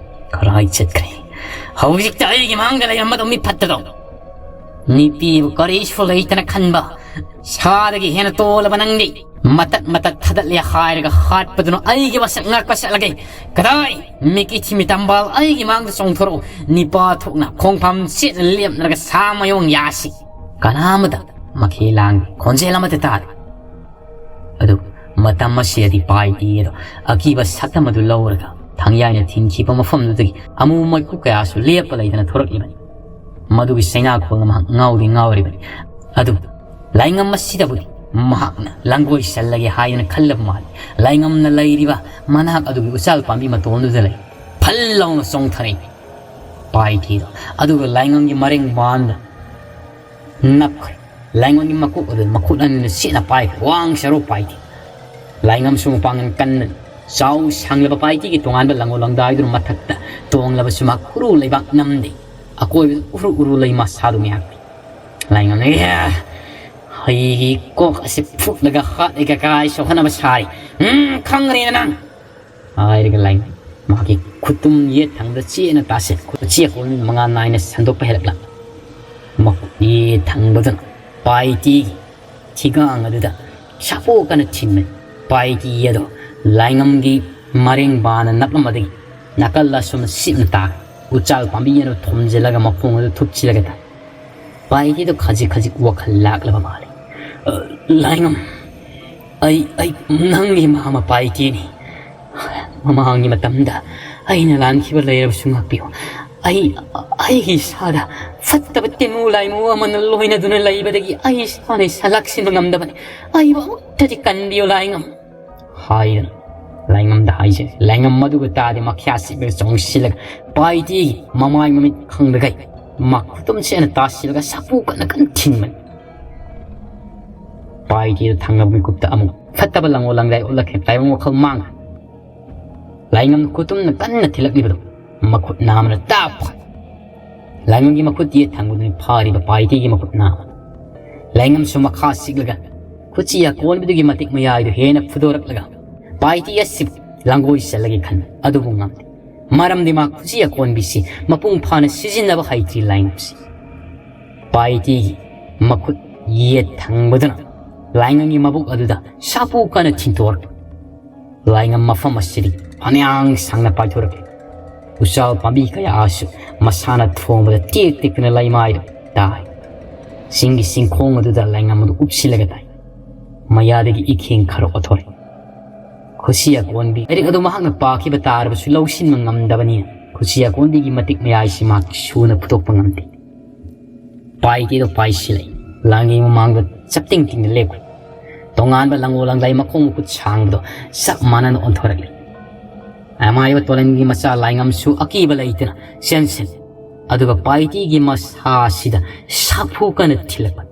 ꯀꯔꯥꯏ ꯆꯠꯈ꯭ꯔꯦ? ꯍꯧꯖꯤꯛꯇ ꯑꯩꯒꯤ ꯃꯥꯡꯗ ꯂꯩꯔꯝꯕꯗꯣ ꯃꯤ ꯐꯠꯇꯗꯣ꯫ ꯅꯨꯄꯤꯕꯨ ꯀꯔꯤꯁꯨ ꯂꯩꯇꯅ ꯈꯟꯕ ꯁꯥꯗꯒꯤ ꯍꯦꯟꯅ ꯇꯣꯜꯂꯕ ꯅꯪꯗꯤ ꯃꯇꯠ ꯃꯇꯠ ꯊꯥꯗꯠꯂꯦ ꯍꯥꯏꯔꯒ ꯍꯥꯠꯄꯗꯨꯅ ꯑꯩꯒꯤ ꯃꯁꯛ ꯉꯥꯛꯄ ꯆꯠꯂꯒꯦ꯫ ꯀꯗꯥꯏ? ꯃꯤꯀꯤ ꯊꯤꯃꯤ ꯇꯝꯕꯥꯜ ꯑꯩꯒꯤ ꯃꯥꯡꯗ ꯆꯣꯡꯊꯣꯔꯛꯎ꯫ ꯅꯤꯄꯥ ꯊꯣꯛꯅ ꯈꯣꯡꯐꯝ ꯆꯦꯠꯅ ꯂꯦꯞꯅꯔꯒ ꯁꯥ ꯃꯌꯣꯡ ꯌꯥꯁꯤ꯫ ꯀꯅꯥ ꯑꯃꯇ ꯃꯈꯦ ꯂꯥꯡꯗꯦ, ꯈꯣꯟꯖꯦꯜ ꯑꯃꯠꯇ ꯇꯥꯗꯦ꯫ ꯑꯗꯨ ꯃꯇꯝ ꯑꯁꯤꯗꯗꯤ ꯄꯥꯏꯗꯤ ꯑꯗꯣ ꯑꯀꯤꯕ ꯁꯛꯇꯝ ꯑꯗꯨ ꯂꯧꯔꯒ ꯊꯪꯌꯥꯏꯅ ꯊꯤꯟꯈꯤꯕ ꯃꯐꯝꯗꯨꯗꯒꯤ ꯑꯃꯨ ꯃꯩꯈꯨ ꯀꯌꯥꯁꯨ ꯂꯦꯞꯄ ꯂꯩꯇꯅ ꯊꯣꯔꯛꯂꯤꯕꯅꯤ꯫ ꯃꯗꯨꯒꯤ ꯆꯩꯅꯥꯈꯣꯜꯅ ꯃꯍꯥꯛ ꯉꯥꯎꯗꯤ ꯉꯥꯎꯔꯤꯕꯅꯤ꯫ ꯑꯗꯨ ꯂꯥꯏꯉꯝ ꯑꯁꯤꯗꯕꯨꯗꯤ ꯃꯍꯥꯛꯅ ꯂꯥꯡꯒꯣꯏ ꯆꯜꯂꯒꯦ ꯍꯥꯏꯗꯅ ꯈꯜꯂꯕ ꯃꯥꯜꯂꯤ꯫ ꯂꯥꯏꯉꯝꯅ ꯂꯩꯔꯤꯕ ꯃꯅꯥꯛ ꯑꯗꯨꯒꯤ ꯎꯆꯥꯜ ꯄꯥꯝꯕꯤ ꯃꯇꯣꯟꯗꯨꯗ ꯂꯩ꯫ ꯐꯜ ꯂꯥꯎꯅ ꯆꯣꯡꯊꯔꯛꯏ ꯄꯥꯏꯊꯤꯗꯣ꯫ ꯑꯗꯨꯒ ꯂꯥꯏꯉꯝꯒꯤ ꯃꯔꯦꯡ ꯕꯥꯟꯗ ꯅꯞꯈ꯭ꯔꯦ꯫ ꯂꯥꯏꯉꯝꯒꯤ ꯃꯀꯣꯛ ꯑꯗꯨ ꯃꯈꯨꯠ ꯑꯅꯤꯅ ꯁꯦꯠꯅ ꯄꯥꯏꯈ꯭ꯔꯦ꯫ ꯋꯥꯡ ꯆꯔꯨ ꯄꯥꯏꯊꯤ꯫ ꯂꯥꯏꯉꯝꯁꯨ ꯃꯄꯥꯡꯒꯜ ꯀꯟꯅ ꯆꯥꯎ ꯁꯥꯡꯂꯕ ꯄꯥꯏꯊꯤꯒꯤ ꯇꯣꯉꯥꯟꯕ ꯂꯥꯡꯒꯣꯜ ꯂꯥꯡꯗꯥꯏꯗꯨꯅ ꯃꯊꯛꯇ ꯇꯣꯡꯂꯕꯁꯨ ꯃꯥ ꯈꯨꯔꯨ ꯂꯩꯕꯥꯛ ꯅꯝꯗꯦ꯫ ꯑꯀꯣꯏꯕꯗ ꯎꯔꯨ ꯎꯔꯨ ꯂꯩ ꯃꯁꯥꯗꯨ ꯉꯥꯏꯍꯥꯛꯇꯤ꯫ ꯂꯥꯏꯉꯝꯅ, "ꯑꯦ, ꯑꯩꯒꯤ ꯀꯣꯛ ꯑꯁꯤ ꯐꯨꯠꯂꯒ ꯍꯥꯠꯂꯒ ꯀꯥꯏ ꯁꯣꯛꯍꯟꯅꯕ ꯁꯥꯔꯤ꯫ "ꯎꯝ, ꯈꯪꯒꯅꯤꯅ ꯅꯪ!" ꯍꯥꯏꯔꯒ ꯂꯥꯏꯉꯝ ꯃꯍꯥꯛꯀꯤ ꯈꯨꯇꯨꯝ ꯌꯦꯠ ꯊꯪꯕꯗ ꯆꯦꯠꯅ ꯇꯥꯁꯤꯜꯂꯦ꯫ ꯈꯨꯠꯆꯦ ꯑꯀꯣꯟꯕꯤ ꯃꯉꯥꯜ ꯅꯥꯏꯅ ꯁꯟꯗꯣꯛꯄ ꯍꯦꯜꯂꯛꯂꯦ꯫ ꯃꯈꯨꯠ ꯌꯦꯠ ꯊꯪꯕꯗꯨꯅ ꯄꯥꯏꯇꯤꯒꯤ ꯊꯤꯒꯥꯡ ꯑꯗꯨꯗ ꯁꯥꯐꯨ ꯀꯟꯅ ꯊꯤꯟꯕꯅꯤ꯫ ꯄꯥꯏꯇꯤ ꯑꯗꯣ ꯂꯥꯏꯉꯝꯒꯤ ꯃꯔꯦꯡꯕꯥꯅ ꯅꯞꯂꯝꯕꯗꯒꯤ ꯅꯥꯀꯜ ꯑꯁꯣꯝꯗ ꯁꯤꯞꯅ ꯇꯥꯈ꯭ꯔꯦ꯫ ꯎꯆꯥꯜ ꯄꯥꯝꯕꯤ ꯑꯗꯨ ꯊꯣꯝꯖꯤꯜꯂꯒ ꯃꯈꯣꯡ ꯑꯗꯨ ꯊꯨꯞꯆꯤꯜꯂꯒ ꯊꯝꯃꯤ꯫ ꯄꯥꯏꯇꯤꯗꯨ ꯈꯖꯤꯛ ꯈꯖꯤꯛ ꯋꯥꯈꯜ ꯂꯥꯛꯂꯕ ꯃꯥꯜꯂꯤ꯫ "ꯑ, ꯂꯥꯏꯉꯝ, ꯑꯩ, ꯑꯩ ꯅꯪꯒꯤ ꯃꯃꯥ ꯄꯥꯏꯇꯤꯅꯤ꯫ ꯃꯃꯥꯡꯒꯤ ꯃꯇꯝꯗ ꯑꯩꯅ ꯂꯥꯟꯈꯤꯕ ꯂꯩꯔꯕꯁꯨ ꯉꯥꯛꯄꯤꯌꯨ꯫ ꯑꯩ, ꯑꯩꯒꯤ ꯏꯁꯥꯗ ꯐꯠꯇꯕ ꯇꯤꯟꯃꯨ ꯂꯥꯏꯃꯨ ꯑꯃꯅ ꯂꯣꯏꯅꯗꯨꯅ ꯂꯩꯕꯗꯒꯤ ꯑꯩ ꯏꯁꯥꯅ ꯏꯁꯥ ꯂꯥꯛꯁꯤꯟꯕ ꯉꯝꯗꯕꯅꯤ꯫ ꯑꯩꯕꯨ ꯑꯃꯨꯛꯇꯗꯤ ꯀꯟꯕꯤꯌꯨ ꯂꯥꯏꯉꯝ" ꯍꯥꯏꯗꯨꯅ ꯂꯥꯏꯉꯝꯗ ꯍꯥꯏꯖꯔꯤ꯫ ꯂꯥꯏꯉꯝ ꯃꯗꯨꯒ ꯇꯥꯗꯦ, ꯃꯈ꯭ꯌꯥ ꯁꯤꯛꯂꯒ ꯆꯣꯡꯁꯤꯜꯂꯒ ꯄꯥꯏꯇꯤꯒꯤ ꯃꯃꯥꯏ ꯃꯃꯤꯠ ꯈꯪꯗꯈꯩ ꯃꯈꯨꯠꯇꯨꯝ ꯆꯦꯠꯅ ꯇꯥꯁꯤꯜꯂꯒ ꯁꯥꯐꯨ ꯀꯟꯅ ꯀꯟꯅ ꯊꯤꯟꯕꯅꯤ꯫ ꯄꯥꯏꯇꯤꯗꯨ ꯊꯪꯅꯕ ꯃꯤꯀꯨꯞꯇ ꯑꯃꯨꯛ ꯐꯠꯇꯕ ꯂꯪꯉꯣ ꯂꯪꯖꯥꯏ ꯎꯠꯂꯛꯈ꯭ꯔꯦ꯫ ꯇꯥꯏꯕꯪ ꯋꯥꯈꯜ ꯃꯥꯡꯈ꯭ꯔꯦ꯫ ꯂꯥꯏꯉꯝ ꯈꯨꯇꯨꯝꯅ ꯀꯟꯅ ꯊꯤꯜꯂꯛꯂꯤꯕꯗꯨ ꯃꯈꯨꯠ ꯅꯥꯝꯃꯅ ꯇꯥꯞ ꯐꯥꯏ꯫ ꯂꯥꯏꯉꯝꯒꯤ ꯃꯈꯨꯠ ꯌꯦꯠ ꯊꯪꯕꯗꯨꯅꯤ ꯐꯥꯔꯤꯕ ꯄꯥꯏꯇꯤꯒꯤ ꯃꯈꯨꯠ ꯅꯥꯝꯃ꯫ ꯂꯥꯏꯉꯝꯁꯨ ꯃꯈꯥ ꯁꯤꯛꯂꯒ ꯈꯨꯠꯁꯤ ꯑꯀꯣꯟꯕꯤꯗꯨꯒꯤ ꯃꯇꯤꯛ ꯃꯌꯥꯏꯗꯨ ꯍꯦꯟꯅ ꯐꯨꯗꯣꯔꯛꯂꯒ ꯄꯥꯏꯇꯤ ꯑꯁꯤꯕꯨ ꯂꯥꯡꯒꯣꯏ ꯆꯠꯂꯒꯦ ꯈꯟꯕ ꯑꯗꯨꯕꯨ ꯉꯝꯗꯦ꯫ ꯃꯔꯝꯗꯤ ꯃꯥ ꯈꯨꯠꯁꯤ ꯑꯀꯣꯟꯕꯤꯁꯤ ꯃꯄꯨꯡ ꯐꯥꯅ ꯁꯤꯖꯤꯟꯅꯕ ꯍꯩꯇ꯭ꯔꯤ ꯂꯥꯏꯉꯝꯁꯤ꯫ ꯄꯥꯏꯇꯤꯒꯤ ꯃꯈꯨꯠ ꯌꯦꯠ ꯊꯪꯕꯗꯨꯅ ꯂꯥꯏꯉꯝꯒꯤ ꯃꯕꯨꯛ ꯑꯗꯨꯗ ꯁꯥꯐꯨ ꯀꯟꯅ ꯊꯤꯟꯇꯣꯔꯛꯄ꯫ ꯂꯥꯏꯉꯝ ꯃꯐꯝ ꯑꯁꯤꯗꯒꯤ ꯐꯅꯌꯥꯝ ꯁꯥꯡꯅ ꯄꯥꯏꯊꯣꯔꯛꯂꯤ꯫ ꯎꯆꯥꯜ ꯄꯥꯝꯕꯤ ꯀꯌꯥꯁꯨ ꯃꯁꯥꯅ ꯊꯣꯡꯕꯗ ꯇꯦꯛ ꯇꯦꯛꯇꯨꯅ ꯂꯩꯃꯥꯏꯗ ꯇꯥꯏ꯫ ꯆꯤꯡꯒꯤ ꯆꯤꯡꯈꯣꯡ ꯑꯗꯨꯗ ꯂꯥꯏꯉꯝ ꯑꯗꯨ ꯎꯞꯁꯤꯜꯂꯒ ꯇꯥꯏ꯫ ꯃꯌꯥꯗꯒꯤ ꯏꯈꯦꯡ ꯈꯔ ꯑꯣꯊꯣꯔꯛꯏ꯫ ꯈꯨꯠꯁꯤ ꯑꯀꯣꯟꯕꯤ ꯂꯥꯏꯔꯤꯛ ꯑꯗꯨ ꯃꯍꯥꯛꯅ ꯄꯥꯈꯤꯕ ꯇꯥꯔꯕꯁꯨ ꯂꯧꯁꯤꯟꯕ ꯉꯝꯗꯕꯅꯤꯅ ꯈꯨꯠꯁꯤ ꯑꯀꯣꯟꯕꯤꯒꯤ ꯃꯇꯤꯛ ꯃꯌꯥꯏꯁꯤ ꯃꯍꯥꯛ ꯁꯨꯅ ꯐꯨꯗꯣꯛꯄ ꯉꯝꯗꯦ꯫ ꯄꯥꯏꯇꯤꯗꯣ ꯄꯥꯏꯁꯤꯜꯂꯛꯏ꯫ ꯂꯥꯡꯒꯤ ꯃꯃꯥꯡꯗ ꯆꯞꯇꯤꯡ ꯇꯤꯡꯅ ꯂꯦꯞꯈ꯭ꯔꯦ꯫ ꯇꯣꯉꯥꯟꯕ ꯂꯪꯉꯣ ꯂꯪꯖꯥꯏ ꯃꯈꯣꯡ ꯃꯈꯨꯠ ꯁꯥꯡꯕꯗꯣ ꯆꯞ ꯃꯥꯟꯅꯅ ꯑꯣꯟꯊꯣꯔꯛꯂꯤ꯫ ꯑꯃꯥꯏꯕ ꯇꯣꯂꯟꯒꯤ ꯃꯆꯥ ꯂꯥꯏꯉꯝꯁꯨ ꯑꯀꯤꯕ ꯂꯩꯇꯅ ꯆꯦꯟꯁꯤꯜꯂꯤ꯫ ꯑꯗꯨꯒ ꯄꯥꯏꯇꯤꯒꯤ ꯃꯁꯥꯁꯤꯗ ꯁꯥꯐꯨ ꯀꯟꯅ ꯊꯤꯜꯂꯛꯄ꯫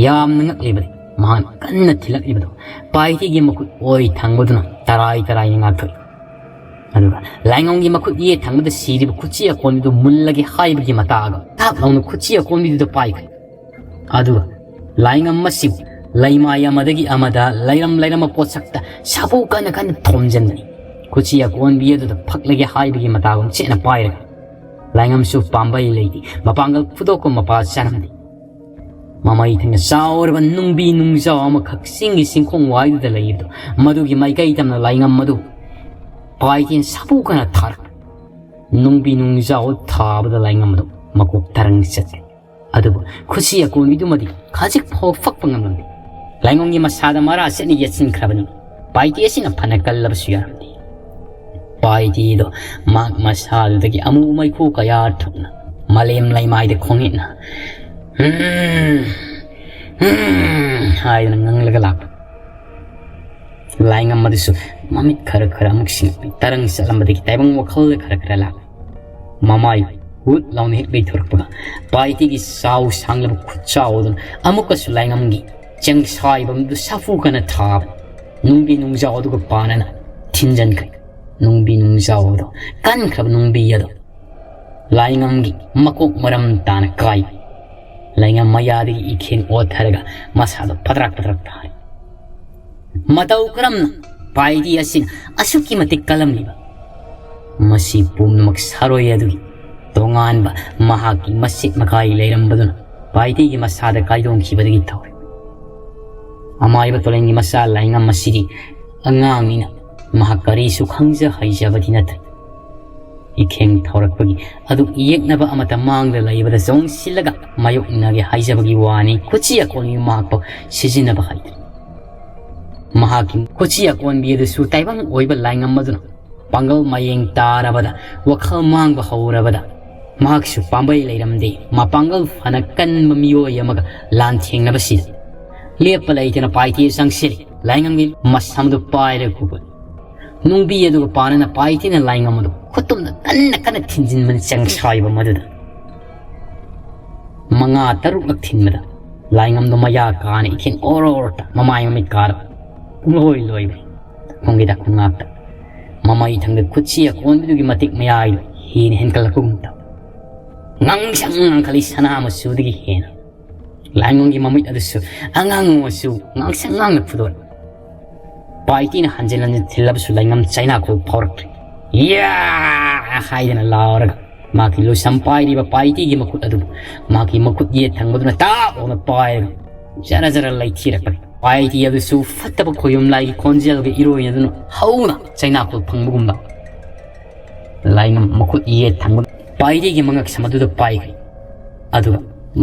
ꯌꯥꯝꯅ ꯉꯛꯂꯤꯕꯅꯤ ꯃꯍꯥꯛꯅ ꯀꯟꯅ ꯊꯤꯜꯂꯛꯂꯤꯕꯗꯣ꯫ ꯄꯥꯏꯇꯤꯒꯤ ꯃꯈꯨꯠ ꯑꯣꯏ ꯊꯪꯕꯗꯨꯅ ꯇꯔꯥꯏ ꯇꯔꯥꯏꯅ ꯉꯥꯛꯊꯣꯛꯏ꯫ ꯑꯗꯨꯒ ꯂꯥꯏꯉꯝꯒꯤ ꯃꯈꯨꯠ ꯌꯦꯠ ꯊꯪꯕꯗ ꯁꯤꯔꯤꯕ ꯈꯨꯠꯁꯤ ꯑꯀꯣꯟꯕꯤꯗꯨ ꯃꯨꯜꯂꯒꯦ ꯍꯥꯏꯕꯒꯤ ꯃꯇꯥꯒ ꯊꯥꯞ ꯂꯥꯎꯅ ꯈꯨꯠꯁꯤ ꯑꯀꯣꯟꯕꯤꯗꯨꯗ ꯄꯥꯏꯈ꯭ꯔꯦ꯫ ꯑꯗꯨꯒ ꯂꯥꯏꯉꯝ ꯑꯁꯤꯕꯨ ꯂꯩꯃꯥꯏ ꯑꯃꯗꯒꯤ ꯑꯃꯗ, ꯂꯩꯔꯝ ꯂꯩꯔꯝꯕ ꯄꯣꯠꯁꯛꯇ ꯁꯥꯐꯨ ꯀꯟꯅ ꯀꯟꯅ ꯊꯣꯝꯖꯤꯟꯕꯅꯤ꯫ ꯈꯨꯠꯁꯤ ꯑꯀꯣꯟꯕꯤ ꯑꯗꯨꯗ ꯐꯛꯂꯒꯦ ꯍꯥꯏꯕꯒꯤ ꯃꯇꯥꯒꯨꯝ ꯆꯦꯠꯅ ꯄꯥꯏꯔꯒ꯫ ꯂꯥꯏꯉꯝꯁꯨ ꯄꯥꯝꯕꯩ ꯂꯩꯇꯦ, ꯃꯄꯥꯡꯒꯜ ꯐꯨꯗꯣꯛꯄ ꯃꯄꯥ ꯆꯥꯔꯝꯗꯦ꯫ ꯃꯃꯩ ꯊꯪꯅ ꯆꯥꯎꯔꯕ ꯅꯨꯡꯕꯤ ꯅꯨꯡꯖꯥꯎ ꯑꯃꯈꯛ ꯆꯤꯡꯒꯤ ꯆꯤꯡꯈꯣꯡ ꯋꯥꯏꯗꯨꯗ ꯂꯩꯕꯗꯨ, ꯃꯗꯨꯒꯤ ꯃꯥꯏꯀꯩ ꯇꯝꯅ ꯂꯥꯏꯉꯝ ꯑꯗꯨ ꯄꯥꯏꯇꯦꯟ ꯁꯥꯐꯨ ꯀꯟꯅ ꯊꯥꯔꯛꯄ꯫ ꯅꯨꯡꯕꯤ ꯅꯨꯡꯖꯥꯎ ꯊꯥꯕꯗ ꯂꯥꯏꯉꯝ ꯑꯗꯨ ꯃꯀꯣꯛ ꯇꯔꯪ ꯆꯠꯈꯤ꯫ ꯑꯗꯨꯕꯨ ꯈꯨꯠꯁꯤ ꯑꯀꯣꯟꯕꯤꯗꯨꯃꯗꯤ ꯈꯖꯤꯛ ꯐꯥꯎ ꯐꯛꯄ ꯉꯝꯂꯝꯗꯦ꯫ ꯂꯥꯏꯉꯝꯒꯤ ꯃꯁꯥꯗ ꯃꯔꯥ ꯆꯦꯠꯅ ꯌꯦꯠꯁꯤꯟꯈ꯭ꯔꯕꯅꯤ꯫ ꯄꯥꯏꯇꯦ ꯑꯁꯤꯅ ꯐꯅ ꯀꯜꯂꯕꯁꯨ ꯌꯥꯔꯝꯗꯦ꯫ ꯄꯥꯏꯇꯦꯗꯣ ꯃꯍꯥꯛ ꯃꯁꯥꯗꯨꯗꯒꯤ ꯑꯃꯨ ꯃꯩꯈꯨ ꯀꯌꯥ ꯊꯣꯛꯅ ꯃꯥꯂꯦꯝ ꯂꯩꯃꯥꯏꯗ ꯈꯣꯡꯉꯦꯠꯅ "ꯎꯝ, ꯎꯝ" ꯍꯥꯏꯗꯨꯅ ꯉꯪꯂꯒ ꯂꯥꯛꯄ꯫ ꯂꯥꯏꯉꯝ ꯑꯗꯨꯁꯨ ꯃꯃꯤꯠ ꯈꯔ ꯈꯔ ꯑꯃꯨꯛ ꯁꯤꯡꯂꯛꯄ, ꯇꯔꯪ ꯆꯠꯂꯝꯕꯗꯒꯤ ꯇꯥꯏꯕꯪ ꯋꯥꯈꯜꯗ ꯈꯔ ꯈꯔ ꯂꯥꯛꯄ꯫ ꯃꯃꯥꯏ ꯍꯨꯠ ꯂꯥꯎꯅ ꯍꯦꯛ ꯂꯩꯊꯣꯔꯛꯄꯒ ꯄꯥꯏꯇꯦꯒꯤ ꯆꯥꯎ ꯁꯥꯡꯂꯕ ꯈꯨꯠꯆꯥꯎ ꯑꯗꯨꯅ ꯑꯃꯨꯛꯀꯁꯨ ꯂꯥꯏꯉꯝꯒꯤ ꯆꯦꯡꯁꯥꯏꯕꯝꯗꯨ ꯁꯥꯐꯨ ꯀꯟꯅ ꯊꯥꯕ꯫ ꯅꯨꯡꯕꯤ ꯅꯨꯡꯖꯥꯎ ꯑꯗꯨꯒ ꯄꯥꯟꯅꯅ ꯊꯤꯟꯖꯟꯈ꯭ꯔꯦ꯫ ꯅꯨꯡꯕꯤ ꯅꯨꯡꯖꯥꯎ ꯑꯗꯣ, ꯀꯟꯈ꯭ꯔꯕ ꯅꯨꯡꯕꯤ ꯑꯗꯣ ꯂꯥꯏꯉꯝꯒꯤ ꯃꯀꯣꯛ ꯃꯔꯝ ꯇꯥꯅ ꯀꯥꯏ꯫ ꯂꯥꯏꯉꯝ ꯃꯌꯥꯗꯒꯤ ꯏꯈꯦꯡ ꯑꯣꯠꯊꯔꯒ ꯃꯁꯥꯗꯣ ꯄꯗ꯭ꯔꯛ ꯄꯗ꯭ꯔꯛ ꯇꯥꯔꯦ꯫ ꯃꯇꯧ ꯀꯔꯝꯅ ꯄꯥꯏꯇꯦ ꯑꯁꯤꯅ ꯑꯁꯨꯛꯀꯤ ꯃꯇꯤꯛ ꯀꯜꯂꯝꯂꯤꯕ? ꯃꯁꯤ ꯄꯨꯝꯅꯃꯛ ꯁꯥꯔꯣꯏ ꯑꯗꯨꯒꯤ ꯇꯣꯉꯥꯟꯕ ꯃꯍꯥꯛꯀꯤ ꯃꯆꯦꯠ ꯃꯀꯥꯏ ꯂꯩꯔꯝꯕꯗꯨꯅ ꯄꯥꯏꯇꯦꯒꯤ ꯃꯁꯥꯗ ꯀꯥꯏꯗꯣꯡꯈꯤꯕꯗꯒꯤ ꯇꯧꯔꯦ꯫ ꯑꯃꯥꯏꯕ ꯇꯣꯂꯦꯟꯒꯤ ꯃꯆꯥ ꯂꯥꯏꯉꯝ ꯑꯁꯤꯗꯤ ꯑꯉꯥꯡꯅꯤꯅ ꯃꯍꯥꯛ ꯀꯔꯤꯁꯨ ꯈꯪꯖ ꯍꯩꯖꯕꯗꯤ ꯅꯠꯇ꯭ꯔꯦ꯫ ꯏꯈꯦꯡ ꯊꯧꯔꯛꯄꯒꯤ ꯑꯗꯨ ꯌꯦꯛꯅꯕ ꯑꯃꯠꯇ ꯃꯥꯡꯗ ꯂꯩꯕꯗ ꯆꯣꯡꯁꯤꯜꯂꯒ ꯃꯥꯌꯣꯛꯅꯒꯦ ꯍꯥꯏꯖꯕꯒꯤ ꯋꯥꯅꯤ, ꯈꯨꯠꯁꯤ ꯑꯀꯣꯟꯕꯤ ꯃꯍꯥꯛꯄꯨ ꯁꯤꯖꯤꯟꯅꯕ ꯍꯩꯇ꯭ꯔꯦ꯫ ꯃꯍꯥꯛꯀꯤ ꯈꯨꯠꯁꯤ ꯑꯀꯣꯟꯕꯤ ꯑꯗꯨꯁꯨ ꯇꯥꯏꯕꯪ ꯑꯣꯏꯕ ꯂꯥꯏꯉꯝ ꯑꯗꯨꯅ ꯄꯥꯡꯒꯜ ꯃꯌꯦꯡ ꯇꯥꯔꯕꯗ, ꯋꯥꯈꯜ ꯃꯥꯡꯕ ꯍꯧꯔꯕꯗ, ꯃꯍꯥꯛꯁꯨ ꯄꯥꯝꯕꯩ ꯂꯩꯔꯝꯗꯦ꯫ ꯃꯄꯥꯡꯒꯜ ꯐꯅ ꯀꯟꯕ ꯃꯤꯑꯣꯏ ꯑꯃꯒ ꯂꯥꯟꯊꯦꯡꯅꯕꯁꯤꯗ ꯂꯦꯞꯄ ꯂꯩꯇꯅ ꯄꯥꯏꯇꯦ ꯆꯪꯁꯤꯜꯂꯤ꯫ ꯂꯥꯏꯉꯝꯒꯤ ꯃꯁꯝꯗꯨ ꯄꯥꯏꯔꯒ ꯈꯨꯕ ꯅꯨꯡꯕꯤ ꯑꯗꯨꯒ ꯄꯥꯟꯅꯅ ꯄꯥꯏꯇꯦꯅ ꯂꯥꯏꯉꯝ ꯑꯗꯨ ꯈꯨꯠꯇꯨꯝꯅ ꯀꯟꯅ ꯀꯟꯅ ꯊꯤꯟꯖꯤꯟꯕꯅ ꯆꯪꯁꯥꯏꯕ ꯃꯗꯨꯗ ꯃꯉꯥ ꯇꯔꯨꯛꯂꯛ ꯊꯤꯟꯕꯗ ꯂꯥꯏꯉꯝꯗꯣ ꯃꯌꯥ ꯀꯥꯅ ꯏꯈꯦꯡ ꯑꯣꯔꯣꯔꯇ ꯃꯃꯥꯏ ꯃꯃꯤꯠ ꯀꯥꯔ ꯄꯨꯡꯂꯣꯏ ꯂꯣꯏꯕ ꯈꯣꯡꯒꯤ ꯗꯥꯛ ꯈꯣꯡꯉꯥꯛꯇ ꯃꯃꯩ ꯊꯪꯗ ꯈꯨꯠꯁꯤ ꯑꯀꯣꯟꯕꯗꯨꯒꯤ ꯃꯇꯤꯛ ꯃꯌꯥꯏꯗꯨ ꯍꯦꯟꯅ ꯍꯦꯟꯀꯠꯂꯛꯄꯒꯨꯝ ꯇꯧ꯫ ꯉꯥꯡꯁꯪ ꯉꯥꯡꯈꯠꯂꯤ ꯁꯅꯥ ꯃꯆꯨꯗꯒꯤ ꯍꯦꯟꯅ꯫ ꯂꯥꯏꯉꯝꯒꯤ ꯃꯃꯤꯠ ꯑꯗꯨꯁꯨ ꯑꯉꯥꯡ ꯃꯆꯨ ꯉꯥꯡꯁꯪ ꯉꯥꯡꯅ ꯐꯨꯗꯣꯔꯛꯏ꯫ ꯄꯥꯏꯇꯤꯅ ꯍꯟꯖꯤꯟ ꯍꯟꯖꯤꯟ ꯊꯤꯜꯂꯕꯁꯨ ꯂꯥꯏꯉꯝ ꯆꯩꯅꯥꯈꯣꯜ ꯐꯥꯎꯔꯛꯇ꯭ꯔꯦ꯫ "ꯌꯥ!" ꯍꯥꯏꯗꯅ ꯂꯥꯎꯔꯒ ꯃꯍꯥꯛꯀꯤ ꯂꯨꯁꯝ ꯄꯥꯏꯔꯤꯕ ꯄꯥꯏꯇꯤꯒꯤ ꯃꯈꯨꯠ ꯑꯗꯨ ꯃꯍꯥꯛꯀꯤ ꯃꯈꯨꯠ ꯌꯦꯠ ꯊꯪꯕꯗꯨꯅ ꯇꯥꯞ ꯂꯥꯎꯅ ꯄꯥꯏꯔꯒ ꯖꯔ ꯖꯔ ꯂꯩꯊꯤꯔꯛꯄꯅꯤ꯫ ꯄꯥꯏꯇꯤ ꯑꯗꯨꯁꯨ ꯐꯠꯇꯕ ꯈꯣꯌꯨꯝ ꯂꯥꯏꯒꯤ ꯈꯣꯟꯖꯦꯜꯒ ꯏꯔꯣꯏꯅꯗꯨꯅ ꯍꯧꯅ ꯆꯩꯅꯥꯈꯣꯜ ꯐꯪꯕꯒꯨꯝꯕ ꯂꯥꯏꯉꯝ ꯃꯈꯨꯠ ꯌꯦꯠ ꯊꯪꯕ ꯄꯥꯏꯇꯤꯒꯤ ꯃꯉꯛꯁꯝ ꯑꯗꯨꯗ ꯄꯥꯏꯈ꯭ꯔꯦ꯫ ꯑꯗꯨꯒ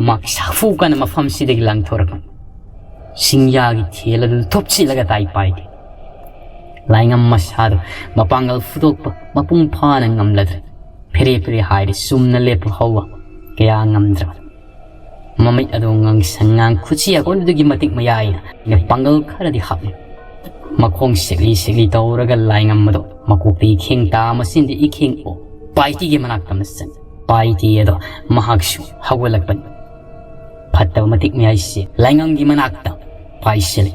ꯃꯍꯥꯛ ꯁꯥꯐꯨ ꯀꯟꯅ ꯃꯐꯝꯁꯤꯗꯒꯤ ꯂꯪꯊꯣꯔꯛꯄ ꯁꯤꯡꯌꯥꯒꯤ ꯊꯦꯜ ꯑꯗꯨ ꯊꯨꯞꯆꯤꯜꯂꯒ ꯇꯥꯏ ꯄꯥꯏꯇꯤ꯫ ꯂꯥꯏꯉꯝ ꯃꯁꯥꯗꯨ ꯃꯄꯥꯡꯒꯜ ꯐꯨꯗꯣꯛꯄ ꯃꯄꯨꯡ ꯐꯥꯅ ꯉꯝꯂꯗ꯭ꯔꯦ꯫ ꯐꯦꯔꯦ ꯐꯦꯔꯦ ꯍꯥꯏꯔꯦ, ꯆꯨꯝꯅ ꯂꯦꯞꯄ ꯍꯧꯕ ꯀꯌꯥ ꯉꯝꯗ꯭ꯔꯕ꯫ ꯃꯃꯤꯠ ꯑꯗꯨ ꯉꯥꯡꯁꯪ ꯉꯥꯡ, ꯈꯨꯠꯁꯤ ꯑꯀꯣꯟꯗꯨꯒꯤ ꯃꯇꯤꯛ ꯃꯌꯥꯏꯅ ꯄꯥꯡꯒꯜ ꯈꯔꯗꯤ ꯍꯥꯞꯂꯤ꯫ ꯃꯈꯣꯡ ꯁꯤꯛꯂꯤ ꯁꯤꯛꯂꯤ ꯇꯧꯔꯒ ꯂꯥꯏꯉꯝ ꯑꯗꯣ ꯃꯀꯣꯛꯇ ꯏꯈꯦꯡ ꯇꯥ, ꯃꯆꯤꯟꯗ ꯏꯈꯦꯡ ꯑꯣ ꯄꯥꯏꯇꯤꯒꯤ ꯃꯅꯥꯛꯇ ꯑꯃ ꯆꯪꯉꯤ꯫ ꯄꯥꯏꯇꯤ ꯑꯗꯣ ꯃꯍꯥꯛꯁꯨ ꯍꯧꯒꯠꯂꯛꯄꯅꯤ꯫ ꯐꯠꯇꯕ ꯃꯇꯤꯛ ꯃꯌꯥꯏꯁꯦ ꯂꯥꯏꯉꯝꯒꯤ ꯃꯅꯥꯛꯇ ꯄꯥꯏꯁꯤꯜꯂꯤ꯫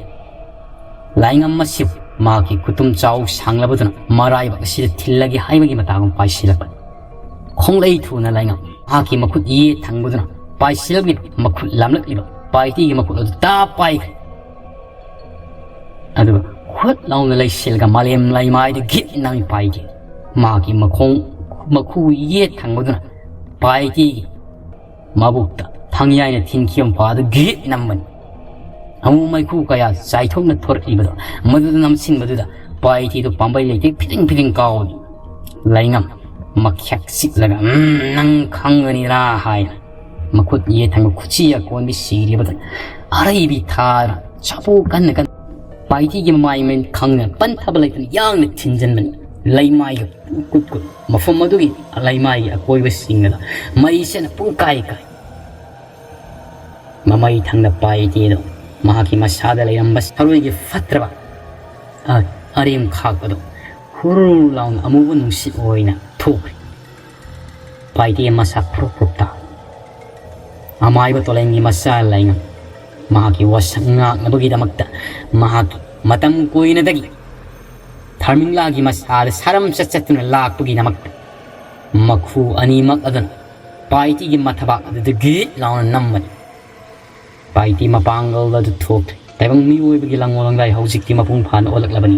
ꯂꯥꯏꯉꯝ ꯑꯁꯤꯕꯨ ꯃꯍꯥꯛꯀꯤ ꯈꯨꯇꯨꯝ ꯆꯥꯎ ꯁꯥꯡꯂꯕꯗꯨꯅ ꯃꯔꯥꯏꯕꯛ ꯑꯁꯤꯗ ꯊꯤꯜꯂꯒꯦ ꯍꯥꯏꯕꯒꯤ ꯃꯇꯥꯒꯨꯝ ꯄꯥꯏꯁꯤꯜꯂꯛꯄꯅꯤ꯫ ꯈꯣꯡꯂꯩ ꯊꯨꯅ ꯂꯥꯏꯉꯝ ꯃꯍꯥꯛꯀꯤ ꯃꯈꯨꯠ ꯌꯦꯠ ꯊꯪꯕꯗꯨꯅ ꯄꯥꯏꯁꯤꯜꯂꯛꯂꯤꯕ ꯃꯈꯨꯠ ꯂꯥꯝꯂꯛꯂꯤꯕ ꯄꯥꯏꯇꯤꯒꯤ ꯃꯈꯨꯠ ꯑꯗꯨ ꯇꯥꯞ ꯄꯥꯏꯈ꯭ꯔꯦ꯫ ꯑꯗꯨꯒ ꯍꯨꯠ ꯂꯥꯎꯅ ꯂꯩꯁꯤꯜꯂꯒ ꯃꯥꯂꯦꯝ ꯂꯩꯃꯥꯏꯗ ꯒꯤꯠ ꯅꯝꯃꯤ ꯄꯥꯏꯇꯤ꯫ ꯃꯍꯥꯛꯀꯤ ꯃꯈꯣꯡ ꯃꯈꯨ ꯌꯦꯠ ꯊꯪꯕꯗꯨꯅ ꯄꯥꯏꯇꯤꯒꯤ ꯃꯕꯨꯛꯇ ꯊꯥꯡꯌꯥꯏꯅ ꯊꯤꯟꯈꯤꯕ ꯃꯄꯥ ꯑꯗꯨ ꯒꯤꯠ ꯅꯝꯕꯅꯤ꯫ ꯑꯃꯨ ꯃꯩꯈꯨ ꯀꯌꯥ ꯆꯥꯏꯊꯣꯛꯅ ꯊꯣꯔꯛꯂꯤꯕꯗꯣ ꯃꯗꯨꯗ ꯅꯝꯁꯤꯟꯕꯗꯨꯗ ꯄꯥꯏꯇꯤꯗꯨ ꯄꯥꯝꯕꯩ ꯂꯩꯇꯦ ꯐꯤꯗꯤꯡ ꯐꯤꯗꯤꯡ ꯀꯥꯎꯏ꯫ ꯂꯥꯏꯉꯝ ꯃꯈ꯭ꯌꯥꯛ ꯆꯤꯛꯂꯒ, "ꯎꯝ, ꯅꯪ ꯈꯪꯒꯅꯤꯔꯥ?" ꯍꯥꯏꯅ ꯃꯈꯨꯠ ꯌꯦꯠ ꯊꯪꯕ ꯈꯨꯠꯁꯤ ꯑꯀꯣꯟꯕꯤ ꯁꯤꯔꯤꯕꯗ ꯑꯔꯩꯕꯤ ꯊꯥꯗꯅ ꯆꯥꯄꯣ ꯀꯟꯅ ꯀꯟꯅ ꯄꯥꯏꯇꯤꯒꯤ ꯃꯃꯥꯏ ꯃꯃꯤꯠ ꯈꯪꯗꯅ ꯄꯟꯊꯕ ꯂꯩꯇꯅ ꯌꯥꯡꯅ ꯊꯤꯟꯖꯤꯟꯕꯅꯤ꯫ ꯂꯩꯃꯥꯏꯒ ꯀꯨꯠ ꯀꯨꯠ ꯃꯐꯝ ꯑꯗꯨꯒꯤ ꯂꯩꯃꯥꯏꯒꯤ ꯑꯀꯣꯏꯕꯁꯤꯡ ꯑꯗ ꯃꯩꯁꯤꯅ ꯄꯨꯡꯀꯥꯏ ꯀꯥꯏ꯫ ꯃꯃꯩ ꯊꯪꯅ ꯄꯥꯏꯇꯤꯗꯣ ꯃꯍꯥꯛꯀꯤ ꯃꯁꯥꯗ ꯂꯩꯔꯝꯕ ꯁꯔꯨꯒꯤ ꯐꯠꯇ꯭ꯔꯕ ꯑ-, ꯑꯔꯦꯝ ꯈꯥꯛꯄꯗꯣ ꯍꯨꯔꯨ ꯂꯥꯎꯅ ꯑꯃꯨꯕ ꯅꯨꯡꯁꯤꯠ ꯑꯣꯏꯅ ꯊꯣꯛꯈ꯭ꯔꯦ꯫ ꯄꯥꯏꯇꯤ ꯃꯁꯥ ꯐꯨꯔꯨꯞ ꯐꯨꯔꯨꯞ ꯇꯥ꯫ ꯑꯃꯥꯏꯕ ꯇꯣꯂꯦꯟꯒꯤ ꯃꯆꯥ ꯂꯥꯏꯉꯝ ꯃꯍꯥꯛꯀꯤ ꯋꯥꯁꯛ ꯉꯥꯛꯅꯕꯒꯤꯗꯃꯛꯇ ꯃꯍꯥꯛꯀꯤ ꯃꯇꯝ ꯀꯨꯏꯅꯗꯒꯤ ꯊꯔꯃꯤꯡꯂꯥꯒꯤ ꯃꯁꯥꯗ ꯁꯥꯔꯝ ꯆꯠ ꯆꯠꯇꯨꯅ ꯂꯥꯛꯄꯒꯤꯗꯃꯛꯇ ꯃꯈꯨ ꯑꯅꯤꯃꯛ ꯑꯗꯨꯅ ꯄꯥꯏꯇꯤꯒꯤ ꯃꯊꯕꯥꯛ ꯑꯗꯨꯗ ꯒꯤꯠ ꯂꯥꯎꯅ ꯅꯝꯕꯅꯤ꯫ ꯄꯥꯏꯇꯤ ꯃꯄꯥꯡꯒꯜ ꯑꯗꯨ ꯊꯣꯛꯇ꯭ꯔꯦ꯫ ꯇꯥꯏꯕꯪ ꯃꯤꯑꯣꯏꯕꯒꯤ ꯂꯥꯡꯑꯣꯜ ꯂꯥꯡꯗꯥꯏ ꯍꯧꯖꯤꯛꯇꯤ ꯃꯄꯨꯡ ꯐꯥꯅ ꯑꯣꯜꯂꯛꯂꯕꯅꯤ꯫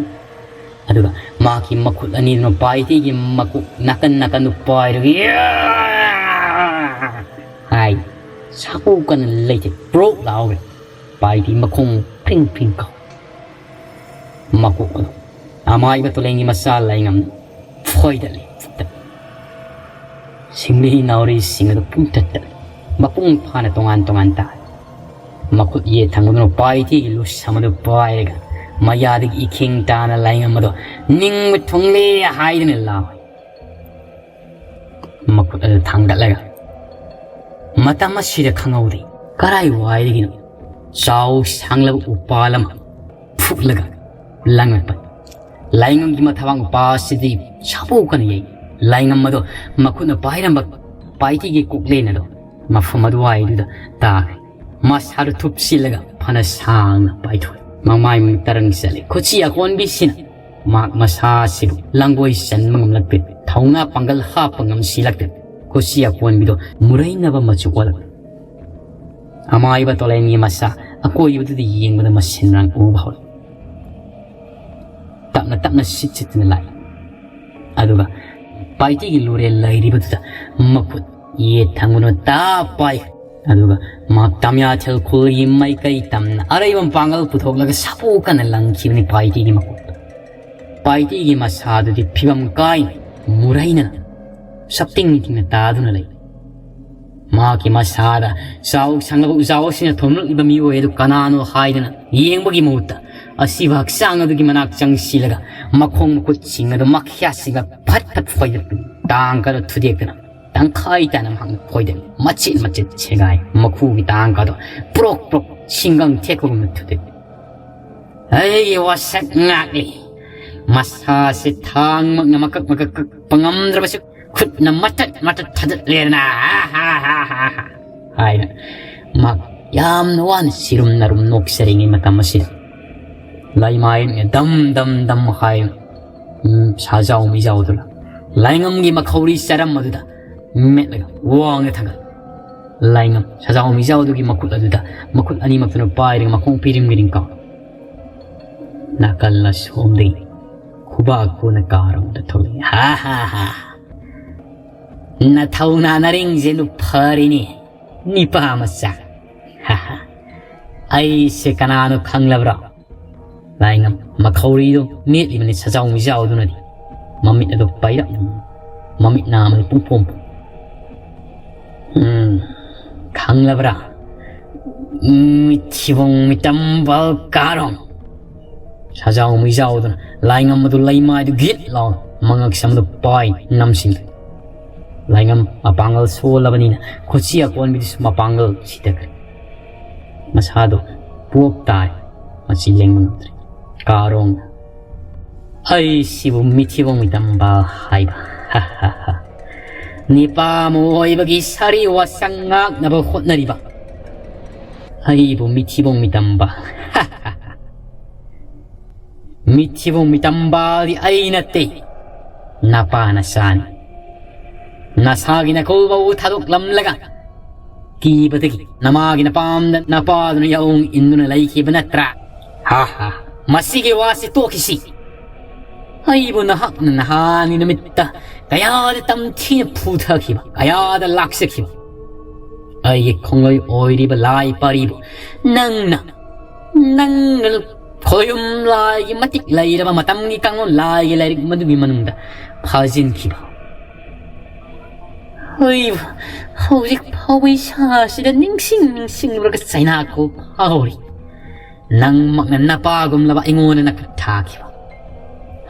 ꯑꯗꯨꯒ ꯃꯍꯥꯛꯀꯤ ꯃꯈꯨꯠ ꯑꯅꯤꯗꯨꯅ ꯄꯥꯏꯇꯤꯒꯤ ꯃꯀꯣꯛ ꯅꯥꯀꯟ ꯅꯥꯀꯟꯗꯨ ꯄꯥꯏꯔꯒ ꯍꯥꯏ ꯁꯥꯄꯨ ꯀꯟꯅ ꯂꯩꯊꯦ ꯄ꯭ꯔꯣꯛ ꯂꯥꯎꯔꯦ꯫ ꯄꯥꯏꯇꯤ ꯃꯈꯣꯡ ꯐ꯭ꯔꯤꯡ ꯐ꯭ꯔꯤꯡ ꯀꯥꯎ ꯃꯀꯣꯛ ꯑꯗꯨ ꯑꯃꯥꯏꯕ ꯇꯣꯂꯦꯟꯒꯤ ꯃꯆꯥ ꯂꯥꯏꯉꯝ ꯐꯣꯏꯗꯠꯂꯤ꯫ ꯁꯤꯡꯂꯤ ꯅꯥꯎꯔꯤꯁꯤꯡ ꯑꯗꯨ ꯄꯨꯡꯇꯠ ꯇꯠꯂꯤ꯫ ꯃꯄꯨꯡ ꯐꯥꯅ ꯇꯣꯉꯥꯟ ꯇꯣꯉꯥꯟ ꯇꯥꯔꯦ꯫ ꯃꯈꯨꯠ ꯌꯦꯠ ꯊꯪꯕꯗꯨꯅ ꯄꯥꯏꯊꯤꯒꯤ ꯂꯨꯁꯝ ꯑꯗꯨ ꯄꯥꯏꯔꯒ ꯃꯌꯥꯗꯒꯤ ꯏꯈꯤꯡ ꯇꯥꯅ ꯂꯥꯏꯉꯝ ꯑꯗꯨ ꯅꯤꯡꯕ ꯊꯨꯡꯂꯦ ꯍꯥꯏꯗꯨꯅ ꯂꯥꯎꯏ꯫ ꯃꯈꯨꯠ ꯑꯗꯨ ꯊꯥꯡꯒꯠꯂꯒ ꯃꯇꯝ ꯑꯁꯤꯗ ꯈꯪꯍꯧꯗꯦ ꯀꯔꯥꯏ ꯋꯥꯏꯗꯒꯤꯅꯣ ꯆꯥꯎ ꯁꯥꯡꯂꯕ ꯎꯄꯥꯜ ꯑꯃ ꯐꯨꯛꯂꯒ ꯂꯪꯂꯛꯄ ꯂꯥꯏꯉꯝꯒꯤ ꯃꯊꯕꯥꯛ ꯃꯄꯥ ꯑꯁꯤꯗꯤ ꯁꯥꯄꯨ ꯀꯟꯅ ꯌꯩ꯫ ꯂꯥꯏꯉꯝ ꯑꯗꯣ ꯃꯈꯨꯠꯅ ꯄꯥꯏꯔꯝꯕ ꯄꯥꯏꯇꯤꯒꯤ ꯀꯣꯛꯂꯦꯟ ꯑꯗꯣ ꯃꯐꯝ ꯑꯗꯨꯋꯥꯏꯗꯨꯗ ꯇꯥꯈ꯭ꯔꯦ꯫ ꯃꯁꯥꯗꯨ ꯊꯨꯞꯆꯤꯜꯂꯒ ꯐꯅ ꯁꯥꯡꯅ ꯄꯥꯏꯊꯣꯛꯏ꯫ ꯃꯃꯥꯏ ꯃꯃꯤꯠ ꯇꯔꯪ ꯆꯠꯂꯤ꯫ ꯈꯨꯠꯁꯤ ꯑꯀꯣꯟꯕꯤꯁꯤꯅ ꯃꯍꯥꯛ ꯃꯁꯥ ꯑꯁꯤꯕꯨ ꯂꯥꯡꯒꯣꯏ ꯆꯟꯕ ꯉꯝꯂꯛꯇꯦ꯫ ꯊꯧꯅꯥ ꯄꯥꯡꯒꯜ ꯍꯥꯞꯄ ꯉꯝꯁꯤꯜꯂꯛꯇꯦ꯫ ꯈꯨꯠꯁꯤ ꯑꯀꯣꯟꯕꯤꯗꯣ ꯃꯨꯔꯩꯅꯕ ꯃꯆꯨ ꯑꯣꯜꯂꯛꯂꯦ꯫ ꯑꯃꯥꯏꯕ ꯇꯣꯂꯦꯟꯒꯤ ꯃꯁꯥ ꯑꯀꯣꯏꯕꯗꯨꯗ ꯌꯦꯡꯕꯗ ꯃꯁꯤꯟ ꯃꯔꯥꯡ ꯎꯕ ꯍꯧꯔꯛꯏ꯫ ꯇꯞꯅ ꯇꯞꯅ ꯁꯤꯠ ꯁꯤꯠꯇꯨꯅ ꯂꯥꯛꯏ꯫ ꯑꯗꯨꯒ ꯄꯥꯏꯇꯤꯒꯤ ꯂꯨꯔꯦꯜ ꯂꯩꯔꯤꯕꯗꯨꯗ ꯃꯈꯨꯠ ꯌꯦꯠ ꯊꯪꯕꯅ ꯇꯥ ꯄꯥꯏ꯫ ꯑꯗꯨꯒ ꯃꯍꯥꯛ ꯇꯥꯃꯤꯌꯥꯊꯦꯜ ꯈꯨꯜꯒꯤ ꯃꯥꯏꯀꯩ ꯇꯝꯅ ꯑꯔꯩꯕ ꯃꯄꯥꯡꯒꯜ ꯄꯨꯊꯣꯛꯂꯒ ꯁꯥꯄꯨ ꯀꯟꯅ ꯂꯪꯈꯤꯕꯅꯤ ꯄꯥꯏꯇꯤꯒꯤ ꯃꯀꯣꯛꯇ꯫ ꯄꯥꯏꯇꯤꯒꯤ ꯃꯁꯥꯗꯨꯗꯤ ꯐꯤꯕꯝ ꯀꯥꯏꯅ ꯃꯨꯔꯩꯅꯅ ꯁꯞꯇꯤꯡ ꯅꯤꯡꯊꯤꯡꯅ ꯇꯥꯗꯨꯅ ꯂꯩ꯫ ꯃꯍꯥꯛꯀꯤ ꯃꯁꯥꯗ ꯆꯥꯎ ꯁꯥꯡꯂꯕ ꯎꯖꯥꯎ ꯑꯁꯤꯅ ꯊꯣꯝꯂꯛꯂꯤꯕ ꯃꯤꯑꯣꯏ ꯑꯗꯨ ꯀꯅꯥꯅꯣ ꯍꯥꯏꯗꯅ ꯌꯦꯡꯕꯒꯤ ꯃꯍꯨꯠꯇ ꯑꯁꯤꯕ ꯍꯛꯆꯥꯡ ꯑꯗꯨꯒꯤ ꯃꯅꯥꯛ ꯆꯪꯁꯤꯜꯂꯒ ꯃꯈꯣꯡ ꯃꯈꯨꯠꯁꯤꯡ ꯑꯗꯨ ꯃꯈ꯭ꯌꯥꯁꯤꯡꯒ ꯐꯠ ꯐꯠ ꯐꯣꯏꯗꯠꯄꯅꯤ꯫ ꯇꯥꯡ ꯈꯔ ꯊꯨꯗꯦꯛꯇꯅ ꯇꯪꯈꯥꯏ ꯇꯥꯅ ꯃꯍꯥꯛꯅ ꯐꯣꯏꯗꯠꯂꯤ꯫ ꯃꯆꯦꯠ ꯃꯆꯦꯠ ꯁꯦꯒꯥꯏ꯫ ꯃꯈꯨꯒꯤ ꯇꯥꯡ ꯈꯔꯗꯣ ꯄ꯭ꯔꯣꯛ ꯄ꯭ꯔꯣꯛ ꯁꯤꯡꯒꯪ ꯊꯦꯛꯄꯒꯨꯝꯅ ꯊꯨꯗꯦꯛꯂꯤ꯫ ꯑꯩꯒꯤ ꯋꯥꯁꯛ ꯉꯥꯛꯂꯤ꯫ ꯃꯁꯥꯁꯤ ꯊꯥꯡꯃꯛꯅ ꯃꯀꯛ ꯃꯀꯛ ꯀꯛꯄ ꯉꯝꯗ꯭ꯔꯕꯁꯨ ꯈꯨꯠꯅ ꯃꯇꯠ ꯃꯇꯠ ꯊꯥꯗꯠꯂꯦꯗꯅ ꯍꯥꯏꯅ ꯃꯍꯥꯛ ꯌꯥꯝꯅ ꯋꯥꯅ ꯁꯤꯔꯨꯝ ꯅꯥꯔꯨꯝ ꯅꯣꯛꯆꯔꯤꯉꯩ ꯃꯇꯝ ꯑꯁꯤꯗ ꯂꯩꯃꯥꯏꯅ ꯗꯝ ꯗꯝ ꯗꯝ ꯍꯥꯏꯅ ꯁꯥꯖꯥꯎ ꯃꯤꯖꯥꯎꯗꯨꯅ ꯂꯥꯏꯉꯝꯒꯤ ꯃꯈꯧꯔꯤ ꯆꯔꯝ ꯑꯗꯨꯗ ꯃꯦꯠꯂꯒ ꯋꯥꯡꯅ ꯊꯥꯡꯒꯠ ꯂꯥꯏꯉꯝ ꯁꯖꯥꯎ ꯃꯤꯖꯥꯎꯗꯨꯒꯤ ꯃꯈꯨꯠ ꯑꯗꯨꯗ ꯃꯈꯨꯠ ꯑꯅꯤꯃꯛꯇꯨꯅ ꯄꯥꯏꯔꯒ ꯃꯈꯣꯡ ꯄꯤꯔꯤꯝꯒꯤꯔꯤꯝ ꯀꯥꯎ꯫ ꯅꯥꯀꯜ ꯑꯁꯣꯝꯗꯒꯤ ꯈꯨꯕꯥꯛ ꯈꯨꯅ ꯀꯥꯔꯣꯡꯗ ꯊꯣꯛꯂꯛꯏ꯫ "ꯍꯥ ꯍꯥ ꯍꯥ꯫ ꯅꯊꯧꯅꯥ ꯅꯔꯤꯡꯁꯦ ꯂꯨꯞ ꯐꯔꯤꯅꯤ, ꯅꯤꯄꯥ ꯃꯆꯥ꯫ ꯍꯥ ꯍꯥ꯫ ꯑꯩꯁꯦ ꯀꯅꯥꯅꯣ ꯈꯪꯂꯕ꯭ꯔꯣ?" ꯂꯥꯏꯉꯝ ꯃꯈꯧꯔꯤꯗꯨ ꯃꯦꯠꯂꯤꯕꯅꯤ ꯁꯖꯥꯎ ꯃꯤꯖꯥꯎꯗꯨꯅꯗꯤ꯫ ꯃꯃꯤꯠ ꯑꯗꯨ ꯄꯥꯏꯔꯞ, ꯃꯃꯤꯠ ꯅꯥ ꯑꯃꯗꯤ ꯄꯨꯡꯄꯣꯝ ꯄꯣꯝ꯫ "ꯎꯝ, ꯈꯪꯂꯕ꯭ꯔꯥ? ꯃꯤꯊꯤꯕꯣꯡ ꯃꯤꯇꯝꯕꯥꯜ ꯀꯥꯔꯣꯡ!" ꯁꯖꯥꯎ ꯃꯤꯖꯥꯎꯗꯨꯅ ꯂꯥꯏꯉꯝ ꯑꯗꯨ ꯂꯩꯃꯥꯏꯗꯨ ꯒꯤꯠ ꯂꯥꯎꯅ ꯃꯉꯛ ꯁꯝꯗꯨ ꯄꯥꯏ ꯅꯝꯁꯤꯜꯂꯤ꯫ ꯂꯥꯏꯉꯝ ꯃꯄꯥꯡꯒꯜ ꯁꯣꯜꯂꯕꯅꯤꯅ ꯈꯨꯠꯁꯤ ꯑꯀꯣꯟꯕꯤꯗꯨꯁꯨ ꯃꯄꯥꯡꯒꯜ ꯁꯤꯊꯈ꯭ꯔꯦ꯫ ꯃꯁꯥꯗꯨ ꯄꯣꯞ ꯇꯥꯏ꯫ ꯃꯁꯤ ꯂꯦꯡꯕ ꯉꯝꯗ꯭ꯔꯦ꯫ ꯀꯥꯔꯣꯡꯅ, "ꯑꯩꯁꯤꯕꯨ ꯃꯤꯊꯤꯕꯣꯡ ꯃꯤꯇꯝꯕꯥꯜ ꯍꯥꯏꯕ? ꯍꯥ ꯍꯥ ꯍꯥ꯫ ꯅꯤꯄꯥ ꯑꯃ ꯑꯣꯏꯕꯒꯤ ꯁꯥꯔꯤ ꯋꯥꯁꯛ ꯉꯥꯛꯅꯕ ꯍꯣꯠꯅꯔꯤꯕ ꯑꯩꯕꯨ ꯃꯤꯊꯤꯕꯣꯡ ꯃꯤꯇꯝꯕꯥꯜ? ꯍꯥ ꯍꯥ ꯍꯥ꯫ ꯃꯤꯊꯤꯕꯣꯡ ꯃꯤꯇꯝꯕꯥꯜꯗꯤ ꯑꯩ ꯅꯠꯇꯦ, ꯅꯄꯥ ꯅꯆꯥꯅꯤ꯫ ꯅꯁꯥꯒꯤ ꯅꯀꯧꯕꯕꯨ ꯊꯥꯗꯣꯛꯂꯝꯂꯒ ꯀꯤꯕꯗꯒꯤ ꯅꯃꯥꯒꯤ ꯅꯄꯥꯝꯗ ꯅꯄꯥꯗꯨꯅ ꯌꯥꯑꯣꯡ ꯏꯟꯗꯨꯅ ꯂꯩꯈꯤꯕ ꯅꯠꯇ꯭ꯔꯥ? ꯍꯥ ꯍꯥ꯫ ꯃꯁꯤꯒꯤ ꯋꯥꯁꯤ ꯇꯣꯛꯈꯤꯁꯤ꯫ ꯑꯩꯕꯨ ꯅꯍꯥꯛꯅ ꯅꯍꯥꯟꯒꯤ ꯅꯨꯃꯤꯠꯇ ꯀꯌꯥꯗ ꯇꯝꯊꯤꯅ ꯐꯨꯊꯈꯤꯕ, ꯀꯌꯥꯗ ꯂꯥꯛꯆꯈꯤꯕ, ꯑꯩꯒꯤ ꯈꯣꯡꯂꯣꯏ ꯑꯣꯏꯔꯤꯕ ꯂꯥꯏ ꯄꯥꯔꯤꯕꯨ ꯅꯪꯅ, ꯅꯪꯅ ꯈꯣꯌꯨꯝ ꯂꯥꯏꯒꯤ ꯃꯇꯤꯛ ꯂꯩꯔꯕ ꯃꯇꯝꯒꯤ ꯀꯥꯡꯂꯣꯟ ꯂꯥꯏꯒꯤ ꯂꯥꯏꯔꯤꯛ ꯃꯗꯨꯒꯤ ꯃꯅꯨꯡꯗ ꯐꯥꯖꯤꯟꯈꯤꯕ꯫ ꯍꯣꯏ, ꯍꯧꯖꯤꯛ ꯐꯥꯎꯕ ꯏꯁꯥꯁꯤꯗ ꯅꯤꯡꯁꯤꯡ ꯅꯤꯡꯁꯤꯡꯂꯨꯔꯒ ꯆꯩꯅꯥꯈꯣꯛ ꯐꯥꯎꯔꯤ꯫ ꯅꯪꯃꯛꯅ ꯅꯄꯥꯒꯨꯝꯂꯕ ꯑꯩꯉꯣꯟꯗ ꯅꯈꯨꯠ ꯊꯥꯈꯤꯕ꯫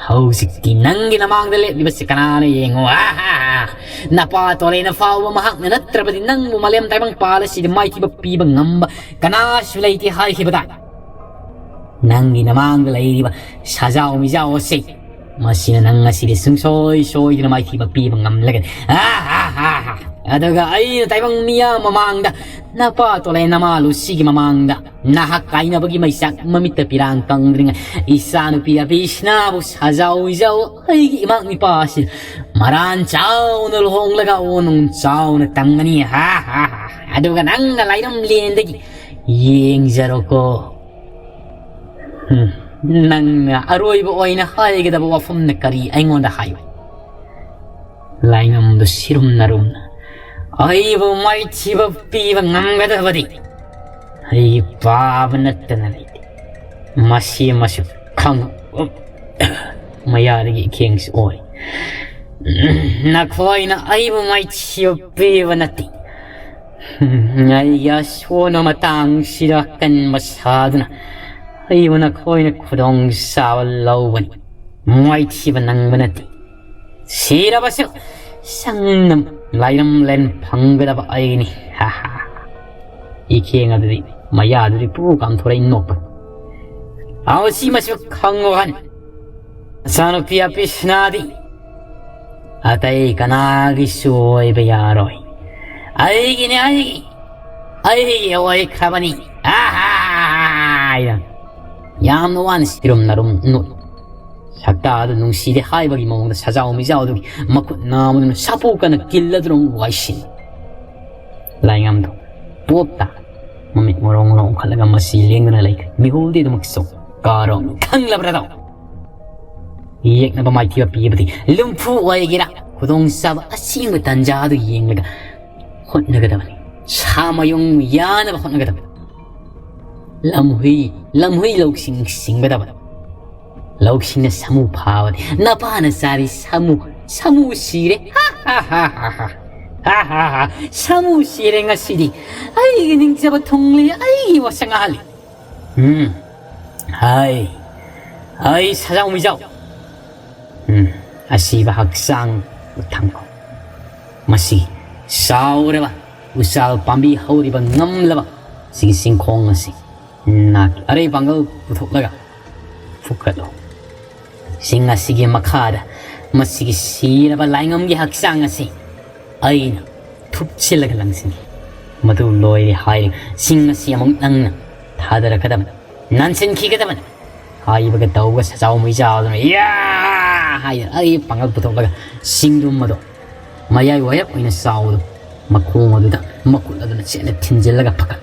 ꯍꯧꯖꯤꯛꯇꯤ ꯅꯪꯒꯤ ꯅꯃꯥꯡꯗ ꯂꯦꯞꯂꯤꯕꯁꯤ ꯀꯅꯥꯅꯣ ꯌꯦꯡꯉꯨ꯫ ꯑꯥ! ꯅꯄꯥ ꯇꯣꯂꯦꯅ ꯐꯥꯎꯕ ꯃꯍꯥꯛꯅ ꯅꯠꯇ꯭ꯔꯕꯗꯤ ꯅꯪꯕꯨ ꯃꯥꯂꯦꯝ ꯇꯥꯏꯕꯪ ꯄꯥꯜ ꯑꯁꯤꯗ ꯃꯥꯏꯊꯤꯕ ꯄꯤꯕ ꯉꯝꯕ ꯀꯅꯥꯁꯨ ꯂꯩꯇꯦ ꯍꯥꯏꯈꯤꯕꯗꯥꯏ? ꯅꯪꯒꯤ ꯅꯃꯥꯡꯗ ꯂꯩꯔꯤꯕ ꯁꯖꯥꯎ ꯃꯤꯖꯥꯎ ꯑꯁꯤ, ꯃꯁꯤꯅ ꯅꯪ ꯑꯁꯤꯗꯤ ꯁꯨꯡꯁꯣꯏ ꯁꯣꯏꯗꯅ ꯃꯥꯏꯊꯤꯕ ꯄꯤꯕ ꯉꯝꯂꯒꯅꯤ꯫ ꯑꯥ, ꯑꯥ, ꯑꯥ, ꯑꯥ꯫ ꯑꯗꯨꯒ ꯑꯩꯅ ꯇꯥꯏꯕꯪ ꯃꯤꯌꯥꯝ ꯃꯃꯥꯡꯗ, ꯅꯄꯥ ꯇꯣꯂꯦ ꯅꯃꯥ ꯂꯨꯁꯤꯒꯤ ꯃꯃꯥꯡꯗ, ꯅꯍꯥꯛ ꯀꯥꯏꯅꯕꯒꯤ ꯃꯩꯆꯥꯛ ꯃꯃꯤꯠꯇ ꯄꯤꯔꯥꯡ ꯀꯪꯗ꯭ꯔꯤꯉꯩ ꯏꯆꯥꯅꯨꯄꯤ ꯑꯕꯤꯁꯅꯥꯕꯨ ꯁꯖꯥꯎ ꯏꯖꯥꯎ ꯑꯩꯒꯤ ꯏꯃꯥꯛ ꯅꯤꯄꯥ ꯑꯁꯤ ꯃꯔꯥꯟ ꯆꯥꯎꯅ ꯂꯨꯍꯣꯡꯂꯒ ꯑꯣ ꯅꯨꯡ ꯆꯥꯎꯅ ꯇꯝꯒꯅꯤ꯫ ꯍꯥ, ꯍꯥ, ꯍꯥ꯫ ꯑꯗꯨꯒ ꯅꯪꯅ ꯂꯥꯏꯔꯝꯂꯦꯟꯗꯒꯤ ꯌꯦꯡꯖꯔꯣꯀꯣ꯫ ꯎꯝ, ꯅꯪꯅ ꯑꯔꯣꯏꯕ ꯑꯣꯏꯅ ꯍꯥꯏꯒꯗꯕ ꯋꯥꯐꯝꯅ ꯀꯔꯤ? ꯑꯩꯉꯣꯟꯗ ꯍꯥꯏꯌꯨ꯫ ꯂꯥꯏꯉꯝꯗꯨ ꯁꯤꯔꯨꯝ ꯅꯔꯨꯝꯅ ꯑꯩꯕꯨ ꯃꯥꯏꯊꯤꯕ ꯄꯤꯕ ꯉꯝꯒꯗꯕꯗꯤ ꯑꯩꯒꯤ ꯄꯥꯕ ꯅꯠꯇꯅ ꯂꯩꯇꯦ꯫ ꯃꯁꯤ ꯑꯃꯁꯨ ꯈꯪꯉꯨ꯫ ꯃꯌꯥꯗꯒꯤ ꯏꯈꯦꯡꯁꯨ ꯑꯣꯏ꯫ ꯅꯈꯣꯏꯅ ꯑꯩꯕꯨ ꯃꯥꯏꯊꯤꯕ ꯄꯤꯕ ꯅꯠꯇꯦ꯫ ꯑꯩꯒꯤ ꯑꯁꯣꯟꯕ ꯃꯇꯥꯡꯁꯤꯗ ꯀꯟꯕ ꯁꯥꯗꯨꯅ ꯑꯩꯕꯨ ꯅꯈꯣꯏꯅ ꯈꯨꯗꯣꯡ ꯆꯥꯕ ꯂꯧꯕꯅꯤ꯫ ꯃꯥꯏꯊꯤꯕ ꯅꯪꯕ ꯅꯠꯇꯦ꯫ ꯁꯤꯔꯕꯁꯨ ꯁꯪꯅ ꯂꯥꯏꯔꯝꯂꯦꯟ ꯐꯪꯒꯗꯕ ꯑꯩꯅꯤ꯫ ꯍꯥ ꯍꯥ ꯍꯥ꯫ ꯏꯈꯦꯡ ꯑꯗꯨꯗꯤ ꯃꯌꯥꯗꯨꯗꯤ ꯄꯨ ꯀꯥꯝꯊꯣꯔꯛꯏ ꯅꯣꯛꯄ꯫ ꯑꯥꯎ, ꯁꯤꯃꯁꯨ ꯈꯪꯉꯣ ꯍꯟ꯫ ꯃꯆꯥꯅꯨꯄꯤ ꯑꯄꯤꯁꯅꯥꯗꯤ ꯑꯇꯩ ꯀꯅꯥꯒꯤꯁꯨ ꯑꯣꯏꯕ ꯌꯥꯔꯣꯏ꯫ ꯑꯩꯒꯤꯅꯦ, ꯑꯩꯒꯤ, ꯑꯩꯒꯤ ꯑꯣꯏꯈ꯭ꯔꯕꯅꯤ꯫ ꯑꯥ ꯍꯥ ꯍꯥ ꯍꯥ ꯍꯥꯏꯅ ꯌꯥꯝꯅ ꯋꯥꯅ ꯁꯤꯔꯨꯝ ꯅꯔꯨꯝ ꯅꯣꯛꯏ꯫ ꯁꯛꯇꯥ ꯑꯗꯨ ꯅꯨꯡꯁꯤꯗꯦ ꯍꯥꯏꯕꯒꯤ ꯃꯑꯣꯡꯗ ꯁꯖꯥꯎ ꯃꯤꯖꯥꯎꯗꯨꯒꯤ ꯃꯈꯨꯠ ꯅꯥꯝꯃꯗꯨꯅ ꯁꯥꯄꯣꯛ ꯀꯟꯅ ꯀꯤꯜꯂꯗꯨꯅ ꯋꯥꯏꯁꯤꯟ꯫ ꯂꯥꯏꯉꯝꯗꯣ ꯄꯣꯞꯇ ꯃꯃꯤꯠ ꯃꯔꯣꯡ ꯃꯔꯣꯡ ꯎꯪꯈꯠꯂꯒ ꯃꯁꯤ ꯂꯦꯡꯗꯅ ꯂꯩꯈ꯭ꯔꯦ꯫ ꯃꯤꯍꯨꯜꯗꯤ ꯑꯗꯨꯃꯛ ꯆꯣꯛ ꯀꯥꯔꯣꯡ ꯈꯪꯂꯕ꯭ꯔꯗꯣ? ꯌꯦꯛꯅꯕ ꯃꯥꯏꯊꯤꯕ ꯄꯤꯕꯗꯤ ꯂꯨꯝꯐꯨ ꯑꯣꯏꯒꯦꯔꯥ, ꯈꯨꯗꯣꯡꯆꯥꯕ ꯑꯁꯦꯡꯕ ꯇꯟꯖꯥ ꯑꯗꯨ ꯌꯦꯡꯂꯒ ꯍꯣꯠꯅꯒꯗꯕꯅꯤ꯫ ꯁꯥ ꯃꯌꯨꯡ ꯌꯥꯅꯕ ꯍꯣꯠꯅꯒꯗꯕꯅꯤ꯫ ꯂꯝꯍꯨꯏ, ꯂꯝꯍꯨꯏ ꯂꯧꯁꯤꯡ ꯁꯤꯡꯒꯗꯕ꯫ ꯂꯧꯁꯤꯡꯅ ꯁꯥꯃꯨ ꯐꯥꯕꯗꯤ ꯅꯄꯥꯅ ꯆꯥꯔꯤ ꯁꯥꯃꯨ, ꯁꯥꯃꯨ ꯁꯤꯔꯦ꯫ ꯍꯥ ꯍꯥ ꯍꯥ ꯍꯥ ꯍꯥ꯫ ꯍꯥ ꯍꯥ ꯍꯥ꯫ ꯁꯥꯃꯨ ꯁꯤꯔꯦ ꯉꯁꯤꯗꯤ꯫ ꯑꯩꯒꯤ ꯅꯤꯡꯖꯕ ꯊꯨꯡꯂꯤ, ꯑꯩꯒꯤ ꯋꯥꯁꯛ ꯉꯥꯍꯜꯂꯤ꯫ ꯎꯝ꯫ ꯍꯥꯏ꯫ ꯑꯩ ꯁꯖꯥꯎ ꯃꯤꯖꯥꯎ꯫ ꯎꯝ꯫ ꯑꯁꯤꯕ ꯍꯛꯆꯥꯡ ꯊꯝꯈꯣ꯫ ꯃꯁꯤ ꯆꯥꯎꯔꯕ ꯎꯆꯥꯜ ꯄꯥꯝꯕꯤ ꯍꯧꯔꯤꯕ ꯉꯝꯂꯕ ꯁꯤꯒꯤ ꯆꯤꯡꯈꯣꯡ ꯑꯁꯤ ꯅꯥꯛꯀꯤ ꯑꯔꯩ ꯄꯥꯡꯒꯜ ꯄꯨꯊꯣꯛꯂꯒ ꯐꯨꯛꯀꯠꯂꯨ꯫ ꯁꯤꯡ ꯑꯁꯤꯒꯤ ꯃꯈꯥꯗ ꯃꯁꯤꯒꯤ ꯁꯤꯔꯕ ꯂꯥꯏꯉꯝꯒꯤ ꯍꯛꯆꯥꯡ ꯑꯁꯤ ꯑꯩꯅ ꯊꯨꯞꯆꯤꯜꯂꯒ ꯂꯪꯁꯤꯟꯈꯤ꯫ ꯃꯗꯨ ꯂꯣꯏꯔꯦ ꯍꯥꯏꯔꯒ ꯁꯤꯡ ꯑꯁꯤ ꯑꯃꯨꯛ ꯅꯪꯅ ꯊꯥꯗꯔꯛꯀꯗꯕꯅꯤ, ꯅꯥꯟꯁꯤꯟꯈꯤꯒꯗꯕꯅꯤ꯫ ꯍꯥꯏꯕꯒ ꯇꯧꯕꯒ ꯁꯖꯥꯎ ꯃꯩꯖꯥꯎꯗꯨꯅ ꯌꯥ ꯍꯥꯏꯗꯅ ꯑꯩ ꯄꯥꯡꯒꯜ ꯄꯨꯊꯣꯛꯂꯒ ꯁꯤꯡꯗꯨꯝ ꯑꯗꯣ ꯃꯌꯥꯏ ꯋꯥꯏꯔꯞ ꯑꯣꯏꯅ ꯆꯥꯎꯕꯗꯣ ꯃꯈꯣꯡ ꯑꯗꯨꯗ ꯃꯈꯨꯠ ꯑꯗꯨꯅ ꯆꯦꯠꯅ ꯊꯤꯟꯖꯤꯜꯂꯒ ꯐꯀꯠ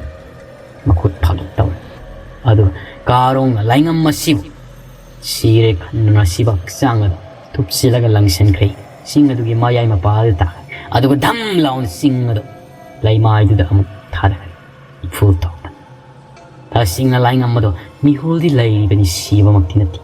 ꯃꯈꯨꯠ ꯐꯀꯠ ꯇꯧꯔꯦ꯫ ꯑꯗꯨꯒ ꯀꯥꯔꯣꯡꯅ ꯂꯥꯏꯉꯝ ꯑꯁꯤꯕꯨ ꯁꯤꯔꯦ ꯈꯟꯗꯨꯅ ꯑꯁꯤꯕ ꯍꯛꯆꯥꯡ ꯑꯗꯨ ꯊꯨꯞꯆꯤꯜꯂꯒ ꯂꯪꯁꯤꯟꯈ꯭ꯔꯦ꯫ ꯆꯤꯡ ꯑꯗꯨꯒꯤ ꯃꯌꯥꯏ ꯃꯄꯥꯗ ꯇꯥꯈ꯭ꯔꯦ꯫ ꯑꯗꯨꯒ ꯙꯝ ꯂꯥꯎꯅ ꯆꯤꯡ ꯑꯗꯨ ꯂꯩꯃꯥꯏꯗꯨꯗ ꯑꯃꯨꯛ ꯊꯥꯗꯈ꯭ꯔꯦ꯫ ꯏꯐꯨꯜ ꯊꯣꯛꯇꯅ꯫ ꯇꯁꯦꯡꯅ ꯂꯥꯏꯉꯝ ꯑꯗꯣ ꯃꯤꯍꯨꯜꯗꯤ ꯂꯩꯔꯤꯕꯅꯤ, ꯁꯤꯕꯃꯛꯇꯤ ꯅꯠꯇꯦ꯫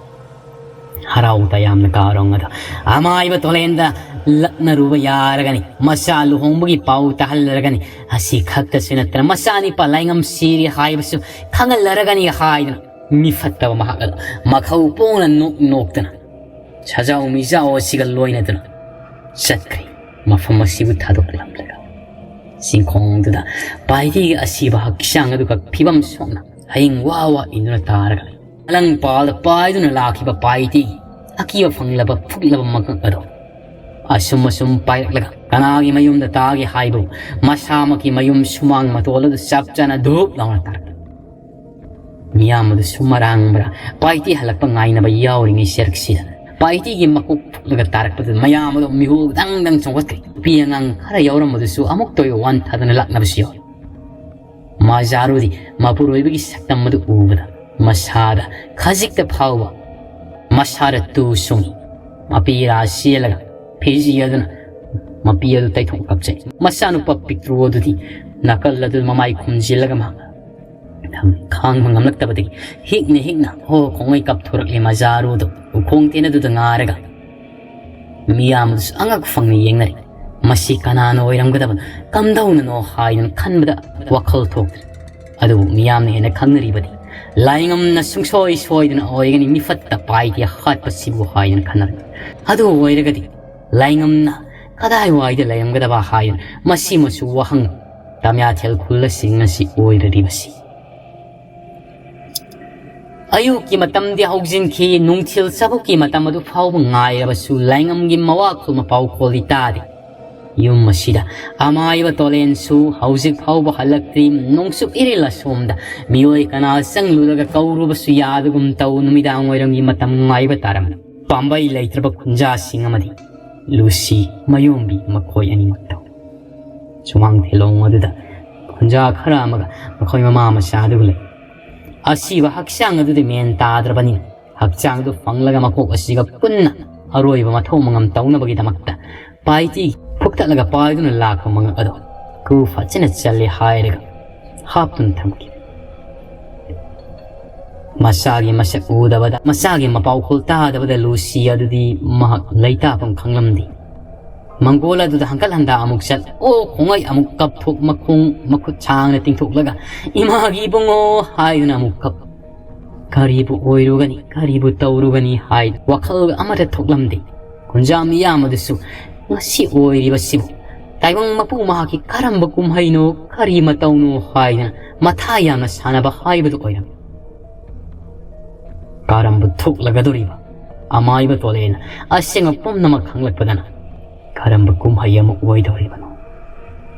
ꯍꯔꯥꯎ ꯇꯌꯥꯝꯅ ꯀꯥꯔꯣꯡ ꯑꯗꯣ ꯑꯃꯥꯏꯕ ꯇꯣꯂꯦꯟꯗ ꯂꯛꯅꯔꯨꯕ ꯌꯥꯔꯒꯅꯤ, ꯃꯆꯥ ꯂꯨꯍꯣꯡꯕꯒꯤ ꯄꯥꯎ ꯇꯥꯍꯜꯂꯔꯒꯅꯤ, ꯑꯁꯤ ꯈꯛꯇꯁꯨ ꯅꯠꯇꯅ ꯃꯆꯥꯅꯤꯄꯥ ꯂꯥꯏꯉꯝ ꯁꯤꯔꯦ ꯍꯥꯏꯕꯁꯨ ꯈꯪꯍꯜꯂꯔꯒꯅꯤ ꯍꯥꯏꯗꯨꯅ ꯃꯤꯐꯠꯇꯕ ꯃꯍꯥꯛ ꯑꯗꯣ ꯃꯈꯧ ꯄꯣꯡꯅ ꯅꯣꯛ ꯅꯣꯛꯇꯅ ꯁꯖꯥꯎ ꯃꯤꯖꯥꯎ ꯑꯁꯤꯒ ꯂꯣꯏꯅꯗꯨꯅ ꯆꯠꯈ꯭ꯔꯦ꯫ ꯃꯐꯝ ꯑꯁꯤꯕꯨ ꯊꯥꯗꯣꯛꯂꯝꯂꯒ ꯆꯤꯡꯈꯣꯡꯗꯨꯗ ꯄꯥꯏꯗꯦꯒꯤ ꯑꯁꯤꯕ ꯍꯛꯆꯥꯡ ꯑꯗꯨꯒ ꯐꯤꯕꯝ ꯁꯣꯛꯅ ꯍꯌꯤꯡ ꯋꯥ ꯋꯥ ꯏꯟꯗꯨꯅ ꯇꯥꯔꯒ ꯂꯩ꯫ ꯑꯂꯪ ꯄꯥꯜꯗ ꯄꯥꯏꯗꯨꯅ ꯂꯥꯛꯈꯤꯕ ꯄꯥꯏꯗꯦꯒꯤ ꯑꯀꯤꯕ ꯐꯪꯂꯕ ꯐꯨꯛꯂꯕ ꯃꯉꯛ ꯑꯗꯣ ꯑꯁꯨꯝ ꯑꯁꯨꯝ ꯄꯥꯏꯔꯛꯂꯒ ꯀꯅꯥꯒꯤ ꯃꯌꯨꯝꯗ ꯇꯥꯒꯦ ꯍꯥꯏꯕꯕꯨ ꯃꯁꯥꯃꯛꯀꯤ ꯃꯌꯨꯝ ꯁꯨꯃꯥꯡ ꯃꯇꯣꯜ ꯑꯗꯨ ꯆꯞ ꯆꯥꯅ ꯙꯨꯞ ꯂꯥꯎꯅ ꯇꯥꯔꯛꯂꯦ꯫ ꯃꯤꯌꯥꯝ ꯑꯗꯨꯁꯨ ꯃꯔꯥꯡ ꯃꯔꯥꯡ ꯄꯥꯏꯇꯤ ꯍꯜꯂꯛꯄ ꯉꯥꯏꯅꯕ ꯌꯥꯎꯔꯤꯉꯩ ꯆꯔꯛꯁꯤꯗ ꯄꯥꯏꯇꯤꯒꯤ ꯃꯀꯣꯛ ꯐꯨꯛꯂꯒ ꯇꯥꯔꯛꯄꯗꯨꯗ ꯃꯌꯥꯝ ꯑꯗꯨ ꯃꯤꯍꯨꯜ ꯗꯪ ꯗꯪ ꯆꯣꯡꯈꯠꯈ꯭ꯔꯦ꯫ ꯅꯨꯄꯤ ꯑꯉꯥꯡ ꯈꯔ ꯌꯥꯎꯔꯝꯕꯗꯨꯁꯨ ꯑꯃꯨꯛꯇ ꯑꯣꯏꯕ ꯋꯥꯟꯊꯗꯅ ꯂꯥꯛꯅꯕꯁꯨ ꯌꯥꯎꯔꯤ꯫ ꯃꯖꯥꯔꯨꯗꯤ ꯃꯄꯨꯔꯣꯏꯕꯒꯤ ꯁꯛꯇꯝ ꯑꯗꯨ ꯎꯕꯗ ꯃꯁꯥꯗ ꯈꯖꯤꯛꯇ ꯐꯥꯎꯕ ꯃꯁꯥꯗ ꯇꯨ ꯁꯨꯡꯏ꯫ ꯃꯄꯤ ꯏꯔꯥ ꯆꯦꯜꯂꯒ ꯐꯤꯖꯤ ꯑꯗꯨꯅ ꯃꯄꯤ ꯑꯗꯨ ꯇꯩꯊꯣꯛ ꯀꯞꯆꯩ꯫ ꯃꯆꯥꯅꯨꯄꯥ ꯄꯤꯛꯇ꯭ꯔꯨ ꯑꯗꯨꯗꯤ ꯅꯥꯀꯜ ꯑꯗꯨ ꯃꯃꯥꯏ ꯈꯨꯝꯖꯤꯜꯂꯒ ꯃꯍꯥꯛ ꯈꯥꯡꯕ ꯉꯝꯂꯛꯇꯕꯗꯒꯤ ꯍꯤꯛꯅ ꯍꯤꯛꯅ ꯍꯣ ꯈꯣꯡꯉꯩ ꯀꯥꯞꯊꯣꯔꯛꯂꯦ꯫ ꯃꯖꯥꯔꯨꯗꯨ ꯎꯈꯣꯡ ꯇꯦꯟ ꯑꯗꯨꯗ ꯉꯥꯔꯒ ꯃꯤꯌꯥꯝ ꯑꯗꯨꯁꯨ ꯑꯉꯛ ꯐꯪꯅ ꯌꯦꯡꯅꯔꯤ꯫ ꯃꯁꯤ ꯀꯅꯥꯅ ꯑꯣꯏꯔꯝꯒꯗꯕꯅꯣ, ꯀꯝꯗꯧꯅꯅꯣ ꯍꯥꯏꯗꯨꯅ ꯈꯟꯕꯗ ꯋꯥꯈꯜ ꯊꯣꯛꯇ꯭ꯔꯦ꯫ ꯑꯗꯨꯕꯨ ꯃꯤꯌꯥꯝꯅ ꯍꯦꯟꯅ ꯈꯪꯅꯔꯤꯕꯗꯤ ꯂꯥꯏꯉꯝꯅ ꯁꯨꯡꯁꯣꯏ ꯁꯣꯏꯗꯅ ꯑꯣꯏꯒꯅꯤ ꯃꯤꯐꯠꯇ ꯄꯥꯏꯗꯦ ꯍꯥꯠꯄꯁꯤꯕꯨ ꯍꯥꯏꯗꯨꯅ ꯈꯟꯅꯔꯤ꯫ ꯑꯗꯨ ꯑꯣꯏꯔꯒꯗꯤ ꯂꯥꯏꯉꯝꯅ ꯀꯗꯥꯏꯋꯥꯏꯗ ꯂꯩꯔꯝꯒꯗꯕ ꯍꯥꯏꯗꯨꯅ ꯃꯁꯤꯃꯁꯨ ꯋꯥꯍꯪ ꯇꯝꯌꯥꯊꯦꯜ ꯈꯨꯜꯂꯁꯤꯡ ꯑꯁꯤ ꯑꯣꯏꯔꯔꯤꯕꯁꯤ꯫ ꯑꯌꯨꯛꯀꯤ ꯃꯇꯝꯗꯤ ꯍꯧꯖꯤꯟꯈꯤ꯫ ꯅꯨꯡꯊꯤꯜ ꯆꯥꯕꯨꯛꯀꯤ ꯃꯇꯝ ꯑꯗꯨ ꯐꯥꯎꯕ ꯉꯥꯏꯔꯕꯁꯨ ꯂꯥꯏꯉꯝꯒꯤ ꯃꯋꯥ ꯈꯨꯜ ꯃꯄꯥꯎ ꯈꯣꯜꯗꯤ ꯇꯥꯗꯦ꯫ ꯌꯨꯝ ꯑꯁꯤꯗ ꯑꯃꯥꯏꯕ ꯇꯣꯂꯦꯟꯁꯨ ꯍꯧꯖꯤꯛ ꯐꯥꯎꯕ ꯍꯜꯂꯛꯇ꯭ꯔꯤ꯫ ꯅꯣꯡꯆꯨꯞ ꯏꯔꯤꯜ ꯑꯁꯣꯝꯗ ꯃꯤꯑꯣꯏ ꯀꯅꯥ ꯆꯪꯂꯨꯔꯒ ꯀꯧꯔꯨꯕꯁꯨ ꯌꯥꯗꯒꯨꯝ ꯇꯧ꯫ ꯅꯨꯃꯤꯗꯥꯡ ꯋꯥꯏꯔꯝꯒꯤ ꯃꯇꯝ ꯉꯥꯏꯕ ꯇꯥꯔꯝꯃꯤ꯫ ꯄꯥꯝꯕꯩ ꯂꯩꯇ꯭ꯔꯕ ꯈꯨꯟꯖꯥꯁꯤꯡ ꯑꯃꯗꯤ ꯂꯨꯁꯤ ꯃꯌꯣꯝꯕꯤ ꯃꯈꯣꯏ ꯑꯅꯤꯃꯛ ꯇꯧ꯫ ꯁꯨꯃꯥꯡ ꯊꯦꯂꯣꯡ ꯑꯗꯨꯗ ꯈꯨꯟꯖꯥ ꯈꯔ ꯑꯃꯒ ꯃꯈꯣꯏ ꯃꯃꯥ ꯃꯆꯥ ꯑꯗꯨꯒ ꯂꯩ꯫ ꯑꯁꯤꯕ ꯍꯛꯆꯥꯡ ꯑꯗꯨꯗꯤ ꯃꯦꯟ ꯇꯥꯗ꯭ꯔꯕꯅꯤꯅ ꯍꯛꯆꯥꯡꯗꯨ ꯐꯪꯂꯒ ꯃꯀꯣꯛ ꯑꯁꯤꯒ ꯄꯨꯟꯅ ꯑꯔꯣꯏꯕ ꯃꯊꯧ ꯃꯉꯝ ꯇꯧꯅꯕꯒꯤꯗꯃꯛꯇ ꯄꯥꯏꯇꯤ ꯐꯨꯛꯇꯠꯂꯒ ꯄꯥꯏꯗꯨꯅ ꯂꯥꯛꯄ ꯃꯉꯛ ꯑꯗꯣ ꯀꯨ ꯐꯖꯅ ꯆꯜꯂꯦ ꯍꯥꯏꯔꯒ ꯍꯥꯞꯇꯨꯅ ꯊꯝꯈꯤ꯫ ꯃꯆꯥꯒꯤ ꯃꯁꯛ ꯎꯗꯕꯗ, ꯃꯆꯥꯒꯤ ꯃꯄꯥꯎꯈꯣꯜ ꯇꯥꯗꯕꯗ ꯂꯨꯁꯤ ꯑꯗꯨꯗꯤ ꯃꯍꯥꯛ ꯂꯩꯇꯥꯐꯝ ꯈꯪꯂꯝꯗꯦ꯫ ꯃꯪꯒꯣꯜ ꯑꯗꯨꯗ ꯍꯪꯀꯠ ꯍꯟꯗꯥ ꯑꯃꯨꯛ ꯆꯠ, ꯑꯣ ꯈꯣꯡꯉꯩ ꯑꯃꯨꯛ ꯀꯞꯊꯣꯛ, ꯃꯈꯣꯡ ꯃꯈꯨꯠ ꯁꯥꯡꯅ ꯇꯤꯡꯊꯣꯛꯂꯒ "ꯏꯃꯥꯒꯤ ꯏꯕꯨꯡꯉꯣ" ꯍꯥꯏꯗꯨꯅ ꯑꯃꯨꯛ ꯀꯞ꯫ ꯀꯔꯤꯕꯨ ꯑꯣꯏꯔꯨꯒꯅꯤ, ꯀꯔꯤꯕꯨ ꯇꯧꯔꯨꯒꯅꯤ ꯍꯥꯏ ꯋꯥꯈꯜ ꯑꯃꯠꯇ ꯊꯣꯛꯂꯝꯗꯦ꯫ ꯈꯨꯟꯖꯥ ꯃꯤꯌꯥꯝ ꯑꯗꯨꯁꯨ ꯉꯁꯤ ꯑꯣꯏꯔꯤꯕꯁꯤꯕꯨ ꯇꯥꯏꯕꯪ ꯃꯄꯨ ꯃꯍꯥꯛꯀꯤ ꯀꯔꯝꯕ ꯀꯨꯝꯍꯩꯅꯣ, ꯀꯔꯤ ꯃꯇꯧꯅꯣ ꯍꯥꯏꯗꯅ ꯃꯊꯥ ꯌꯥꯝꯅ ꯁꯥꯟꯅꯕ ꯍꯥꯏꯕꯗꯨ ꯑꯣꯏꯔꯝꯃꯤ꯫ ꯀꯔꯝꯕ ꯊꯣꯛꯂꯒꯗꯧꯔꯤꯕ ꯑꯃꯥꯏꯕ ꯇꯣꯂꯦꯅ ꯑꯁꯦꯡꯕ ꯄꯨꯝꯅꯃꯛ ꯈꯪꯂꯛꯄꯗꯅ ꯀꯔꯝꯕ ꯀꯨꯝꯍꯩ ꯑꯃ ꯑꯣꯏꯗꯧꯔꯤꯕꯅꯣ?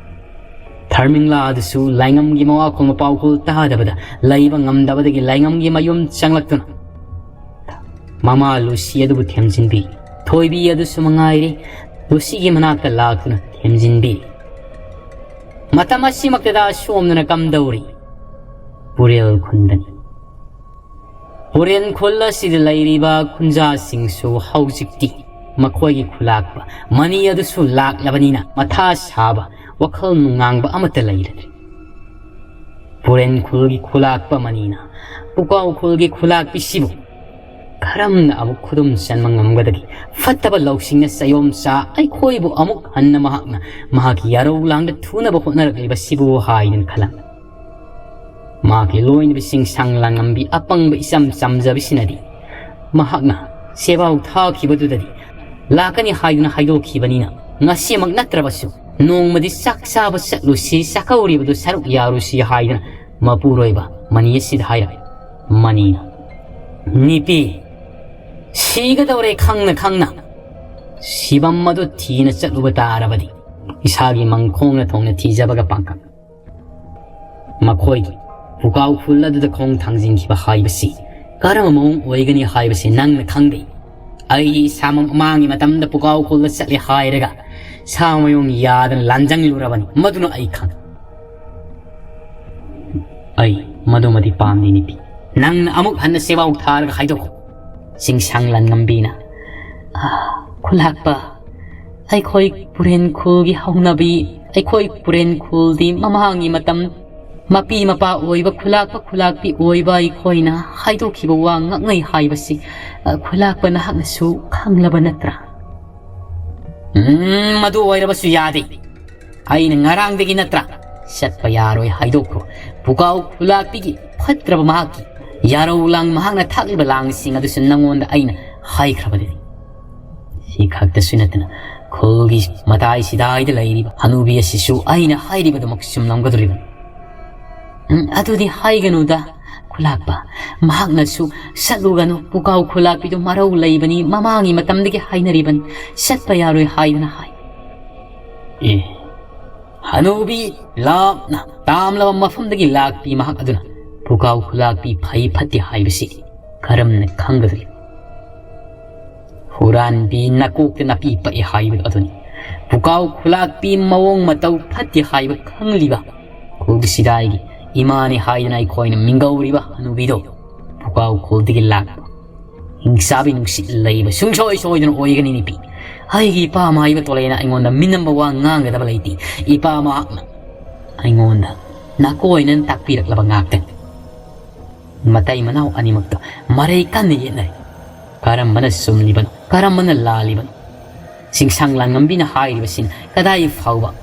ꯊꯔꯃꯤꯡꯂꯥ ꯑꯗꯨꯁꯨ ꯂꯥꯏꯉꯝꯒꯤ ꯃꯋꯥꯈꯣꯜ ꯃꯄꯥꯎꯈꯣꯜ ꯇꯥꯗꯕꯗ ꯂꯩꯕ ꯉꯝꯗꯕꯗꯒꯤ ꯂꯥꯏꯉꯝꯒꯤ ꯃꯌꯨꯝ ꯆꯪꯂꯛꯇꯨꯅ ꯃꯃꯥ ꯂꯨꯁꯤ ꯑꯗꯨꯕꯨ ꯊꯦꯝꯖꯤꯟꯕꯤ꯫ ꯊꯣꯏꯕꯤ ꯑꯗꯨꯁꯨ ꯃꯉꯥꯏꯔꯦ, ꯂꯨꯁꯤꯒꯤ ꯃꯅꯥꯛꯇ ꯂꯥꯛꯇꯨꯅ ꯊꯦꯝꯖꯤꯟꯕꯤ꯫ ꯃꯇꯝ ꯑꯁꯤꯃꯛꯇꯗ ꯁꯣꯝꯗꯅ ꯀꯝꯗꯧꯔꯤ? ꯄꯨꯔꯦꯜ ꯈꯨꯟꯗꯅꯤ꯫ ꯄꯨꯔꯦꯜ ꯈꯨꯜ ꯑꯁꯤꯗ ꯂꯩꯔꯤꯕ ꯈꯨꯟꯖꯥꯁꯤꯡꯁꯨ ꯍꯧꯖꯤꯛꯇꯤ ꯃꯈꯣꯏꯒꯤ ꯈꯨꯂꯥꯛꯄ ꯃꯅꯤ ꯑꯗꯨꯁꯨ ꯂꯥꯛꯂꯕꯅꯤꯅ ꯃꯊꯥ ꯁꯥꯕ, ꯋꯥꯈꯜ ꯅꯨꯡꯉꯥꯡꯕ ꯑꯃꯠꯇ ꯂꯩꯔꯗ꯭ꯔꯦ꯫ ꯄꯨꯔꯦꯜ ꯈꯨꯜꯒꯤ ꯈꯨꯂꯥꯛꯄ ꯃꯅꯤꯅ ꯄꯨꯀꯥꯎ ꯈꯨꯜꯒꯤ ꯈꯨꯂꯥꯛꯄꯤꯁꯤꯕꯨ ꯀꯔꯝꯅ ꯑꯃꯨꯛ ꯈꯨꯗꯨꯝ ꯆꯟꯕ ꯉꯝꯒꯗꯒꯦ? ꯐꯠꯇꯕ ꯂꯧꯁꯤꯡꯅ ꯆꯌꯣꯝ ꯆꯥ ꯑꯩꯈꯣꯏꯕꯨ ꯑꯃꯨꯛ ꯍꯟꯅ ꯃꯍꯥꯛꯅ ꯃꯍꯥꯛꯀꯤ ꯌꯥꯔꯧ ꯂꯥꯡꯗ ꯊꯨꯅꯕ ꯍꯣꯠꯅꯔꯛꯂꯤꯕꯁꯤꯕꯨ ꯍꯥꯏꯗꯨꯅ ꯈꯜꯂꯝꯃꯤ꯫ ꯃꯍꯥꯛꯀꯤ ꯂꯣꯏꯅꯕꯤꯁꯤꯡ ꯁꯪ ꯂꯥꯡꯉꯝꯕꯤ ꯑꯄꯪꯕ ꯏꯆꯝ ꯆꯝꯖꯕꯤꯁꯤꯅꯗꯤ ꯃꯍꯥꯛꯅ ꯁꯦꯕꯥꯎ ꯊꯥꯈꯤꯕꯗꯨꯗꯗꯤ ꯂꯥꯛꯀꯅꯤ ꯍꯥꯏꯗꯨꯅ ꯍꯥꯏꯗꯣꯛꯈꯤꯕꯅꯤꯅ ꯉꯁꯤꯃꯛ ꯅꯠꯇ꯭ꯔꯕꯁꯨ ꯅꯣꯡꯃꯗꯤ ꯆꯥꯛ ꯆꯥꯕ ꯆꯠꯂꯨꯁꯤ, ꯆꯥꯛꯀꯧꯔꯤꯕꯗꯨ ꯁꯔꯨꯛ ꯌꯥꯔꯨꯁꯤ ꯍꯥꯏꯗꯨꯅ ꯃꯄꯨꯔꯣꯏꯕ ꯃꯅꯤ ꯑꯁꯤꯗ ꯍꯥꯏꯔꯛꯏ꯫ ꯃꯅꯤꯅ, "ꯅꯨꯄꯤ, ꯁꯤꯒꯗꯧꯔꯦ ꯈꯪꯅ ꯈꯪꯅ ꯁꯤꯕꯝ ꯑꯗꯨ ꯊꯤꯅ ꯆꯠꯂꯨꯕ ꯇꯥꯔꯕꯗꯤ ꯏꯁꯥꯒꯤ ꯃꯪꯈꯣꯡꯅ ꯊꯣꯡꯅ ꯊꯤꯖꯕꯒ ꯄꯥꯡꯀꯛ꯫ ꯃꯈꯣꯏꯒꯤ ꯄꯨꯀꯥꯎ ꯈꯨꯜ ꯑꯗꯨꯗ ꯈꯣꯡ ꯊꯥꯡꯖꯤꯟꯈꯤꯕ ꯍꯥꯏꯕꯁꯤ ꯀꯔꯝꯕ ꯃꯑꯣꯡ ꯑꯣꯏꯒꯅꯤ ꯍꯥꯏꯕꯁꯤ ꯅꯪꯅ ꯈꯪꯗꯦ꯫ ꯑꯩ ꯏꯁꯥꯃꯛ ꯃꯃꯥꯡꯒꯤ ꯃꯇꯝꯗ ꯄꯨꯀꯥꯎ ꯈꯨꯜꯗ ꯆꯠꯂꯦ ꯍꯥꯏꯔꯒ ꯁꯥ ꯃꯌꯨꯡ ꯌꯥꯗꯅ ꯂꯥꯟꯖꯪꯂꯨꯔꯕꯅꯤ, ꯃꯗꯨꯅ ꯑꯩ ꯈꯪ꯫ ꯑꯩ ꯃꯗꯨꯃꯗꯤ ꯄꯥꯝꯗꯦ, ꯅꯨꯄꯤ꯫ ꯅꯪꯅ ꯑꯃꯨꯛ ꯍꯟꯅ ꯁꯦꯕꯥꯎ ꯊꯥꯔꯒ ꯍꯥꯏꯗꯣꯛꯈꯣ꯫ ꯆꯤꯡꯁꯥꯡ ꯂꯥꯟꯉꯝꯕꯤꯅ, "ꯑꯥ, ꯈꯨꯂꯥꯛꯄ, ꯑꯩꯈꯣꯏ ꯄꯨꯔꯦꯟ ꯈꯨꯜꯒꯤ ꯍꯧꯅꯕꯤ, ꯑꯩꯈꯣꯏ ꯄꯨꯔꯦꯟ ꯈꯨꯜꯗꯤ ꯃꯃꯥꯡꯒꯤ ꯃꯇꯝ ꯃꯄꯤ ꯃꯄꯥ ꯑꯣꯏꯕ ꯈꯨꯂꯥꯛꯄ ꯈꯨꯂꯥꯛꯄꯤ ꯑꯣꯏꯕ ꯑꯩꯈꯣꯏꯅ ꯍꯥꯏꯗꯣꯛꯈꯤꯕ ꯋꯥ ꯉꯛꯅꯩ ꯍꯥꯏꯕꯁꯤ, ꯑ, ꯈꯨꯂꯥꯛꯄ ꯅꯍꯥꯛꯅꯁꯨ ꯈꯪꯂꯕ ꯅꯠꯇ꯭ꯔꯥ?" "ꯎꯝ, ꯃꯗꯨ ꯑꯣꯏꯔꯕꯁꯨ ꯌꯥꯗꯦ꯫ ꯑꯩꯅ ꯉꯔꯥꯡꯗꯒꯤ ꯅꯠꯇ꯭ꯔꯥ ꯆꯠꯄ ꯌꯥꯔꯣꯏ ꯍꯥꯏꯗꯣꯛꯈ꯭ꯔꯣ꯫ ꯄꯨꯀꯥꯎ ꯈꯨꯂꯥꯛꯄꯤꯒꯤ ꯐꯠꯇ꯭ꯔꯕ ꯃꯍꯥꯛꯀꯤ ꯌꯥꯔꯧ ꯂꯥꯡ, ꯃꯍꯥꯛꯅ ꯊꯥꯛꯂꯤꯕ ꯂꯥꯡꯁꯤꯡ ꯑꯗꯨꯁꯨ ꯅꯪꯉꯣꯟꯗ ꯑꯩꯅ ꯍꯥꯏꯈ꯭ꯔꯕꯗꯨꯅꯤ꯫ ꯁꯤ ꯈꯛꯇꯁꯨ ꯅꯠꯇꯅ ꯈꯨꯜꯒꯤ ꯃꯇꯥꯏ ꯁꯤꯗꯥꯏꯗ ꯂꯩꯔꯤꯕ ꯍꯅꯨꯕꯤ ꯑꯁꯤꯁꯨ ꯑꯩꯅ ꯍꯥꯏꯔꯤꯕꯗꯨꯃꯛ ꯆꯨꯝꯂꯝꯒꯗꯧꯔꯤꯕꯅꯤ꯫ ꯎꯝ, ꯑꯗꯨꯗꯤ ꯍꯥꯏꯒꯅꯨꯗ, ꯈꯨꯂꯥꯛꯄ꯫ ꯃꯍꯥꯛꯅꯁꯨ ꯆꯠꯂꯨꯒꯅꯨ, ꯄꯨꯀꯥꯎ ꯈꯨꯂꯥꯛꯄꯤꯗꯨ ꯃꯔꯧ ꯂꯩꯕꯅꯤ, ꯃꯃꯥꯡꯒꯤ ꯃꯇꯝꯗꯒꯤ ꯍꯥꯏꯅꯔꯤꯕꯅꯤ, ꯆꯠꯄ ꯌꯥꯔꯣꯏ ꯍꯥꯏꯗꯨꯅ ꯍꯥꯏ꯫ ꯑꯦ, ꯍꯅꯨꯕꯤ ꯂꯥꯞꯅ ꯇꯥꯝꯂꯕ ꯃꯐꯝꯗꯒꯤ ꯂꯥꯛꯄꯤ ꯃꯍꯥꯛ ꯑꯗꯨꯅ ꯄꯨꯀꯥꯎ ꯈꯨꯂꯥꯛꯄꯤ ꯐꯩ ꯐꯠꯇꯦ ꯍꯥꯏꯕꯁꯤ ꯀꯔꯝꯅ ꯈꯪꯒꯗꯒꯦ? ꯍꯨꯔꯥꯟꯕꯤ ꯅꯀꯣꯛꯇ ꯅꯥꯄꯤ ꯄꯛꯏ ꯍꯥꯏꯕꯗꯨ ꯑꯗꯨꯅꯤ꯫ ꯄꯨꯀꯥꯎ ꯈꯨꯂꯥꯛꯄꯤ ꯃꯑꯣꯡ ꯃꯇꯧ ꯐꯠꯇꯦ ꯍꯥꯏꯕ ꯈꯪꯂꯤꯕ ꯈꯨꯜꯒꯤ ꯁꯤꯗꯥꯏꯒꯤ ꯏꯃꯥꯅꯤ ꯍꯥꯏꯗꯅ ꯑꯩꯈꯣꯏꯅ ꯃꯤꯡꯒꯧꯔꯤꯕ ꯍꯅꯨꯕꯤꯗꯣ ꯄꯨꯀꯥꯎ ꯈꯨꯜꯗꯒꯤ ꯂꯥꯛꯄ ꯍꯤꯡꯆꯥꯕꯤ ꯅꯨꯡꯁꯤꯠ ꯂꯩꯕ ꯁꯨꯡꯁꯣꯏ ꯁꯣꯏꯗꯅ ꯑꯣꯏꯒꯅꯤ, ꯅꯨꯄꯤ꯫ ꯑꯩꯒꯤ ꯏꯄꯥ ꯃꯥꯏꯕ ꯇꯣꯂꯩꯅ ꯑꯩꯉꯣꯟꯗ ꯃꯤꯅꯝꯕ ꯋꯥ ꯉꯥꯡꯒꯗꯕ ꯂꯩꯇꯦ꯫ ꯏꯄꯥ ꯃꯍꯥꯛꯅ ꯑꯩꯉꯣꯟꯗ ꯅꯥꯀꯣꯏꯅꯅ ꯇꯥꯛꯄꯤꯔꯛꯂꯕ ꯉꯥꯛꯇꯅꯤ꯫ ꯃꯇꯩ ꯃꯅꯥꯎ ꯑꯅꯤꯃꯛꯇ ꯃꯔꯩ ꯀꯟꯅ ꯌꯦꯠꯅꯔꯤ꯫ ꯀꯔꯝꯕꯅ ꯆꯨꯝꯂꯤꯕꯅꯣ, ꯀꯔꯝꯕꯅ ꯂꯥꯜꯂꯤꯕꯅꯣ? ꯆꯤꯡꯁꯥꯡ ꯂꯥꯟꯉꯝꯕꯤꯅ ꯍꯥꯏꯔꯤꯕꯁꯤꯅ ꯀꯗꯥꯏ ꯐꯥꯎꯕ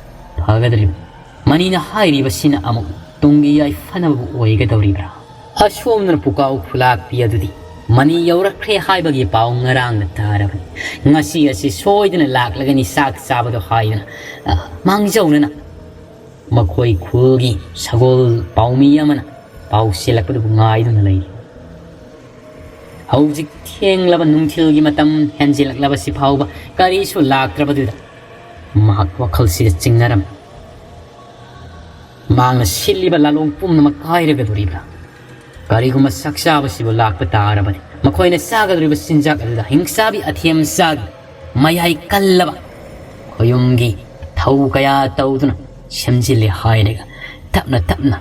ꯐꯒꯗꯧꯔꯤꯕꯅꯣ? ꯃꯅꯤꯅ ꯍꯥꯏꯔꯤꯕꯁꯤꯅ ꯑꯃꯨꯛ ꯇꯨꯡꯒꯤ ꯌꯥꯏꯐꯅꯕꯕꯨ ꯑꯣꯏꯒꯗꯧꯔꯤꯕ꯭ꯔꯥ? ꯑꯁꯣꯝꯗꯅ ꯄꯨꯀꯥꯎ ꯈꯨꯂꯥꯛꯄꯤ ꯑꯗꯨꯗꯤ ꯃꯅꯤ ꯌꯧꯔꯛꯈ꯭ꯔꯦ ꯍꯥꯏꯕꯒꯤ ꯄꯥꯎ ꯉꯔꯥꯡꯅ ꯇꯥꯔꯕꯅꯤ꯫ ꯉꯁꯤ ꯑꯁꯤ ꯁꯣꯏꯗꯅ ꯂꯥꯛꯂꯒꯅꯤ ꯆꯥꯛ ꯆꯥꯕꯗꯣ ꯍꯥꯏꯗꯅ, ꯑ, ꯃꯥꯡꯖꯧꯅꯅ ꯃꯈꯣꯏ ꯈꯨꯜꯒꯤ ꯁꯒꯣꯜ ꯄꯥꯎꯃꯤ ꯑꯃꯅ ꯄꯥꯎ ꯆꯦꯜꯂꯛꯄꯗꯨꯕꯨ ꯉꯥꯏꯗꯨꯅ ꯂꯩꯔꯤ꯫ ꯍꯧꯖꯤꯛ ꯊꯦꯡꯂꯕ ꯅꯨꯡꯊꯤꯜꯒꯤ ꯃꯇꯝ ꯍꯦꯟꯖꯤꯜꯂꯛꯂꯕꯁꯤ ꯐꯥꯎꯕ ꯀꯔꯤꯁꯨ ꯂꯥꯛꯇ꯭ꯔꯕꯗꯨꯗ ꯃꯍꯥꯛ ꯋꯥꯈꯜꯁꯤꯗ ꯆꯤꯡꯅꯔꯝꯃꯤ꯫ ꯃꯍꯥꯛꯅ ꯁꯤꯜꯂꯤꯕ ꯂꯥꯂꯣꯡ ꯄꯨꯝꯅꯃꯛ ꯀꯥꯏꯔꯒꯗꯧꯔꯤꯕ꯭ꯔꯥ? ꯀꯔꯤꯒꯨꯝꯕ ꯆꯥꯛ ꯆꯥꯕꯁꯤꯕꯨ ꯂꯥꯛꯄ ꯇꯥꯔꯕꯗꯤ, ꯃꯈꯣꯏꯅ ꯆꯥꯒꯗꯧꯔꯤꯕ ꯆꯤꯟꯖꯥꯛ ꯑꯗꯨꯗ ꯍꯤꯡꯆꯥꯕꯤ ꯑꯊꯦꯝ ꯆꯥꯒꯤ ꯃꯌꯥꯏ ꯀꯜꯂꯕ ꯌꯨꯝꯒꯤ ꯊꯧ ꯀꯌꯥ ꯇꯧꯗꯨꯅ ꯁꯦꯝꯖꯤꯜꯂꯦ ꯍꯥꯏꯔꯒ ꯇꯞꯅ ꯇꯞꯅ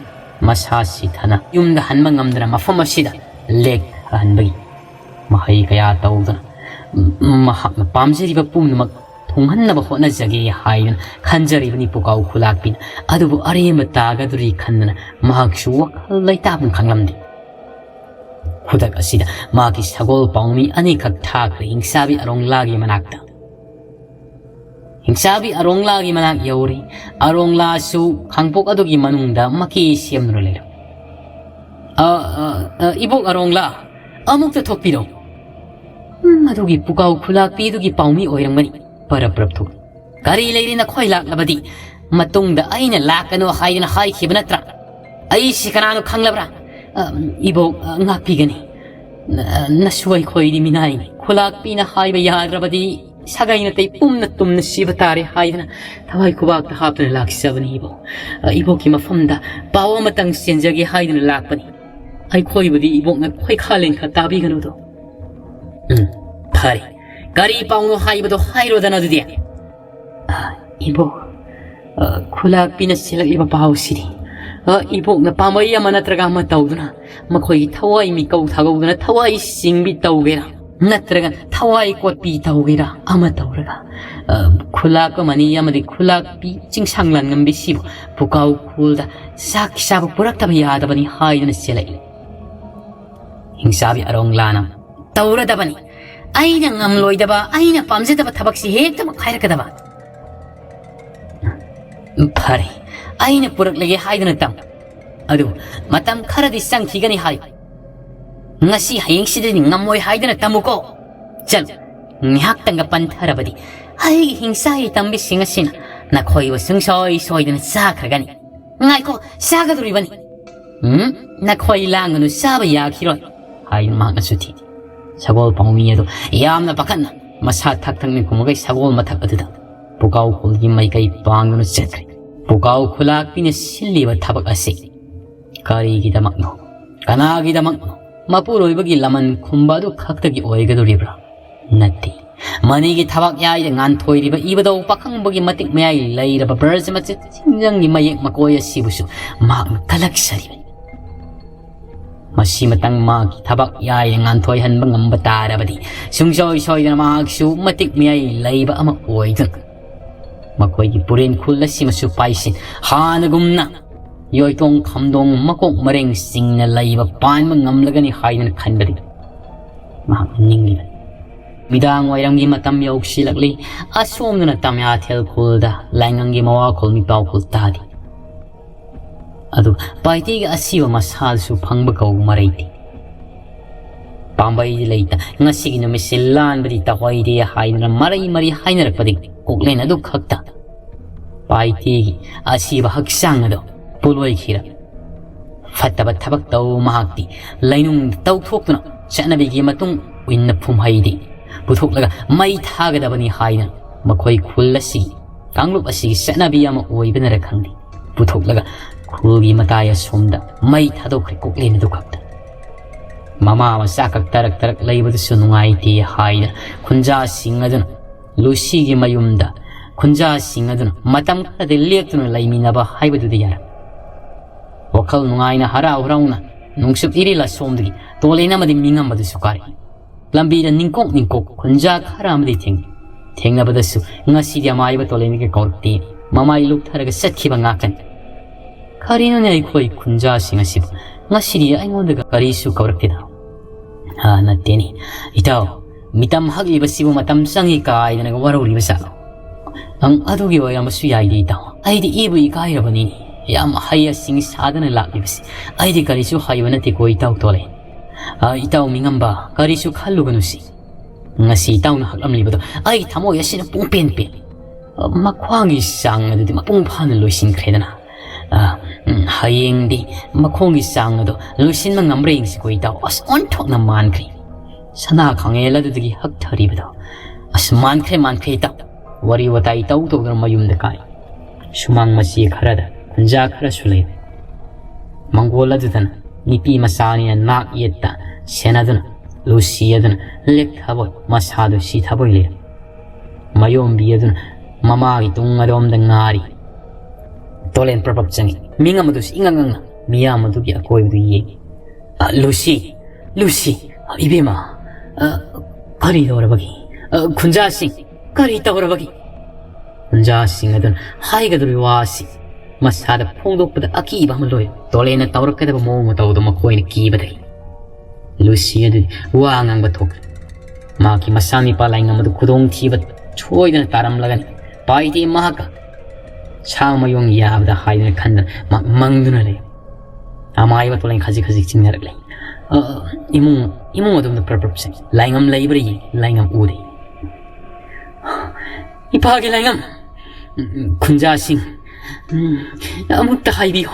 ꯃꯁꯥ ꯁꯤꯊꯅ ꯌꯨꯝꯗ ꯍꯟꯕ ꯉꯝꯗꯅ ꯃꯐꯝ ꯑꯁꯤꯗ ꯂꯦꯛꯊꯍꯟꯕꯒꯤ ꯃꯍꯩ ꯀꯌꯥ ꯇꯧꯗꯨꯅ ꯃꯍꯥꯛꯅ ꯄꯥꯝꯖꯔꯤꯕ ꯄꯨꯝꯅꯃꯛ ꯊꯨꯡꯍꯟꯅꯕ ꯍꯣꯠꯅꯖꯒꯦ ꯍꯥꯏꯗꯨꯅ ꯈꯟꯖꯔꯤꯕꯅꯤ ꯄꯨꯀꯥꯎ ꯈꯨꯂꯥꯛꯄꯤꯅ꯫ ꯑꯗꯨꯕꯨ ꯑꯔꯦꯝꯕ ꯇꯥꯒꯗꯧꯔꯤ ꯈꯟꯗꯅ ꯃꯍꯥꯛꯁꯨ ꯋꯥꯈꯜ ꯂꯩꯇꯥꯐꯝ ꯈꯪꯂꯝꯗꯦ꯫ ꯈꯨꯗꯛ ꯑꯁꯤꯗ ꯃꯍꯥꯛꯀꯤ ꯁꯒꯣꯜ ꯄꯥꯎꯃꯤ ꯑꯅꯤꯈꯛ ꯊꯥꯈ꯭ꯔꯦ ꯍꯤꯡꯆꯥꯕꯤ ꯑꯔꯣꯡꯂꯥꯒꯤ ꯃꯅꯥꯛꯇ꯫ ꯍꯤꯡꯆꯥꯕꯤ ꯑꯔꯣꯡꯂꯥꯒꯤ ꯃꯅꯥꯛ ꯌꯧꯔꯦ꯫ ꯑꯔꯣꯡꯂꯥꯁꯨ ꯈꯥꯡꯄꯣꯛ ꯑꯗꯨꯒꯤ ꯃꯅꯨꯡꯗ ꯃꯀꯤ ꯁꯦꯝꯗꯨꯅ ꯂꯩꯔꯝꯃꯤ꯫ "ꯑ, ꯑ, ꯑ, ꯏꯕꯣꯛ ꯑꯔꯣꯡꯂꯥ, ꯑꯃꯨꯛꯇ ꯊꯣꯛꯄꯤꯔꯣ꯫ ꯎꯝ, ꯑꯗꯨꯒꯤ ꯄꯨꯀꯥꯎ ꯈꯨꯂꯥꯛꯄꯤ ꯑꯗꯨꯒꯤ ꯄꯥꯎꯃꯤ ꯑꯣꯏꯔꯝꯒꯅꯤ꯫ ꯄꯔꯞ ꯄꯔꯞ ꯊꯣꯛ꯫ ꯀꯔꯤ ꯂꯩꯔꯦ ꯅꯈꯣꯏ ꯂꯥꯛꯂꯕꯗꯤ? ꯃꯇꯨꯡꯗ ꯑꯩꯅ ꯂꯥꯛꯀꯅꯨ ꯍꯥꯏꯗꯅ ꯍꯥꯏꯈꯤꯕ ꯅꯠꯇ꯭ꯔꯥ? ꯑꯩꯁꯤ ꯀꯅꯥꯅꯣ ꯈꯪꯂꯕ꯭ꯔꯥ? ꯑ, ꯏꯕꯣꯛ, ꯑ, ꯉꯥꯛꯄꯤꯒꯅꯤ꯫ ꯅ-, ꯅꯁꯨ ꯑꯩꯈꯣꯏꯗꯤ ꯃꯤꯅꯥꯏꯅꯤ꯫ ꯈꯨꯂꯥꯛꯄꯤꯅ ꯍꯥꯏꯕ ꯌꯥꯗ꯭ꯔꯕꯗꯤ ꯁꯥꯒꯩ ꯅꯥꯇꯩ ꯄꯨꯝꯅ ꯇꯨꯝꯅ ꯁꯤꯕ ꯇꯥꯔꯦ" ꯍꯥꯏꯗꯅ ꯊꯋꯥꯏ ꯈꯨꯕꯥꯛꯇ ꯍꯥꯞꯇꯨꯅ ꯂꯥꯛꯆꯕꯅꯤ ꯏꯕꯣꯛ꯫ ꯑ, ꯏꯕꯣꯛꯀꯤ ꯃꯐꯝꯗ ꯄꯥꯎ ꯑꯃꯇꯪ ꯆꯦꯟꯖꯒꯦ ꯍꯥꯏꯗꯨꯅ ꯂꯥꯛꯄꯅꯤ꯫ ꯑꯩꯈꯣꯏꯕꯨꯗꯤ ꯏꯕꯣꯛꯅ ꯈꯣꯏꯈꯥ ꯂꯦꯟꯈꯥ ꯇꯥꯕꯤꯒꯅꯨꯗꯣ꯫ ꯎꯝ, ꯐꯔꯦ꯫ ꯀꯔꯤ ꯄꯥꯎꯅꯣ ꯍꯥꯏꯕꯗꯣ ꯍꯥꯏꯔꯣꯗꯅ ꯑꯗꯨꯗꯤ꯫ ꯑ, ꯏꯕꯣꯛ, ꯑ, ꯈꯨꯂꯥꯛꯄꯤꯅ ꯆꯦꯜꯂꯛꯂꯤꯕ ꯄꯥꯎꯁꯤꯗꯤ, ꯑ, ꯏꯕꯣꯛꯅ ꯄꯥꯝꯕꯩ ꯑꯃ ꯅꯠꯇ꯭ꯔꯒ ꯑꯃ ꯇꯧꯗꯨꯅ ꯃꯈꯣꯏꯒꯤ ꯊꯋꯥꯏ ꯃꯤꯀꯧ ꯊꯥꯒꯧꯗꯨꯅ ꯊꯋꯥꯏ ꯆꯤꯡꯕꯤ ꯇꯧꯒꯦꯔꯥ ꯅꯠꯇ꯭ꯔꯒ ꯊꯋꯥꯏ ꯀꯣꯠꯄꯤ ꯇꯧꯒꯦꯔꯥ ꯑꯃ ꯇꯧꯔꯒ, ꯑ, ꯈꯨꯂꯥꯛꯄ ꯃꯅꯤ ꯑꯃꯗꯤ ꯈꯨꯂꯥꯛꯄꯤ ꯆꯤꯡꯁꯥꯡ ꯂꯥꯟꯉꯝꯕꯤꯁꯤꯕꯨ ꯄꯨꯀꯥꯎ ꯈꯨꯜꯗ ꯆꯥꯛ ꯆꯥꯕ ꯄꯨꯔꯛꯇꯕ ꯌꯥꯗꯕꯅꯤ ꯍꯥꯏꯗꯨꯅ ꯆꯦꯜꯂꯛꯏ꯫ ꯍꯤꯡꯆꯥꯕꯤ ꯑꯔꯣꯡꯂꯥꯅ ꯇꯧꯔꯗꯕꯅꯤ꯫ ꯑꯩꯅ ꯉꯝꯂꯣꯏꯗꯕ, ꯑꯩꯅ ꯄꯥꯝꯖꯗꯕ ꯊꯕꯛꯁꯤ ꯍꯦꯛꯇꯃꯛ ꯍꯥꯏꯔꯛꯀꯗꯕ꯫ ꯐꯔꯦ, ꯑꯩꯅ ꯄꯨꯔꯛꯂꯒꯦ ꯍꯥꯏꯗꯨꯅ ꯇꯝ꯫ ꯑꯗꯨꯕꯨ ꯃꯇꯝ ꯈꯔꯗꯤ ꯆꯪꯈꯤꯒꯅꯤ ꯍꯥꯏ꯫ ꯉꯁꯤ ꯍꯌꯦꯡꯁꯤꯗꯗꯤ ꯉꯝꯃꯣꯏ ꯍꯥꯏꯗꯨꯅ ꯇꯝꯃꯨꯀꯣ꯫ ꯆꯠꯂꯨ, ꯉꯥꯏꯍꯥꯛꯇꯪꯒ ꯄꯟꯊꯔꯕꯗꯤ ꯑꯩꯒꯤ ꯍꯤꯡꯆꯥꯏ ꯇꯝꯕꯤꯁꯤꯡ ꯑꯁꯤꯅ ꯅꯈꯣꯏꯕꯨ ꯁꯨꯡꯁꯣꯏ ꯁꯣꯏꯗꯅ ꯆꯥꯈ꯭ꯔꯒꯅꯤ꯫ "ꯉꯥꯏꯈꯣ, ꯆꯥꯒꯗꯧꯔꯤꯕꯅꯤ꯫" "ꯎꯝ, ꯅꯈꯣꯏ ꯂꯥꯡꯒꯅꯨ, ꯆꯥꯕ ꯌꯥꯈꯤꯔꯣꯏ" ꯍꯥꯏꯅ ꯃꯍꯥꯛꯅꯁꯨ ꯊꯤ꯫ ꯁꯒꯣꯜ ꯄꯥꯎꯃꯤ ꯑꯗꯨ ꯌꯥꯝꯅ ꯄꯥꯈꯠꯅ ꯃꯁꯥ ꯊꯛ ꯊꯛꯅ ꯈꯨꯝꯃꯒ ꯁꯒꯣꯜ ꯃꯊꯛ ꯑꯗꯨꯗ ꯄꯨꯀꯥꯎ ꯈꯨꯜꯒꯤ ꯃꯥꯏꯀꯩ ꯄꯥꯡꯗꯨꯅ ꯆꯠꯈ꯭ꯔꯦ꯫ ꯄꯨꯀꯥꯎ ꯈꯨꯂꯥꯛꯄꯤꯅ ꯁꯤꯜꯂꯤꯕ ꯊꯕꯛ ꯑꯁꯤ ꯀꯔꯤꯒꯤꯗꯃꯛꯅꯣ? ꯀꯅꯥꯒꯤꯗꯃꯛꯅꯣ? ꯃꯄꯨꯔꯣꯏꯕꯒꯤ ꯂꯃꯟ ꯈꯨꯝꯕ ꯑꯗꯨ ꯈꯛꯇꯒꯤ ꯑꯣꯏꯒꯗꯧꯔꯤꯕ꯭ꯔꯥ? ꯅꯠꯇꯦ꯫ ꯃꯅꯤꯒꯤ ꯊꯕꯛ ꯌꯥꯏꯗ ꯉꯥꯟꯊꯣꯏꯔꯤꯕ ꯏꯕꯗꯧ ꯄꯥꯈꯪꯕꯒꯤ ꯃꯇꯤꯛ ꯃꯌꯥꯏ ꯂꯩꯔꯕ ꯕ꯭ꯔꯖꯃꯆꯤ ꯆꯤꯡꯖꯪꯒꯤ ꯃꯌꯦꯛ ꯃꯀꯣꯏ ꯑꯁꯤꯕꯨꯁꯨ ꯃꯍꯥꯛꯅ ꯀꯜꯂꯛꯆꯔꯤꯕꯅꯤ꯫ ꯃꯁꯤꯃꯇꯪ ꯃꯍꯥꯛꯀꯤ ꯊꯕꯛ ꯌꯥꯏꯗ ꯉꯥꯟꯊꯣꯏꯍꯟꯕ ꯉꯝꯕ ꯇꯥꯔꯕꯗꯤ, ꯁꯨꯡꯁꯣꯏ ꯁꯣꯏꯗꯅ ꯃꯍꯥꯛꯁꯨ ꯃꯇꯤꯛ ꯃꯌꯥꯏ ꯂꯩꯕ ꯑꯃ ꯑꯣꯏꯗꯨꯅ ꯃꯈꯣꯏꯒꯤ ꯄꯨꯔꯦꯟ ꯈꯨꯜ ꯑꯁꯤꯃꯁꯨ ꯄꯥꯏꯁꯤꯟ ꯍꯥꯟꯅꯒꯨꯝꯅ ꯌꯣꯏꯇꯣꯡ ꯈꯝꯗꯣꯡ ꯃꯀꯣꯛ ꯃꯔꯦꯡ ꯁꯤꯡꯅ ꯂꯩꯕ ꯄꯥꯟꯕ ꯉꯝꯂꯒꯅꯤ ꯍꯥꯏꯗꯅ ꯈꯟꯕꯗꯤ ꯃꯍꯥꯛꯅ ꯅꯤꯡꯂꯤꯕꯅꯤ꯫ ꯅꯨꯃꯤꯗꯥꯡ ꯋꯥꯏꯔꯝꯒꯤ ꯃꯇꯝ ꯌꯧꯁꯤꯜꯂꯛꯂꯤ꯫ ꯑꯁꯣꯝꯗꯅ ꯇꯝꯌꯥꯊꯦꯜ ꯈꯨꯜꯗ ꯂꯥꯏꯉꯪꯒꯤ ꯃꯋꯥ ꯈꯨꯜ ꯃꯤꯄꯥꯎ ꯈꯨꯜ ꯇꯥꯔꯤ꯫ ꯑꯗꯨ ꯄꯥꯏꯇꯦꯒꯤ ꯑꯁꯤꯕ ꯃꯁꯥꯗꯨꯁꯨ ꯐꯪꯕ ꯀꯧꯕ ꯃꯔꯩꯇꯦ꯫ ꯄꯥꯝꯕꯩꯗꯤ ꯂꯩꯇ ꯉꯁꯤꯒꯤ ꯅꯨꯃꯤꯠꯁꯤ ꯂꯥꯟꯕꯗꯤ ꯇꯧꯍꯩꯗꯦ ꯍꯥꯏꯗꯨꯅ ꯃꯔꯩ ꯃꯔꯩ ꯍꯥꯏꯅꯔꯛꯄꯗꯒꯤ ꯀꯣꯛꯂꯦꯟ ꯑꯗꯨ ꯈꯛꯇ ꯄꯥꯏꯇꯦꯒꯤ ꯑꯁꯤꯕ ꯍꯛꯆꯥꯡ ꯑꯗꯨ ꯄꯣꯂꯣꯏꯈꯤꯔ꯫ ꯐꯠꯇꯕ ꯊꯕꯛ ꯇꯧ ꯃꯍꯥꯛꯇꯤ ꯂꯩꯅꯨꯡꯗ ꯇꯧꯊꯣꯛꯇꯨꯅ ꯆꯠꯅꯕꯤꯒꯤ ꯃꯇꯨꯡ ꯏꯟꯅ ꯐꯨꯝꯍꯩꯗꯤ ꯄꯨꯊꯣꯛꯂꯒ ꯃꯩ ꯊꯥꯒꯗꯕꯅꯤ ꯍꯥꯏꯅ ꯃꯈꯣꯏ ꯈꯨꯜ ꯑꯁꯤꯒꯤ ꯀꯥꯡꯂꯨꯞ ꯑꯁꯤꯒꯤ ꯆꯠꯅꯕꯤ ꯑꯃ ꯑꯣꯏꯕꯅꯔ ꯈꯪꯗꯦ, ꯄꯨꯊꯣꯛꯂꯒ ꯈꯨꯜꯒꯤ ꯃꯇꯥꯏ ꯑꯁꯣꯝꯗ ꯃꯩ ꯊꯥꯗꯣꯛꯈ꯭ꯔꯦ ꯀꯣꯛꯂꯦꯟ ꯑꯗꯨ ꯈꯛꯇ꯫ ꯃꯃꯥ ꯃꯆꯥ ꯈꯛ ꯇꯔꯛ ꯇꯔꯛ ꯂꯩꯕꯗꯨꯁꯨ ꯅꯨꯡꯉꯥꯏꯇꯦ ꯍꯥꯏꯅ ꯈꯨꯟꯖꯥꯁꯤꯡ ꯑꯗꯨꯅ ꯂꯨꯁꯤꯒꯤ ꯃꯌꯨꯝꯗ ꯈꯨꯟꯖꯥꯁꯤꯡ ꯑꯗꯨꯅ ꯃꯇꯝ ꯈꯔꯗꯤ ꯂꯦꯛꯇꯨꯅ ꯂꯩꯃꯤꯟꯅꯕ ꯍꯥꯏꯕꯗꯨꯗꯤ ꯌꯥꯔꯝꯃꯤ꯫ ꯋꯥꯈꯜ ꯅꯨꯡꯉꯥꯏꯅ ꯍꯔꯥꯎ ꯍꯔꯥꯎꯅ ꯅꯣꯡꯆꯨꯞ ꯏꯔꯤꯜ ꯑꯁꯣꯝꯗꯒꯤ ꯇꯣꯂꯦꯟ ꯑꯃꯗꯤ ꯃꯤꯉꯝꯕꯗꯨꯁꯨ ꯀꯥꯔꯛꯏ꯫ ꯂꯝꯕꯤꯗ ꯅꯤꯡꯀꯣꯛ ꯅꯤꯡꯀꯣꯛ ꯈꯨꯟꯖꯥ ꯈꯔ ꯑꯃꯗꯤ ꯊꯦꯡꯅꯩ꯫ ꯊꯦꯡꯅꯕꯗꯁꯨ ꯉꯁꯤꯗꯤ ꯑꯃꯥꯏꯕ ꯇꯣꯂꯦꯟꯒ ꯀꯧꯔꯛꯇꯦ, ꯃꯃꯥꯏ ꯂꯨꯞꯊꯔꯒ ꯆꯠꯈꯤꯕ ꯉꯥꯛꯇꯅꯤ꯫ ꯀꯔꯤꯅꯣꯅꯦ ꯑꯩꯈꯣꯏ ꯈꯨꯟꯖꯥꯁꯤꯡ ꯑꯁꯤꯕꯨ ꯉꯁꯤꯗꯤ ꯑꯩꯉꯣꯟꯗꯒ ꯀꯔꯤꯁꯨ ꯀꯧꯔꯛꯇꯦꯗ? ꯑꯥ, ꯅꯠꯇꯦꯅꯦ ꯏꯇꯥꯎ, ꯃꯤꯇꯝ ꯍꯛꯂꯤꯕꯁꯤꯕꯨ ꯃꯇꯝ ꯆꯪꯏ ꯀꯥꯏꯗꯅꯒ ꯋꯥꯔꯧꯔꯤꯕ ꯖꯥꯠꯂꯣ? ꯑꯪ, ꯑꯗꯨꯒꯤ ꯑꯣꯏꯔꯝꯕꯁꯨ ꯌꯥꯏꯗꯦ ꯏꯇꯥꯎ꯫ ꯑꯩꯗꯤ ꯏꯕꯨ ꯏꯀꯥꯏꯔꯕꯅꯤꯅꯦ꯫ ꯌꯥꯝ ꯍꯩ ꯑꯁꯤꯡ ꯁꯥꯗꯅ ꯂꯥꯛꯂꯤꯕꯁꯤ꯫ ꯑꯩꯗꯤ ꯀꯔꯤꯁꯨ ꯍꯩꯕ ꯅꯠꯇꯦꯀꯣ ꯏꯇꯥꯎ ꯇꯣꯂꯦꯟ꯫ ꯑꯥ, ꯏꯇꯥꯎ ꯃꯤꯉꯝꯕ, ꯀꯔꯤꯁꯨ ꯈꯜꯂꯨꯒꯅꯨꯁꯤ꯫ ꯉꯁꯤ ꯏꯇꯥꯎꯅ ꯍꯛꯂꯝꯂꯤꯕꯗꯣ ꯑꯩꯒꯤ ꯊꯃꯣꯏ ꯑꯁꯤꯅ ꯄꯨꯡ ꯄꯦꯟ ꯄꯦꯟ꯫ ꯑ, ꯃꯈ꯭ꯋꯥꯡꯒꯤ ꯆꯥꯡ ꯑꯗꯨꯗꯤ ꯃꯄꯨꯡ ꯐꯥꯅ ꯂꯣꯏꯁꯤꯟꯈ꯭ꯔꯦꯗꯅ꯫ ꯑ, ꯎꯝ, ꯍꯌꯦꯡꯗꯤ ꯃꯈꯣꯡꯒꯤ ꯆꯥꯡ ꯑꯗꯣ ꯂꯣꯏꯁꯤꯟꯕ ꯉꯝꯕ꯭ꯔꯥ ꯌꯦꯡꯁꯤꯀꯣ ꯏꯇꯥꯎ꯫ ꯑꯁ, ꯑꯣꯟꯊꯣꯛꯅ ꯃꯥꯟꯈ꯭ꯔꯦ꯫ ꯁꯅꯥ ꯈꯥꯡꯉꯦꯜ ꯑꯗꯨꯗꯒꯤ ꯍꯛꯊꯔꯤꯕꯗꯣ꯫ ꯑꯁ, ꯃꯥꯟꯈ꯭ꯔꯦ, ꯃꯥꯟꯈ꯭ꯔꯦ ꯏꯇꯥꯎ꯫ ꯋꯥꯔꯤ ꯋꯥꯇꯥꯏ ꯇꯧ ꯇꯧꯗꯨꯅ ꯃꯌꯨꯝꯗ ꯀꯥꯏ꯫ ꯁꯨꯃꯥꯡ ꯃꯆꯦ ꯈꯔꯗ ꯈꯨꯟꯖꯥ ꯈꯔꯁꯨ ꯂꯩ꯫ ꯃꯪꯒꯣꯜ ꯑꯗꯨꯗꯅ ꯅꯨꯄꯤ ꯃꯆꯥꯅꯤꯅ ꯅꯥꯛ ꯌꯦꯠꯇ ꯁꯦꯟꯅꯗꯨꯅ ꯂꯨꯁꯤ ꯑꯗꯨꯅ ꯂꯦꯛꯊꯕꯣꯏ ꯃꯁꯥꯗꯨ ꯁꯤꯊꯕꯣꯏ ꯂꯩꯔꯝꯃꯤ꯫ ꯃꯌꯣꯝꯕꯤ ꯑꯗꯨꯅ ꯃꯃꯥꯒꯤ ꯇꯨꯡ ꯑꯗꯣꯝꯗ ꯉꯥꯔꯤ꯫ ꯇꯣꯂꯦꯟ ꯄ꯭ꯔꯞ ꯄ꯭ꯔꯞ ꯆꯪꯉꯤ꯫ ꯃꯤꯉꯝ ꯑꯗꯨꯁꯨ ꯏꯉꯪ ꯉꯪꯅ ꯃꯤꯌꯥꯝ ꯑꯗꯨꯒꯤ ꯑꯀꯣꯏꯕꯗꯨ ꯌꯦꯡꯉꯤ꯫ "ꯑ, ꯂꯨꯁꯤ, ꯂꯨꯁꯤ, ꯏꯕꯦꯝꯃ, ꯑ, ꯀꯔꯤ ꯇꯧꯔꯕꯒꯦ? ꯑ, ꯈꯨꯟꯖꯥꯁꯤꯡ, ꯀꯔꯤ ꯇꯧꯔꯕꯒꯦ?" ꯈꯨꯟꯖꯥꯁꯤꯡ ꯑꯗꯨꯅ ꯍꯥꯏꯒꯗꯧꯔꯤꯕ ꯋꯥ ꯑꯁꯤ ꯃꯁꯥꯗ ꯐꯣꯡꯗꯣꯛꯄꯗ ꯑꯀꯤꯕ ꯑꯃ ꯂꯣꯏ꯫ ꯇꯣꯂꯦꯟꯅ ꯇꯧꯔꯛꯀꯗꯕ ꯃꯑꯣꯡ ꯃꯇꯧꯗꯨ ꯃꯈꯣꯏꯅ ꯀꯤꯕꯗꯒꯤ ꯂꯨꯁꯤ ꯑꯗꯨꯗꯤ ꯋꯥ ꯉꯥꯡꯕ ꯊꯣꯛꯇ꯭ꯔꯦ꯫ ꯃꯍꯥꯛꯀꯤ ꯃꯆꯥꯅꯤꯄꯥ ꯂꯥꯏꯉꯝ ꯑꯗꯨ ꯈꯨꯗꯣꯡꯊꯤꯕ ꯁꯣꯏꯗꯅ ꯇꯥꯔꯝꯂꯒꯅꯤ꯫ ꯄꯥꯏꯗꯦ ꯃꯍꯥꯛꯀ ꯁꯥ ꯃꯌꯣꯡ ꯌꯥꯕꯗ ꯍꯥꯏꯗꯨꯅ ꯈꯟꯗꯅ ꯃꯍꯥꯛ ꯃꯪꯗꯨꯅ ꯂꯩ꯫ ꯑꯃꯥꯏꯕ ꯇꯣꯂꯦꯟ ꯈꯖꯤꯛ ꯈꯖꯤꯛ ꯆꯤꯡꯅꯔꯛꯂꯦ꯫ "ꯑ, ꯏꯃꯨꯡ, ꯏꯃꯨꯡ ꯑꯗꯣꯝꯗ ꯄ꯭ꯔꯞ ꯄ꯭ꯔꯞ ꯆꯪꯉꯤ꯫ ꯂꯥꯏꯉꯝ ꯂꯩꯕ꯭ꯔꯥ ꯌꯦꯡ, ꯂꯥꯏꯉꯝ ꯎꯗꯦ꯫ ꯏꯄꯥꯒꯤ ꯂꯥꯏꯉꯝ, ꯎꯝ, ꯈꯨꯟꯖꯥꯁꯤꯡ, ꯎꯝ, ꯑꯃꯨꯛꯇ ꯍꯥꯏꯕꯤꯌꯨ꯫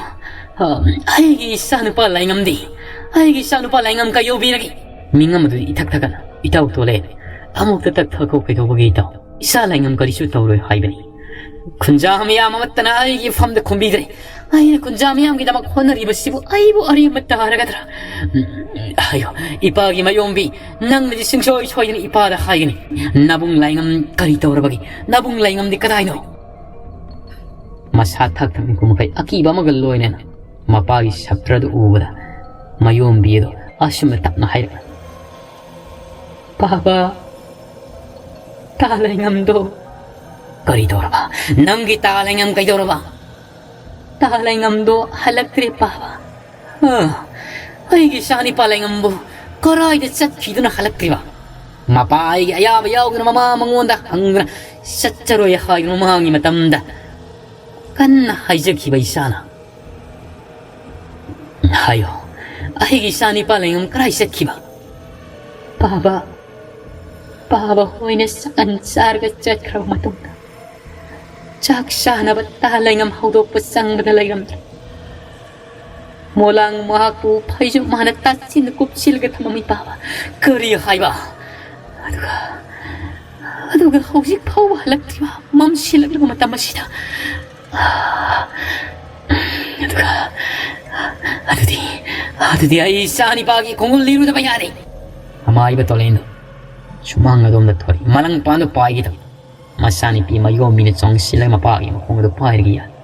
ꯑ, ꯑꯩꯒꯤ ꯏꯆꯥꯅꯨꯄꯥ ꯂꯥꯏꯉꯝꯗꯤ, ꯑꯩꯒꯤ ꯏꯆꯥꯅꯨꯄꯥ ꯂꯥꯏꯉꯝ ꯀꯩꯗꯧꯕꯤꯔꯒꯦ?" ꯃꯤꯉꯝ ꯑꯗꯨꯗꯤ ꯏꯊꯛ ꯊꯛꯀꯠꯅ, "ꯏꯇꯥꯎ ꯇꯣꯂꯦꯟ, ꯑꯃꯨꯛꯇ ꯇꯛꯊꯈꯣ, ꯀꯩꯗꯧꯕꯒꯦ ꯏꯇꯥꯎ? ꯏꯆꯥ ꯂꯥꯏꯉꯝ ꯀꯔꯤꯁꯨ ꯇꯧꯔꯣꯏ ꯍꯥꯏꯕꯅꯤ꯫ ꯈꯨꯟꯖꯥ ꯃꯤꯌꯥꯝ ꯑꯃꯠꯇꯅ ꯑꯩꯒꯤ ꯐꯝꯗ ꯈꯨꯝꯕꯤꯗ꯭ꯔꯦ꯫ ꯑꯩꯅ ꯈꯨꯟꯖꯥ ꯃꯤꯌꯥꯝꯒꯤꯗꯃꯛ ꯍꯣꯠꯅꯔꯤꯕꯁꯤꯕꯨ ꯑꯩꯕꯨ ꯑꯔꯦꯝꯕ ꯇꯥꯔꯒꯗ꯭ꯔꯥ? ꯎꯝ, ꯍꯥꯏꯌꯣ, ꯏꯄꯥꯒꯤ ꯃꯌꯣꯝꯕꯤ, ꯅꯪꯅꯗꯤ ꯁꯨꯡꯁꯣꯏ ꯁꯣꯏꯗꯅ ꯏꯄꯥꯗ ꯍꯥꯏꯒꯅꯤ꯫ ꯅꯕꯨꯡ ꯂꯥꯏꯉꯝ ꯀꯔꯤ ꯇꯧꯔꯕꯒꯦ? ꯅꯕꯨꯡ ꯂꯥꯏꯉꯝꯗꯤ ꯀꯗꯥꯏꯅꯣ?" ꯃꯁꯥ ꯊꯛ ꯊꯛꯅ ꯀꯨꯝꯃꯈꯩ ꯑꯀꯤꯕ ꯑꯃꯒ ꯂꯣꯏꯅꯅ ꯃꯄꯥꯒꯤ ꯁꯛꯇ꯭ꯔꯗꯨ ꯎꯕꯗ ꯃꯌꯣꯝꯕꯤ ꯑꯗꯨ ꯑꯁꯨꯝꯅ ꯇꯞꯅ ꯍꯥꯏꯔꯛꯂꯝꯃꯤ꯫ "ꯄꯥꯕ, ꯇꯥ ꯂꯩꯉꯝꯗꯣ꯫" "ꯀꯔꯤ ꯇꯧꯔꯕ? ꯅꯪꯒꯤ ꯇꯥ ꯂꯩꯉꯝ ꯀꯩꯗꯧꯔꯕ?" "ꯇꯥ ꯂꯩꯉꯝꯗꯣ ꯍꯜꯂꯛꯇ꯭ꯔꯦ, ꯄꯥꯕ꯫" "ꯑ, ꯑꯩꯒꯤ ꯏꯆꯥꯅꯤꯄꯥ ꯂꯩꯉꯝꯕꯨ ꯀꯔꯥꯏꯗ ꯆꯠꯈꯤꯗꯨꯅ ꯍꯜꯂꯛꯇ꯭ꯔꯤꯕ?" ꯃꯄꯥ ꯑꯩꯒꯤ ꯑꯌꯥꯕ ꯌꯥꯎꯗꯅ ꯃꯃꯥ ꯃꯉꯣꯟꯗ ꯍꯪꯗꯅ ꯆꯠꯆꯔꯣꯏ ꯍꯥꯏꯗꯨꯅ ꯃꯃꯥꯡꯒꯤ ꯃꯇꯝꯗ ꯀꯟꯅ ꯍꯥꯏꯖꯈꯤꯕ ꯏꯆꯥꯅ꯫ "ꯍꯥꯏꯌꯣ, ꯑꯩꯒꯤ ꯏꯆꯥꯅꯤꯄꯥ ꯂꯩꯉꯝ ꯀꯔꯥꯏ ꯆꯠꯈꯤꯕ?" "ꯄꯥꯕ, ꯄꯥꯕ ꯍꯣꯏꯅ ꯆꯥꯛꯍꯟ ꯆꯥꯔꯒ ꯆꯠꯈ꯭ꯔꯕ ꯃꯇꯨꯡꯗ ꯆꯥꯛ ꯆꯥꯅꯕ ꯇꯥ ꯂꯩꯉꯝ ꯍꯧꯗꯣꯛꯄ ꯆꯪꯕꯗ ꯂꯩꯔꯝꯗ꯭ꯔꯦ꯫ ꯃꯣꯂꯥꯡ ꯃꯍꯥꯛꯄꯨ ꯐꯩꯖꯨꯞ ꯃꯥꯅ ꯇꯥꯁꯤꯟ ꯀꯨꯞꯁꯤꯜꯂꯒ ꯊꯝꯃꯝꯃꯤ, ꯄꯥꯕ꯫" "ꯀꯔꯤ ꯍꯥꯏꯕ?" "ꯑꯗꯨꯒ, ꯑꯗꯨꯒ ꯍꯧꯖꯤꯛ ꯐꯥꯎꯕ ꯍꯜꯂꯛꯇ꯭ꯔꯤꯕ ꯃꯝꯁꯤꯜꯂꯛꯂꯕ ꯃꯇꯝ ꯑꯁꯤꯗ꯫ ꯑꯗꯨꯒ, ꯑꯗꯨꯗꯤ, ꯑꯗꯨꯗꯤ ꯑꯩ ꯏꯆꯥ ꯅꯤꯄꯥꯒꯤ ꯈꯣꯡꯒꯨꯜ ꯂꯤꯔꯨꯗꯕ ꯌꯥꯔꯦ꯫" ꯄꯥꯏꯕ ꯇꯣꯂꯦꯟꯗꯣ ꯁꯨꯃꯥꯡ ꯑꯗꯣꯝꯗ ꯊꯣꯔꯛꯏ꯫ ꯃꯂꯪ ꯄꯥꯟꯗꯨ ꯄꯥꯏꯈꯤꯗꯕ ꯃꯆꯥꯅꯨꯄꯤ ꯃꯌꯣꯝꯕꯤꯅ ꯆꯣꯡꯁꯤꯜꯂꯒ ꯃꯄꯥꯒꯤ ꯃꯈꯣꯡ ꯑꯗꯨ ꯄꯥꯏꯔꯒ ꯌꯥꯜꯂꯤ꯫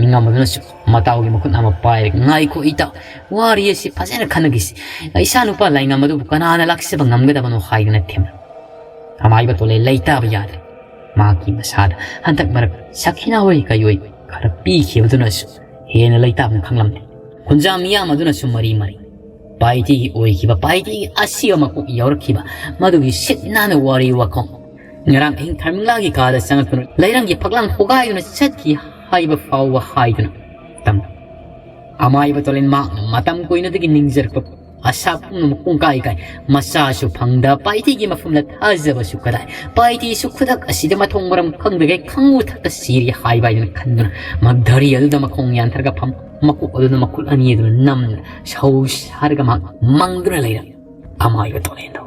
ꯃꯤꯉꯝ ꯑꯗꯨꯅꯁꯨ ꯃꯇꯥꯎꯒꯤ ꯃꯈꯨꯠ ꯑꯃ ꯄꯥꯏꯔꯒ, "ꯉꯥꯏꯈꯣ ꯏꯇꯥꯎ, ꯋꯥꯔꯤ ꯑꯁꯤ ꯐꯖꯅ ꯈꯟꯅꯈꯤꯁꯤ꯫ ꯏꯆꯥ ꯅꯨꯄꯥ ꯂꯥꯏꯉꯝ ꯑꯗꯨꯕꯨ ꯀꯅꯥꯅ ꯂꯥꯛꯆꯕ ꯉꯝꯒꯗꯕꯅꯣ?" ꯍꯥꯏꯗꯨꯅ ꯊꯦꯝꯂꯝꯃꯤ꯫ ꯑꯃꯥꯏꯕ ꯇꯣꯂꯦꯟ ꯂꯩꯇꯥꯕ ꯌꯥꯗ꯭ꯔꯦ꯫ ꯃꯍꯥꯛꯀꯤ ꯃꯁꯥꯗ ꯍꯟꯗꯛ ꯃꯔꯛ ꯁꯈꯤꯅꯥ ꯍꯣꯏ ꯀꯩꯑꯣꯏ ꯈꯔ ꯄꯤꯈꯤꯕꯗꯨꯅꯁꯨ ꯍꯦꯟꯅ ꯂꯩꯇꯥꯐꯝ ꯈꯪꯂꯝꯗꯦ꯫ ꯈꯨꯟꯖꯥ ꯃꯤꯌꯥꯝ ꯑꯗꯨꯅꯁꯨ ꯃꯔꯤ ꯃꯔꯤ ꯄꯥꯏꯇꯤꯒꯤ ꯑꯣꯏꯈꯤꯕ ꯄꯥꯏꯇꯤꯒꯤ ꯑꯁꯤꯕ ꯃꯀꯣꯛ ꯌꯥꯎꯔꯛꯈꯤꯕ ꯃꯗꯨꯒꯤ ꯁꯤꯠ ꯅꯥꯟꯅ ꯋꯥꯔꯤ ꯋꯥꯈꯣꯡ, ꯉꯔꯥꯡ ꯑꯍꯤꯡ ꯊꯥꯔꯃꯤꯂꯥꯒꯤ ꯀꯥꯗ ꯆꯪꯉꯛꯇꯨꯅ ꯂꯩꯔꯪꯒꯤ ꯐꯛꯂꯥꯡ ꯍꯣꯒꯥꯏꯗꯨꯅ ꯆꯠꯈꯤ ꯍꯥꯏꯕ ꯐꯥꯎꯕ ꯍꯥꯏꯗꯨꯅ ꯇꯝꯂꯝꯃꯤ꯫ ꯑꯃꯥꯏꯕ ꯇꯣꯂꯦꯟ ꯃꯍꯥꯛꯅ ꯃꯇꯝ ꯀꯨꯏꯅꯗꯒꯤ ꯅꯤꯡꯖꯔꯛꯄ ꯑꯁꯥ ꯄꯨꯝꯅꯃꯛ ꯄꯨꯡꯀꯥꯏ ꯀꯥꯏ꯫ ꯃꯆꯥꯁꯨ ꯐꯪꯗ, ꯄꯥꯏꯇꯤꯒꯤ ꯃꯐꯝꯗ ꯊꯥꯖꯕꯁꯨ ꯀꯗꯥꯏ꯫ ꯄꯥꯏꯇꯤꯁꯨ ꯈꯨꯗꯛ ꯑꯁꯤꯗ ꯃꯊꯣꯡ ꯃꯔꯝ ꯈꯪꯗꯒꯩ ꯈꯪꯉꯨ ꯊꯛꯇ ꯁꯤꯔꯤ ꯍꯥꯏꯕ ꯍꯥꯏꯗꯨꯅ ꯈꯟꯗꯨꯅ ꯃꯍꯥꯛ ꯙꯔꯤ ꯑꯗꯨꯗ ꯃꯈꯣꯡ ꯌꯥꯟꯊꯔꯒ ꯐꯝ, ꯃꯀꯣꯛ ꯑꯗꯨꯅ ꯃꯈꯨꯠ ꯑꯅꯤ ꯑꯗꯨꯅ ꯅꯝꯗꯨꯅ ꯁꯧ ꯁꯥꯔꯒ ꯃꯍꯥꯛ ꯃꯪꯗꯨꯅ ꯂꯩꯔꯝꯃꯤ꯫ ꯑꯃꯥꯏꯕ ꯇꯣꯂꯦꯟꯗꯣ꯫